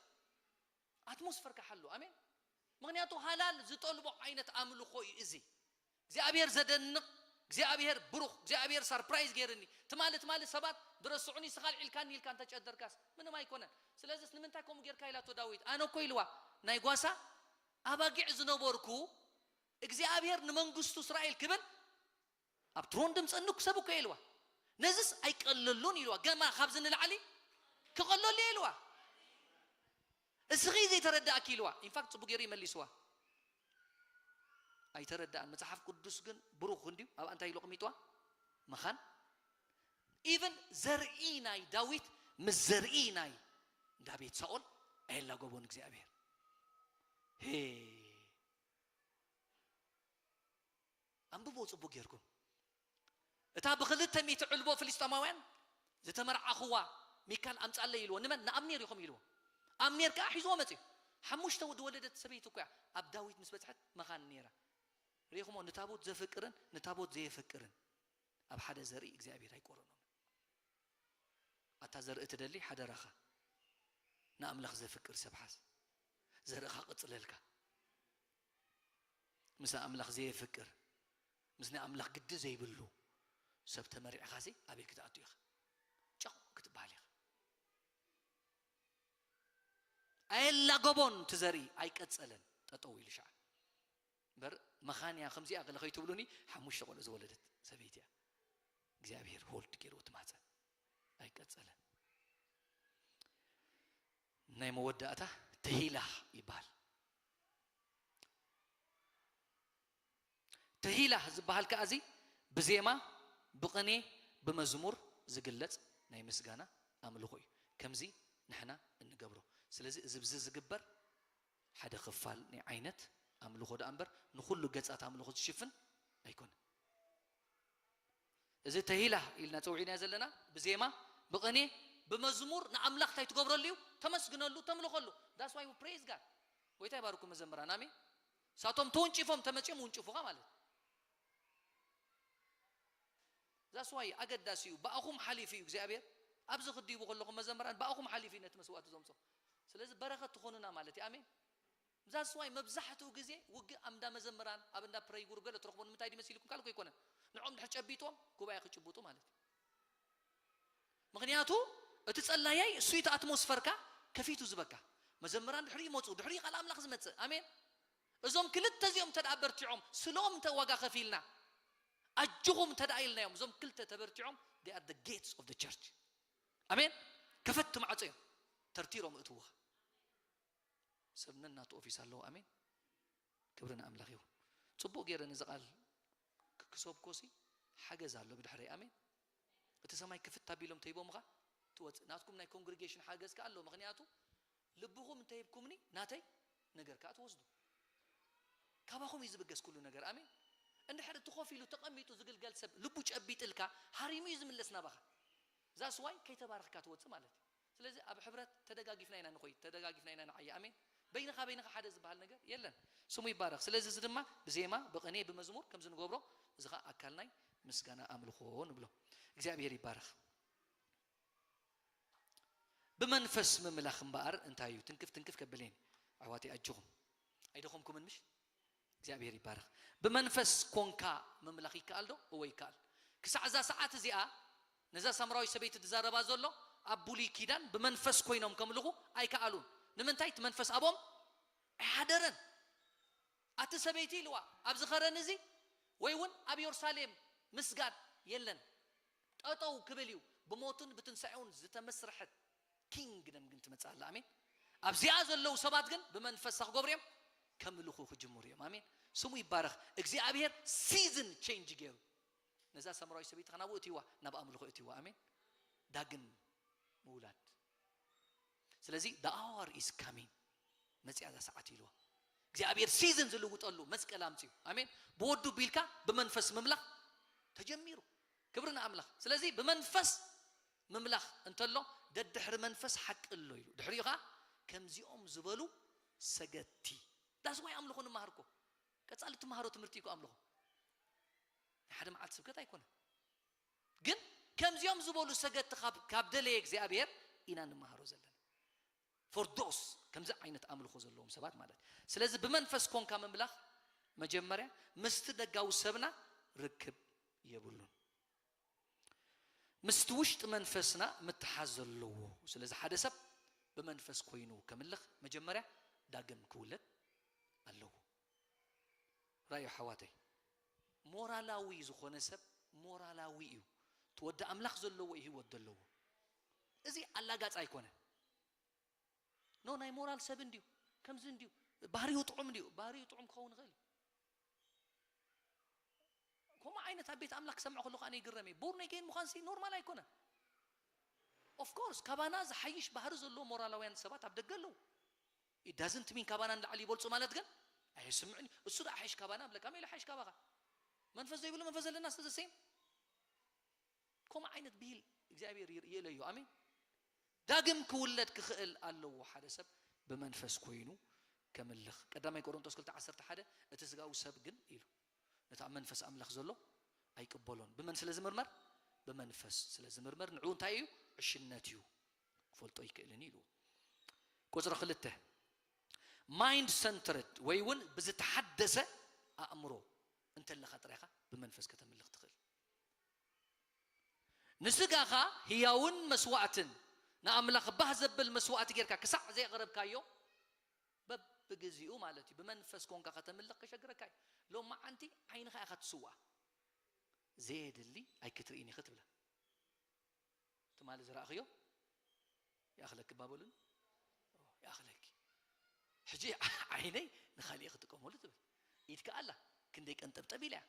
ኣትሞስፈርካ ሓሉ ኣሜን ምኽንያቱ ሃላል ዝጠልቦ ዓይነት ኣምልኾ እዩ እዚ እግዚኣብሔር ዘደንቕ እግዚኣብሔር ብሩኽ እግዚኣብሔር ሳርፕራይዝ ገይርኒ ትማሊ ትማሊ ሰባት ድረስዑኒ ስኻ ልዒልካኒ ኢልካ እንተጨደርካስ ምንም ኣይኮነን። ስለዚስ ንምንታይ ከምኡ ጌርካ ኢላቶ ዳዊት። ኣነ እኮ ኢልዋ ናይ ጓሳ ኣባጊዕ ዝነበርኩ እግዚኣብሔር ንመንግስቱ እስራኤል ክብል ኣብ ትሮን ድምፀኒ እኮ ሰብ እኮ ኢልዋ። ነዚስ ኣይቀለሉን ኢልዋ። ገማ ካብዚ ንላዕሊ ክቐለሉ ኢልዋ። እስኺ ዘይተረዳእኪ ኢልዋ። ኢንፋክት ፅቡቅ ገይሩ ይመሊስዋ። ኣይተረዳእን። መጽሓፍ ቅዱስ ግን ብሩኽ እንድዩ። ኣብኣ እንታይ ኢሉ ኣቐሚጥዋ? መኻን። ኢቨን ዘርኢ ናይ ዳዊት ምስ ዘርኢ ናይ እንዳ ቤት ሳኦል ኣየላጎቦን እግዚኣብሔር። ሄ ኣንብቦ ጽቡቅ ጌርኩም። እታ ብክልተ ሚእቲ ዕልቦ ፍልስጤማውያን ዝተመርዓኽዋ ሚካል ኣምጻለይ ኢልዎ። ንመን? ንኣብኔር ኢኹም ኢልዎ። ኣብኔር ከኣ ሒዝዎ መጽዩ። ሓሙሽተ ዝወለደት ሰበይቲ እኮ እያ ኣብ ዳዊት ምስ በጽሐት መኻን ነይራ። ርኢኹሞ? ንታቦት ዘፍቅርን ንታቦት ዘየፍቅርን ኣብ ሓደ ዘርኢ እግዚኣብሔር ኣይቆረኖምን። ኣታ ዘርኢ ትደሊ ሓደራኻ ንኣምላኽ ዘፍቅር ሰብ ሓዝ። ዘርእኻ ቅጽለልካ። ምስ ኣምላኽ ዘየፍቅር ምስ ናይ ኣምላኽ ግዲ ዘይብሉ ሰብ ተመሪዕኻሲ ኣበይ ክትኣቱ ኢኻ? ጨቕ ክትበሃል ኢኻ። ኣየላገቦን ትዘርኢ ኣይቀጸለን ጠጠው ኢሉ ሸዓ እምበር መኻንያ ከምዚኣ ገለ ከይትብሉኒ ሓሙሽተ ቆልዑ ዝወለደት ሰበይቲ እያ። እግዚኣብሔር ሆልድ ገይርዎ ትማፀን ኣይቀጸለን። ናይ መወዳእታ ተሂላ ይበሃል። ተሂላ ዝበሃል ከኣ እዚ ብዜማ ብቕኔ ብመዝሙር ዝግለጽ ናይ ምስጋና ኣምልኾ እዩ። ከምዚ ንሕና እንገብሮ። ስለዚ እዚ ብዚ ዝግበር ሓደ ክፋል ናይ ዓይነት ኣምልኾ ደኣ እምበር ንኹሉ ገጻት ኣምልኾ ዝሽፍን ኣይኮነን። እዚ ተሂላ ኢልና ጸውዒናዮ ዘለና ብዜማ ብቕኔ ብመዝሙር ንኣምላኽ እንታይ ትገብረሉ እዩ? ተመስግነሉ፣ ተምልኸሉ። That's why we praise God። ጎይታ ይባርኩም መዘምራን። ኣሜን። ሳቶም ተወንጪፎም ተመጺኦም ውንጭፉኻ ማለት እዩ። That's why ኣገዳሲ እዩ። ብኣኹም ሓሊፉ እዩ እግዚኣብሔር። ኣብዚ ክድይቡ ከለኹም መዘምራን ብኣኹም ሓሊፉ እዩ ነቲ መስዋእቲ ዘምጾ። ስለዚ በረኸት ትኾኑና ማለት እዩ። ኣሜን። That's why መብዛሕትኡ ግዜ ውግእ ኣብ እንዳ መዘምራን ኣብ እንዳ ፕረይ ግሩፕ ገለ ትረኽቦ ንምንታይ ድዩ መሲልኩም ካልኩ ኣይኮነን። ንዖም ድሕር ጨቢጥዎም ጉባኤ ክጭብጡ ማለት እዩ። ምክንያቱ እቲ ጸላያይ እሱ እቲ ኣትሞስፈርካ ከፊቱ ዝበካ መዘምራን ድሕሪ ይመፁ ድሕሪ ቃል ኣምላኽ ዝመፅእ ኣሜን። እዞም ክልተ እዚኦም እንተ ደኣ በርቲዖም ስሎም እንተ ዋጋ ከፊልና ኣጅኹም እንተ ደኣ ኢልናዮም እዞም ክልተ ተበርቲዖም they are the gates of the church። ኣሜን። ከፈቲ ማዕጾ እዮም ተርቲሮም እእትውኻ። ሰብ ነናቱ ኦፊስ ኣለዎ። ኣሜን። ክብሪ ንኣምላኽ ይኹን። ጽቡቕ ገይረ ነዚ ቃል ክ- ክሰብኮሲ ሓገዝ ኣሎ ብድሕረይ። ኣሜን። እቲ ሰማይ ክፍት ኣቢሎም ተሂቦምኻ ትወጽእ። ናትኩም ናይ ኮንግሪጌሽን ሓገዝ ከኣ ኣሎ። ምኽንያቱ ልብኹም እንተሂብኩምኒ ናተይ ነገር ከኣ ትወስዱ። ካባኹም እዩ ዝብገስ ኩሉ ነገር። ኣሜን። እንድሕር እቲ ኮፍ ኢሉ ተቐሚጡ ዝግልገል ሰብ ልቡ ጨቢጥልካ ሃሪሙ እዩ ዝምለስ ናባኻ። ዛስዋይ ከይተባረኽካ ትወጽእ ማለት እዩ። ስለዚ ኣብ ሕብረት ተደጋጊፍና ኢና ንኾይድ፣ ተደጋጊፍና ኢና ንዓይ። ኣሜን። በይንኻ በይንኻ ሓደ ዝበሃል ነገር የለን። ስሙ ይባረኽ። ስለዚ እዚ ድማ ብዜማ ብቕኔ ብመዝሙር ከምዚ ንገብሮ እዚ ኸዓ ኣካል ናይ ምስጋና ኣምልኾ ንብሎ። እግዚኣብሔር ይባረኽ። ብመንፈስ ምምላኽ እምበኣር እንታይ እዩ? ትንክፍ ትንክፍ ከብልን ኣሕዋተይ ኣጆኹም ኣይደኸምኩምን ምሽ እግዚኣብሔር ይባረኽ። ብመንፈስ ኮንካ ምምላኽ ይከኣል ዶ? እወ ይከኣል። ክሳዕ እዛ ሰዓት እዚኣ ነዛ ሳምራዊ ሰበይቲ ዝዛረባ ዘሎ ኣብ ብሉይ ኪዳን ብመንፈስ ኮይኖም ከምልኹ ኣይከኣሉን። ንምንታይ? እቲ መንፈስ ኣብኦም ኣይሓደረን። ኣቲ ሰበይቲ ኢልዋ ኣብዚ ኸረን እዚ ወይ እውን ኣብ የሩሳሌም ምስጋድ የለን። ጠጠው ክብል እዩ። ብሞቱን ብትንሳኤውን ዝተመስረሐት ኪንግደም ግን ትመጽእ ኣላ። ኣሜን። ኣብዚኣ ዘለዉ ሰባት ግን ብመንፈሳ ክገብሩ እዮም ከምልኹ ክጅምሩ እዮም። ኣሜን። ስሙ ይባረኽ። እግዚኣብሔር ሲዝን ቼንጅ ገይሩ ነዛ ሰምራዊ ሰበይቲ ናብኡ እትይዋ ናብ ኣምልኾ እትይዋ። ኣሜን። ዳግም ምውላድ። ስለዚ the hour is coming መጽያ እዛ ሰዓት ኢልዋ እግዚኣብሔር ሲዝን ዝልውጠሉ መስቀል ኣምፅዩ። ኣሜን። ብወዱ ቢልካ ብመንፈስ ምምላኽ ተጀሚሩ። ክብሪ ንኣምላኽ። ስለዚ ብመንፈስ ምምላኽ እንተሎ ደድሕሪ መንፈስ ሓቂ ኣሎ ኢሉ ድሕሪኡ ከዓ ከምዚኦም ዝበሉ ሰገድቲ። ዳስዋይ ኣምልኾ ንመሃር እኮ ቀፃሊ ትመሃሮ ትምህርቲ እኮ ኣምልኾ ናይ ሓደ መዓልቲ ስብከት ኣይኮነ። ግን ከምዚኦም ዝበሉ ሰገድቲ ካብ ደለየ እግዚኣብሔር ኢና ንመሃሮ ዘለና። ፎር ዶስ ከምዚ ዓይነት ኣምልኾ ዘለዎም ሰባት ማለት። ስለዚ ብመንፈስ ኮንካ ምምላኽ መጀመርያ ምስቲ ደጋዊ ሰብና ርክብ የብሉን። ምስቲ ውሽጢ መንፈስና ምትሓዝ ዘለዎ። ስለዚ ሓደ ሰብ ብመንፈስ ኮይኑ ከምልኽ መጀመርያ ዳግም ክውለድ ኣለዎ። ራእዩ ሓዋተይ፣ ሞራላዊ ዝኾነ ሰብ ሞራላዊ እዩ። እቲ ወዲ ኣምላኽ ዘለዎ እዩ ህይወት ዘለዎ። እዚ ኣላጋጽ ኣይኮነ። ኖ፣ ናይ ሞራል ሰብ እንድዩ፣ ከምዚ እንድዩ፣ ባህሪኡ ጥዑም እንድዩ። ባህሪኡ ጥዑም ክኸውን ይኽእል እዩ። ከምኡ ዓይነት ኣብ ቤት ኣምላኽ ክሰምዖ ከለኹ ኣነ ይግረም እየ። ቦርን ኣጌን ምዃንሲ ኖርማል ኣይኮነን። ኦፍ ኮርስ ካባና ዝሓይሽ ባህሪ ዘለዎ ሞራላውያን ሰባት ኣብ ደገ ኣለዉ። ኢት ዳዝንት ሚን ካባና ንላዕሊ ይበልጹ ማለት ግን ኣይስምዕን እዩ። እሱ ደኣ ሓይሽ ካባና እብለካ፣ ሜላ ሓይሽ ካባኻ። መንፈስ ዘይብሉ መንፈስ ዘለና ስለ ዘሰይም ከምኡ ዓይነት ብሂል እግዚኣብሔር ይር- ይእለዮ። ኣሜን። ዳግም ክውለድ ክኽእል ኣለዎ ሓደ ሰብ ብመንፈስ ኮይኑ ከምልኽ። ቀዳማይ ቆሮንቶስ ክልተ ዓሰርተ ሓደ፣ እቲ ስጋዊ ሰብ ግን ኢሉ ነቲ ኣብ መንፈስ ኣምላኽ ዘሎ ኣይቅበሎን። ብመን ስለ ዝምርመር? ብመንፈስ ስለ ዝምርመር ንዕኡ እንታይ እዩ? ዕሽነት እዩ፣ ክፈልጦ ኣይክእልን እዩ ኢልዎ። ቁጽሪ ክልተ፣ ማይንድ ሰንትርድ ወይ እውን ብዝተሓደሰ ኣእምሮ እንተለኻ ጥራይኻ ብመንፈስ ከተምልኽ ትኽእል። ንስጋኻ ህያውን መስዋእትን ንኣምላኽ ባህ ዘብል መስዋእቲ ጌርካ ክሳዕ ዘየቕረብካዮ፣ በብግዚኡ ማለት እዩ ብመንፈስ ኮንካ ከተምልኽ ከሸግረካ እዩ። ሎማዓንቲ ዓይንኻ ኢኻ ትስዋ፣ ዘየድሊ ኣይክትርእን ኢኺ ትብላ። ትማሊ ዝረእኽዮ ይኣኽለኪ እባ በሉኒ። ኦ፣ ይኣኽለኪ። ሕጂ ዓይነይ ንኻሊእ ክጥቀመሉ ትብል። ኢድካ ኣላ ክንደይ ቀንጠብጠብ ኢላ እያ።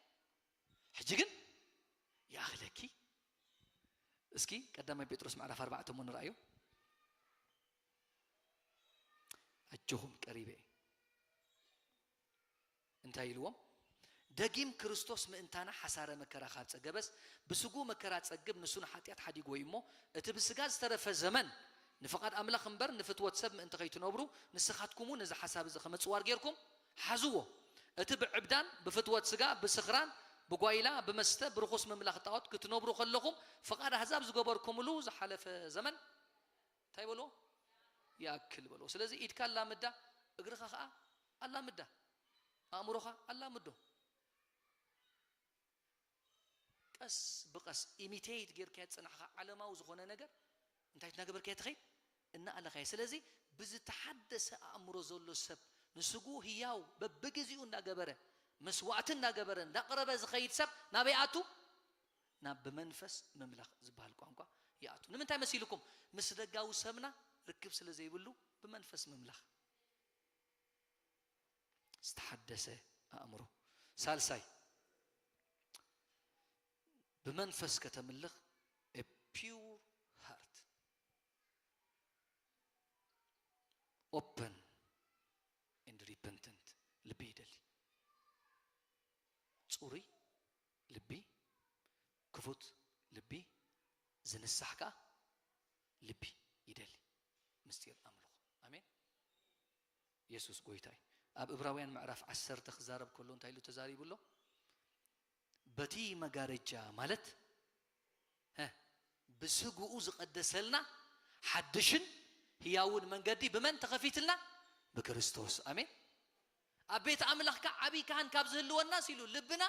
ሕጂ ግን ይኣኽለኪ። እስኪ ቀዳማይ ጴጥሮስ ምዕራፍ ኣርባዕተ እሞ ንርኣዮ። ኣጆኹም ቀሪበ እየ። እንታይ ኢልዎም? ደጊም ክርስቶስ ምእንታና ሓሳረ መከራ ካብ ጸገበስ፣ ብስጉ መከራ ጸግብ፣ ንሱ ንሓጢኣት ሓዲግዎ እዩ እሞ፣ እቲ ብስጋ ዝተረፈ ዘመን ንፍቓድ ኣምላኽ እምበር ንፍትወት ሰብ ምእንቲ ከይትነብሩ፣ ንስኻትኩም እውን ነዚ ሓሳብ እዚ ከም ምጽዋር ጌርኩም ሓዝዎ። እቲ ብዕብዳን፣ ብፍትወት ስጋ፣ ብስኽራን፣ ብጓይላ፣ ብመስተ፣ ብርኹስ ምምላኽ ጣዖት ክትነብሩ ከለኹም፣ ፍቓድ ኣህዛብ ዝገበርኩምሉ ዝሓለፈ ዘመን እንታይ በልዎ? ይኣክል በልዎ። ስለዚ ኢድካ ኣላምዳ፣ እግርኻ ኸዓ ኣላምዳ፣ ኣእምሮኻ ኣላምዶ። ቀስ ብቐስ ኢሚቴት ጌርካዮ ዝጸናሕካ ዓለማዊ ዝኾነ ነገር እንታይ እናገበርካዮ ትኸይድ? እናኣለኻዮ። ስለዚ ብዝተሓደሰ ኣእምሮ ዘሎ ሰብ ንስጉኡ ህያው በብግዜኡ እናገበረ መስዋዕቲ እናገበረ እናቕረበ ዝኸይድ ሰብ ናበይ ኣቱ? ናብ ብመንፈስ ምምላኽ ዝበሃል ቋንቋ ይኣቱ። ንምንታይ መሲልኩም? ምስ ደጋዊ ሰብና ርክብ ስለ ዘይብሉ ብመንፈስ ምምላኽ። ዝተሓደሰ ኣእምሮ። ሳልሳይ፣ ብመንፈስ ከተምልኽ a pure heart, open and repentant ልቢ ይደሊ። ጽሩይ ልቢ፣ ክፉት ልቢ፣ ዝንሳሕ ከኣ ልቢ ይደሊ። ምስጢር ኣምልኾ። ኣሜን። የሱስ ጎይታ እዩ። ኣብ እብራውያን ምዕራፍ ዓሰርተ ክዛረብ ከሎ እንታይ ኢሉ ተዛሪቡ ኣሎ? በቲ መጋረጃ ማለት፣ ሀ፣ ብስግኡ ዝቐደሰልና ሓድሽን ህያውን መንገዲ ብመን ተኸፊትልና? ብክርስቶስ። ኣሜን። ኣብ ቤት ኣምላኽካ ዓብዪ ካህን ካብ ዝህልወናስ ኢሉ ልብና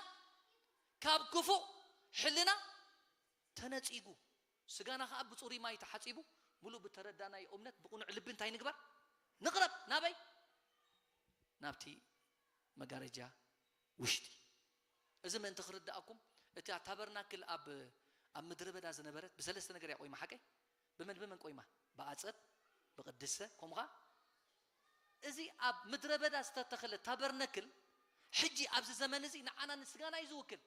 ካብ ክፉእ ሕልና ተነጺጉ፣ ስጋና ኸዓ ብጽሩይ ማይ ተሓጺቡ፣ ምሉእ ብተረዳናዮ እምነት ብቕኑዕ ልቢ እንታይ ንግበር? ንቕረብ። ናበይ? ናብቲ መጋረጃ ውሽጢ። እዚ ምእንቲ ክርድኣኩም፣ እታ ታበርናክል ኣብ፣ ኣብ ምድረ በዳ ዝነበረት ብሰለስተ ነገር እያ ቆይማ፣ ሓቀይ? ብመን ብመን ቆይማ? ብኣጸድ፣ ብቕድሰ፣ ከምኡ ኸዓ እዚ ኣብ ምድረ በዳ ዝተተኽለ ታበርነክል፣ ሕጂ ኣብዚ ዘመን እዚ ንዓና ንስጋና እዩ ዝውክል።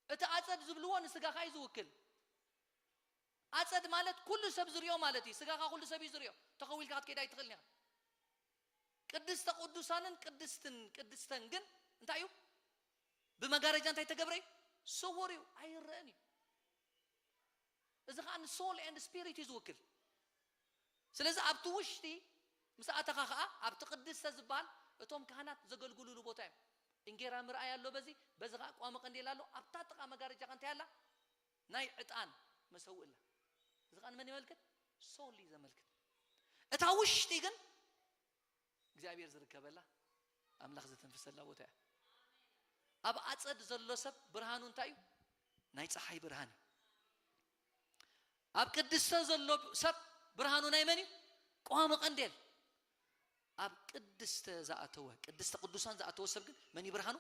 እቲ ኣጸድ ዝብልዎ ንስጋኻ እዩ ዝውክል። ኣጸድ ማለት ኩሉ ሰብ ዝሪኦ ማለት እዩ። ስጋኻ ኩሉ ሰብ እዩ ዝሪኦ። ተኸዊልካ ክትከይድ ኣይትኽእልን ኢኻ። ቅድስተ ቅዱሳንን ቅድስትን ቅድስተን ግን እንታይ እዩ? ብመጋረጃ እንታይ ተገብረ እዩ? ስዉር እዩ፣ ኣይረአን እዩ። እዚ ኸዓ ንሶል ኤንድ ስፒሪት እዩ ዝውክል። ስለዚ ኣብቲ ውሽጢ ምስ ኣተኻ ኸዓ ኣብቲ ቅድስተ ዝበሃል እቶም ካህናት ዘገልግሉሉ ቦታ እዮም። እንጌራ ምርኣይ ኣሎ በዚ፣ በዚ ኸዓ ቋሚ ቀንዴል ኣሎ። ኣብታ ጥቓ መጋረጃ ኸ እንታይ ኣላ? ናይ ዕጣን መሰውእ ኣላ። እዚ ኸዓ ንመን የመልክት? ሶል እዩ ዘመልክት። እታ ውሽጢ ግን እግዚኣብሔር ዝርከበላ፣ ኣምላኽ ዘተንፍሰላ ቦታ እያ። ኣብ ኣጸድ ዘሎ ሰብ ብርሃኑ እንታይ እዩ? ናይ ጸሓይ ብርሃን እዩ። ኣብ ቅድስተ ዘሎ ሰብ ብርሃኑ ናይ መን እዩ? ቀዋሚ ቀንዴል። ኣብ ቅድስተ ዝኣተወ፣ ቅድስተ ቅዱሳን ዝኣተወ ሰብ ግን መን እዩ ብርሃኑ?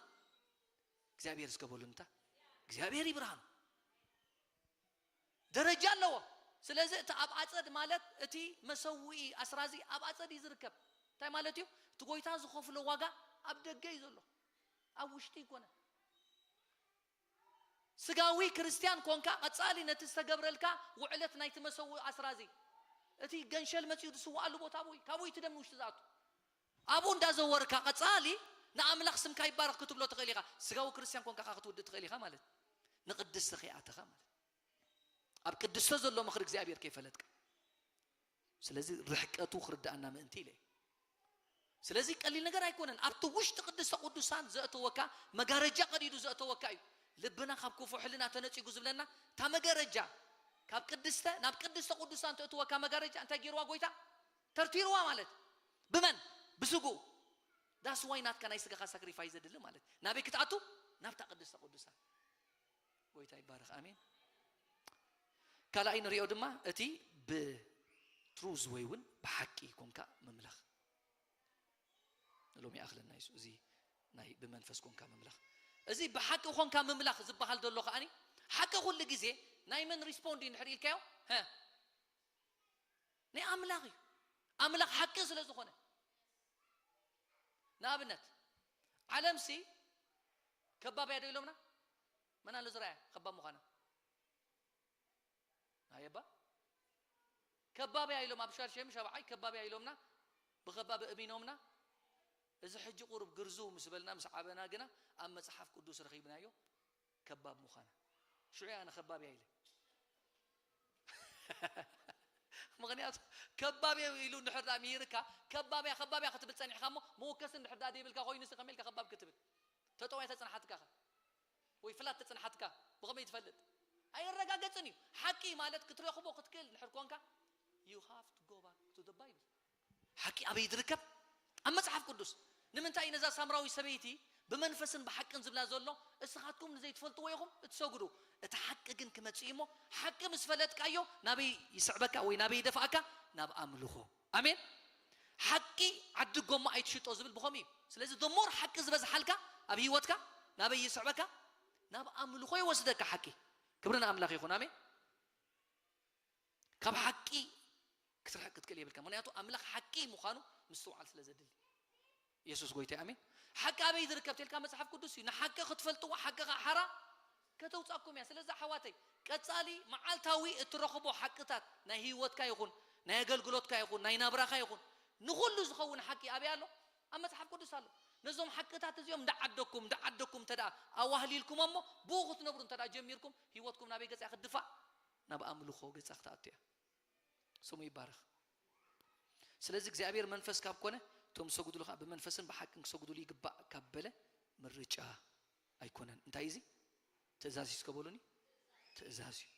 እግዚኣብሔር። እስከ በሉ እንታ እግዚኣብሔር እዩ ብርሃኑ። ደረጃ ኣለዎ። ስለዚ እቲ ኣብ ኣጸድ ማለት እቲ መሰውኢ ኣስራዚ ኣብ ኣጸድ እዩ ዝርከብ። እንታይ ማለት እዩ? እቲ ጎይታ ዝኸፍሎ ዋጋ ኣብ ደገ እዩ ዘሎ፣ ኣብ ውሽጢ ይኮነ። ስጋዊ ክርስትያን ኮንካ ቀጻሊ ነቲ ዝተገብረልካ ውዕለት ናይቲ መሰውኢ ኣስራዚ፣ እቲ ገንሸል መጺኡ ዝስዋኣሉ ቦታ ኣብኡ እዩ። ካብኡ እዩ እቲ ደም ንውሽጢ ዝኣቱ። ኣብኡ እንዳዘወርካ ቀጻሊ ንኣምላኽ ስምካ ይባረኽ ክትብሎ ትኽእል ኢኻ። ስጋዊ ክርስትያን ኮንካ ከኣ ክትውድእ ትኽእል ኢኻ ማለት፣ ንቅድስቲ ከይኣተኻ ማለት፣ ኣብ ቅድስተ ዘሎ ምኽሪ እግዚኣብሔር ከይፈለጥካ። ስለዚ ርሕቀቱ ክርድኣና ምእንቲ ኢለ እየ። ስለዚ ቀሊል ነገር ኣይኮነን። ኣብቲ ውሽጢ ቅድስተ ቅዱሳን ዘእተወካ መጋረጃ ቀዲዱ ዘእተወካ እዩ። ልብና ካብ ክፉእ ሕልና ተነጺጉ ዝብለና እታ መጋረጃ፣ ካብ ቅድስተ ናብ ቅድስተ ቅዱሳን ተእትወካ መጋረጃ እንታይ ገይርዋ ጎይታ? ተርቲርዋ ማለት ብመን? ብስግኡ። That's why ናትካ ናይ ስጋኻ ሳክሪፋይ ዘድሊ ማለት ናበይ ክትኣቱ? ናብታ ቅድስተ ቅዱሳን። ጎይታ ይባረኽ። ኣሜን። ካልኣይ ንሪኦ ድማ እቲ ብትሩዝ ወይ እውን ብሓቂ ኮንካ ምምላኽ። ሎሚ ይኣኽለና እዩ እዚ ናይ ብመንፈስ ኮንካ ምምላኽ። እዚ ብሓቂ ኮንካ ምምላኽ ዝበሃል ዘሎ ከኣኒ ሓቂ ኩሉ ግዜ ናይ መን ሪስፖንድ እዩ እንድሕር ኢልካዮ? ሀ፣ ናይ ኣምላኽ እዩ። ኣምላኽ ሓቂ ስለ ዝኾነ። ንኣብነት ዓለምሲ ከባብ እያ ዶ ኢሎምና? መን ኣሎ ዝረኣያ ከባብ ምዃና? ኣየባ ከባብ እያ ኢሎም ኣብ ሻድሸም ሻብዓይ ከባብ እያ ኢሎምና፣ ብከባቢ እሚኖምና። እዚ ሕጂ ቁሩብ ግርዝው ምስ በልና ምስ ዓበና ግና ኣብ መጽሓፍ ቅዱስ ረኺብናዮ ከባብ ምዃና። ሽዑ እያ ኣነ ከባብ እያ ኢለ። ምኽንያቱ ከባብ እየ ኢሉ እንድሕር ደኣ ምሂርካ፣ ከባብ እያ፣ ከባብ እያ ክትብል ጸኒሕካ እሞ፣ መወከሲ እንድሕር ደኣ ዘይብልካ ኮይኑሲ ከመይ ኢልካ ከባብ ክትብል? ተጠዋይ ተጽንሓትካ ኸ? ወይ ፍላት ተጽንሓትካ ብኸመይ ትፈልጥ? ኣየረጋገጽን እዩ። ሓቂ ማለት ክትረኽቦ ክትክእል እንድሕር ኮንካ፣ you have to go back to the Bible። ሓቂ ኣበይ ዝርከብ? ኣብ መጽሓፍ ቅዱስ። ንምንታይ ነዛ ሳምራዊ ሰበይቲ ብመንፈስን ብሓቅን ዝብላ ዘሎ? እስኻትኩም ንዘይትፈልጥዎ ኢኹም እትሰግዱ፣ እቲ ሓቂ ግን ክመጽእ እዩ እሞ፣ ሓቂ ምስ ፈለጥካዮ ናበይ ይስዕበካ ወይ ናበይ ይደፍኣካ? ናብ ኣምልኾ። ኣሜን። ሓቂ ዓዲ ጎማ ኣይትሽጦ ዝብል ብኸምኡ እዩ። ስለዚ the more ሓቂ ዝበዝሓልካ ኣብ ህይወትካ ናበይ ይስዕበካ? ናብ ኣምልኾ ይወስደካ ሓቂ። ክብሪ ንኣምላኽ ይኹን። ኣሜን። ካብ ሓቂ ክትርሕቅ ክትክእል የብልካ። ምኽንያቱ ኣምላኽ ሓቂ ምዃኑ ምስትውዓል ስለ ዘድሊ። የሱስ ጎይታ። ኣሜን። ሓቂ ኣበይ ዝርከብ ተልካ መጽሓፍ ቅዱስ እዩ። ንሓቂ ክትፈልጥዎ ሓቂ ኸዓ ሓራ ከተውጻኩም እያ። ስለዚ ኣሕዋተይ ቀጻሊ መዓልታዊ እትረኽቦ ሓቅታት ናይ ህይወትካ ይኹን ናይ ኣገልግሎትካ ይኹን ናይ ናብራኻ ይኹን ንኹሉ ዝኸውን ሓቂ ኣበይ ኣሎ? ኣብ መጽሓፍ ቅዱስ ኣሎ። ነዞም ሓቅታት እዚኦም እንዳዓደኩም እንዳዓደኩም እንተ ደኣ ኣዋህሊልኩም እሞ ብኡ ክትነብሩ እንተ ደኣ ጀሚርኩም ህይወትኩም ናበይ ገጽ እያ ክትድፋእ? ናብ ኣምልኾ ገጻ ክትኣቱ እያ። ስሙ ይባረኽ። ስለዚ እግዚኣብሔር መንፈስ ካብ ኮነ እቶም ዝሰግዱሉ ከዓ ብመንፈስን ብሓቅን ክሰግዱሉ ይግባእ ካብ በለ ምርጫ ኣይኮነን። እንታይ እዚ ትእዛዝ እዩ እስከ በሉኒ? ትእዛዝ እዩ።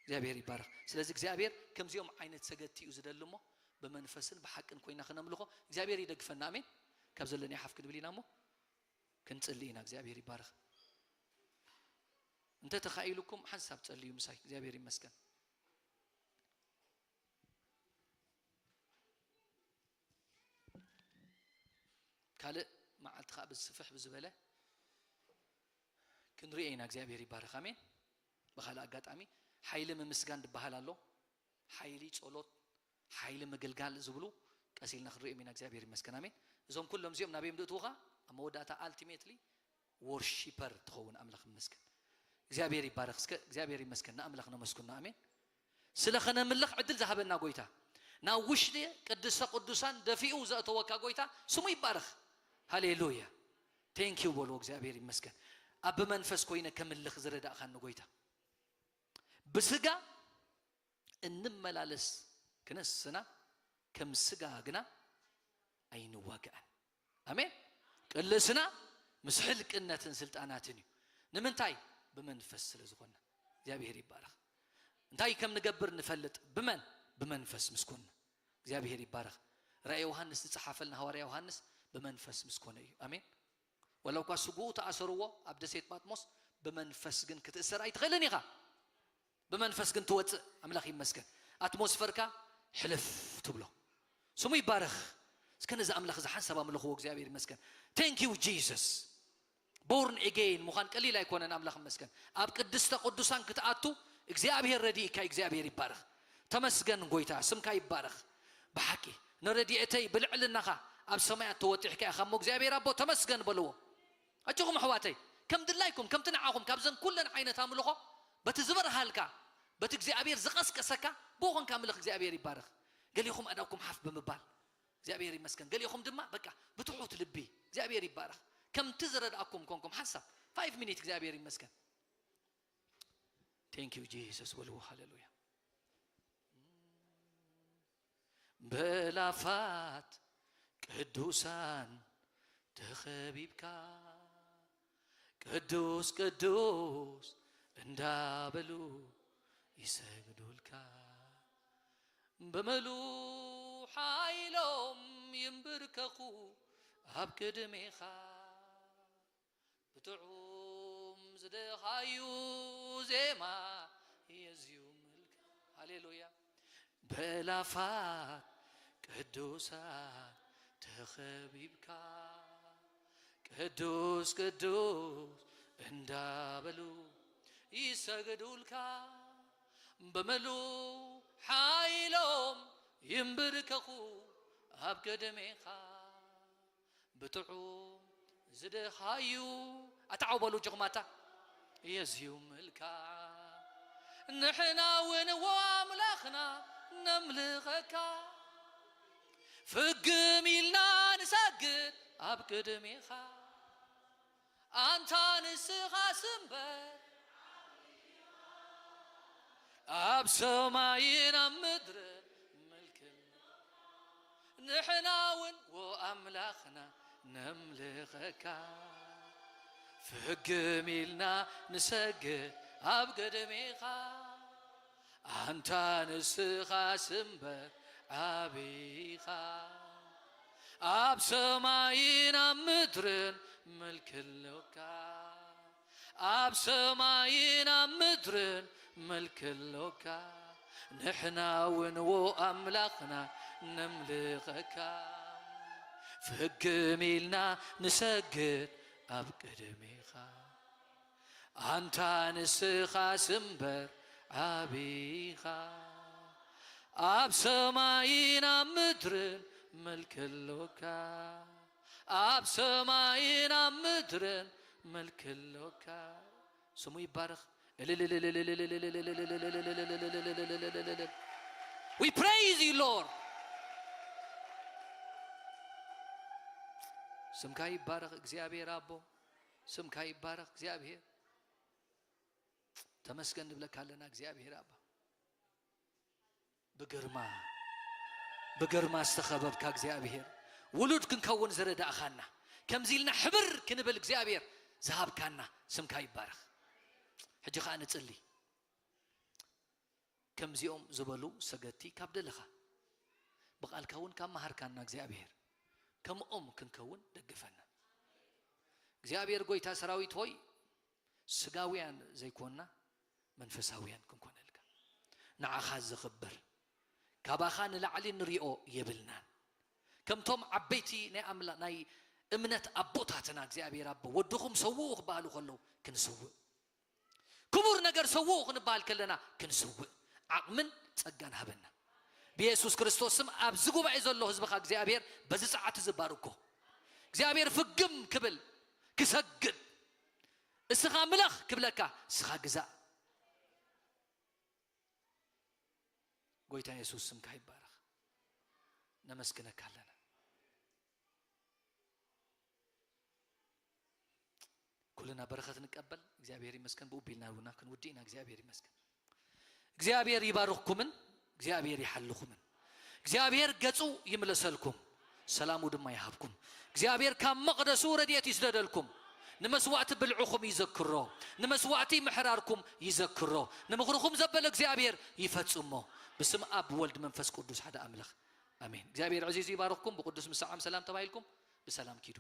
እግዚኣብሔር ይባረኽ። ስለዚ እግዚኣብሔር ከምዚኦም ዓይነት ሰገድቲ እዩ ዝደሊ እሞ ብመንፈስን ብሓቅን ኮይና ክነምልኾ እግዚኣብሔር ይደግፈና። ኣሜን። ካብ ዘለኒ ሓፍ ክንብል ኢና እሞ ክንጽሊ ኢና። እግዚኣብሔር ይባረኽ። እንተ ተኻኢሉኩም ሓንሳብ ጸልዩ ምሳይ። እግዚኣብሔር ይመስገን። ካልእ መዓልቲ ከዓ ብዝስፍሕ ብዝበለ ክንሪኦ ኢና። እግዚኣብሔር ይባረኽ። ኣሜን። ብኻልእ ኣጋጣሚ ሓይሊ ምምስጋን ዝበሃል ኣሎ። ሓይሊ ጸሎት፣ ሓይሊ ምግልጋል ዝብሉ ቀስ ኢልና ክንሪኦም ኢና። እግዚኣብሔር ይመስገን። ኣሜን። እዞም ኩሎም እዚኦም ናበዮም ድእትውኻ? ኣብ መወዳእታ ኣልቲሜትሊ ወርሺፐር ትኸውን። ኣምላኽ ይመስገን። እግዚኣብሔር ይባረኽ። እስከ እግዚኣብሔር ይመስገን። ንኣምላኽ ነመስግኖ። ኣሜን። ስለ ኸነምልኽ ዕድል ዝሃበና ጎይታ፣ ናብ ውሽጢ ቅድስተ ቅዱሳን ደፊኡ ዘእተወካ ጎይታ ስሙ ይባረኽ። ሃሌሉያ። ቴንኪዩ በልዎ። እግዚኣብሔር ይመስገን። ኣብ ብመንፈስ ኮይነ ከምልኽ ዝረዳእኻኒ ጎይታ። ብስጋ እንመላለስ ክነስና ከም ስጋ ግና ኣይንዋጋእን። ኣሜን። ቅልስና ምስ ሕልቅነትን ስልጣናትን እዩ። ንምንታይ? ብመንፈስ ስለ ዝኾንና። እግዚኣብሔር ይባረኽ። እንታይ ከም ንገብር ንፈልጥ። ብመን? ብመንፈስ ምስ ኮንና። እግዚኣብሔር ይባረኽ። ራእይ ዮሃንስ ዝጸሓፈልና ሃዋርያ ዮሃንስ ብመንፈስ ምስ ኮነ እዩ። ኣሜን። ወላ እኳ ስጉኡ ተኣሰርዎ ኣብ ደሴት ጳጥሞስ፣ ብመንፈስ ግን ክትእሰር ኣይትኽእልን ኢኻ። ብመንፈስ ግን ትወፅእ። ኣምላኽ ይመስገን። ኣትሞስፈርካ ሕልፍ ትብሎ። ስሙ ይባረኽ። እስከ ነዚ ኣምላኽ እዚ ሓንሳብ ኣምልኽዎ። እግዚኣብሔር ይመስገን። Thank you Jesus። Born again ምዃን ቀሊል ኣይኮነን። ኣምላኽ ይመስገን። ኣብ ቅድስተ ቅዱሳን ክትኣቱ እግዚኣብሔር ረድኢካ። እግዚኣብሔር ይባረኽ። ተመስገን ጎይታ፣ ስምካ ይባረኽ። ብሓቂ ንረድኤተይ ብልዕልናኻ ኣብ ሰማያት ተወጢሕካ ኢኻ እሞ እግዚኣብሔር ኣቦ ተመስገን በልዎ። ኣጆኹም ኣሕዋተይ፣ ከም ድላይኩም፣ ከምቲ ንዓኹም ካብዘን ኩለን ዓይነት ኣምልኾ በቲ ዝበርሃልካ፣ በቲ እግዚኣብሔር ዝቐስቀሰካ ብኡ ኾንካ ምልኽ። እግዚኣብሔር ይባረኽ። ገሊኹም ኣእዳውኩም ሓፍ ብምባል እግዚኣብሔር ይመስገን። ገሊኹም ድማ በቃ ብትሑት ልቢ እግዚኣብሔር ይባረኽ። ከምቲ ዝረድኣኩም ኮንኩም ሓንሳብ ፋይቭ ሚኒት እግዚኣብሔር ይመስገን። Thank you Jesus በልዎ። ሃሌሉያ። በላፋት ቅዱሳን ተኸቢብካ ቅዱስ ቅዱስ እንዳበሉ ይሰግዱልካ። ብምሉ ሓይሎም ይንብርከኹ ኣብ ቅድሜኻ። ብጥዑም ዝደሃዩ ዜማ የዝዩምልካ። ሃሌሉያ። በላፋት ቅዱሳን ተኸቢብካ ቅዱስ ቅዱስ እንዳበሉ ይሰግዱልካ። ብምሉ ሓይሎም ይንብርከኹ ኣብ ቅድሜኻ። ብጥዑም ዝደሃዩ ኣታዓው በሉ ጀኹማታ የዝዩምልካ። ንሕና እውን ዎ ኣምላኽና ነምልኸካ። ፍግም ኢልና ንሰግድ ኣብ ቅድሜኻ። ኣንታ ንስኻ ስምበር ኣብ ሰማይን ኣብ ምድርን ምልክን። ንሕና እውን ዎ ኣምላኽና ነምልኸካ። ፍግም ኢልና ንሰግድ ኣብ ቅድሜኻ። ኣንታ ንስኻ ስምበር ዓቢኻ። ኣብ ሰማይን ኣብ ምድርን ምልኪ ኣሎካ። ኣብ ሰማይን ኣብ ምድርን ምልኪ ኣሎካ። ንሕና እውን ዎ ኣምላኽና ነምልኸካ። ፍግም ኢልና ንሰግድ ኣብ ቅድሜኻ። ኣንታ ንስኻስ እምበር ዓቢኻ። ኣብ ሰማይን ኣብ ምድርን ምልኪ ኣሎካ። ኣብ ሰማይን ኣብ ምድርን ምልኪ ኣሎካ። ስሙ ይባረኽ። We praise you Lord። ስምካ ይባረኽ እግዚኣብሔር ኣቦ። ስምካ ይባረኽ እግዚኣብሔር። ተመስገን ንብለካ ኣለና እግዚኣብሔር ኣባ። ብግርማ ብግርማ ዝተኸበብካ እግዚኣብሔር፣ ውሉድ ክንከውን ዝረዳእኻና፣ ከምዚ ኢልና ሕብር ክንብል እግዚኣብሔር ዝሃብካና ስምካ ይባረኽ። ሕጂ ኸኣ ንጽሊ። ከምዚኦም ዝበሉ ሰገድቲ ካብ ደለኻ፣ ብቓልካ እውን ካብ መሃርካና እግዚኣብሔር፣ ከምኦም ክንከውን ደገፈና። እግዚኣብሔር ጐይታ ሰራዊት ሆይ፣ ስጋውያን ዘይኮንና መንፈሳውያን ክንኮነልካ። ንዓኻ ዘኽብር ካባኻ ንላዕሊ ንሪኦ የብልናን። ከምቶም ዓበይቲ ናይ ኣምላ-፣ ናይ እምነት ኣቦታትና እግዚኣብሔር ኣቦ ወድኹም ሰውኡ ክበሃሉ ከለዉ ክንስውእ። ክቡር ነገር ሰውኡ ክንበሃል ከለና ክንስውእ ዓቕምን ጸጋን ሃበና። ብየሱስ ክርስቶስ ስም ኣብዚ ጉባኤ ዘሎ ህዝብኻ እግዚኣብሔር በዚ ሰዓት እዚ ባርኮ። እግዚኣብሔር ፍግም ክብል ክሰግድ እስኻ ምለኽ ክብለካ እስኻ ግዛእ። ጎይታ የሱስ ስምካ ይባረኽ። ነመስግነካ ኣለና። ኩልና በረኸት ንቀበል። እግዚኣብሔር ይመስገን። ብኡ ቢልና ቡና ክንውዲ ኢና። እግዚኣብሔር ይመስገን። እግዚኣብሔር ይባርኽኩምን እግዚኣብሔር ይሓልኹምን። እግዚኣብሔር ገጹ ይምለሰልኩም፣ ሰላሙ ድማ ይሃብኩም። እግዚኣብሔር ካብ መቕደሱ ረድኤት ይስደደልኩም። ንመስዋዕቲ ብልዕኹም ይዘክሮ፣ ንመስዋዕቲ ምሕራርኩም ይዘክሮ፣ ንምኽርኹም ዘበለ እግዚኣብሔር ይፈጽሞ። ብስም ኣብ ወልድ መንፈስ ቅዱስ ሓደ ኣምላኽ ኣሜን። እግዚኣብሔር ዕዚዙ ይባርኽኩም። ብቅዱስ ምሳዓም ሰላም ተባሂልኩም ብሰላም ኪዱ።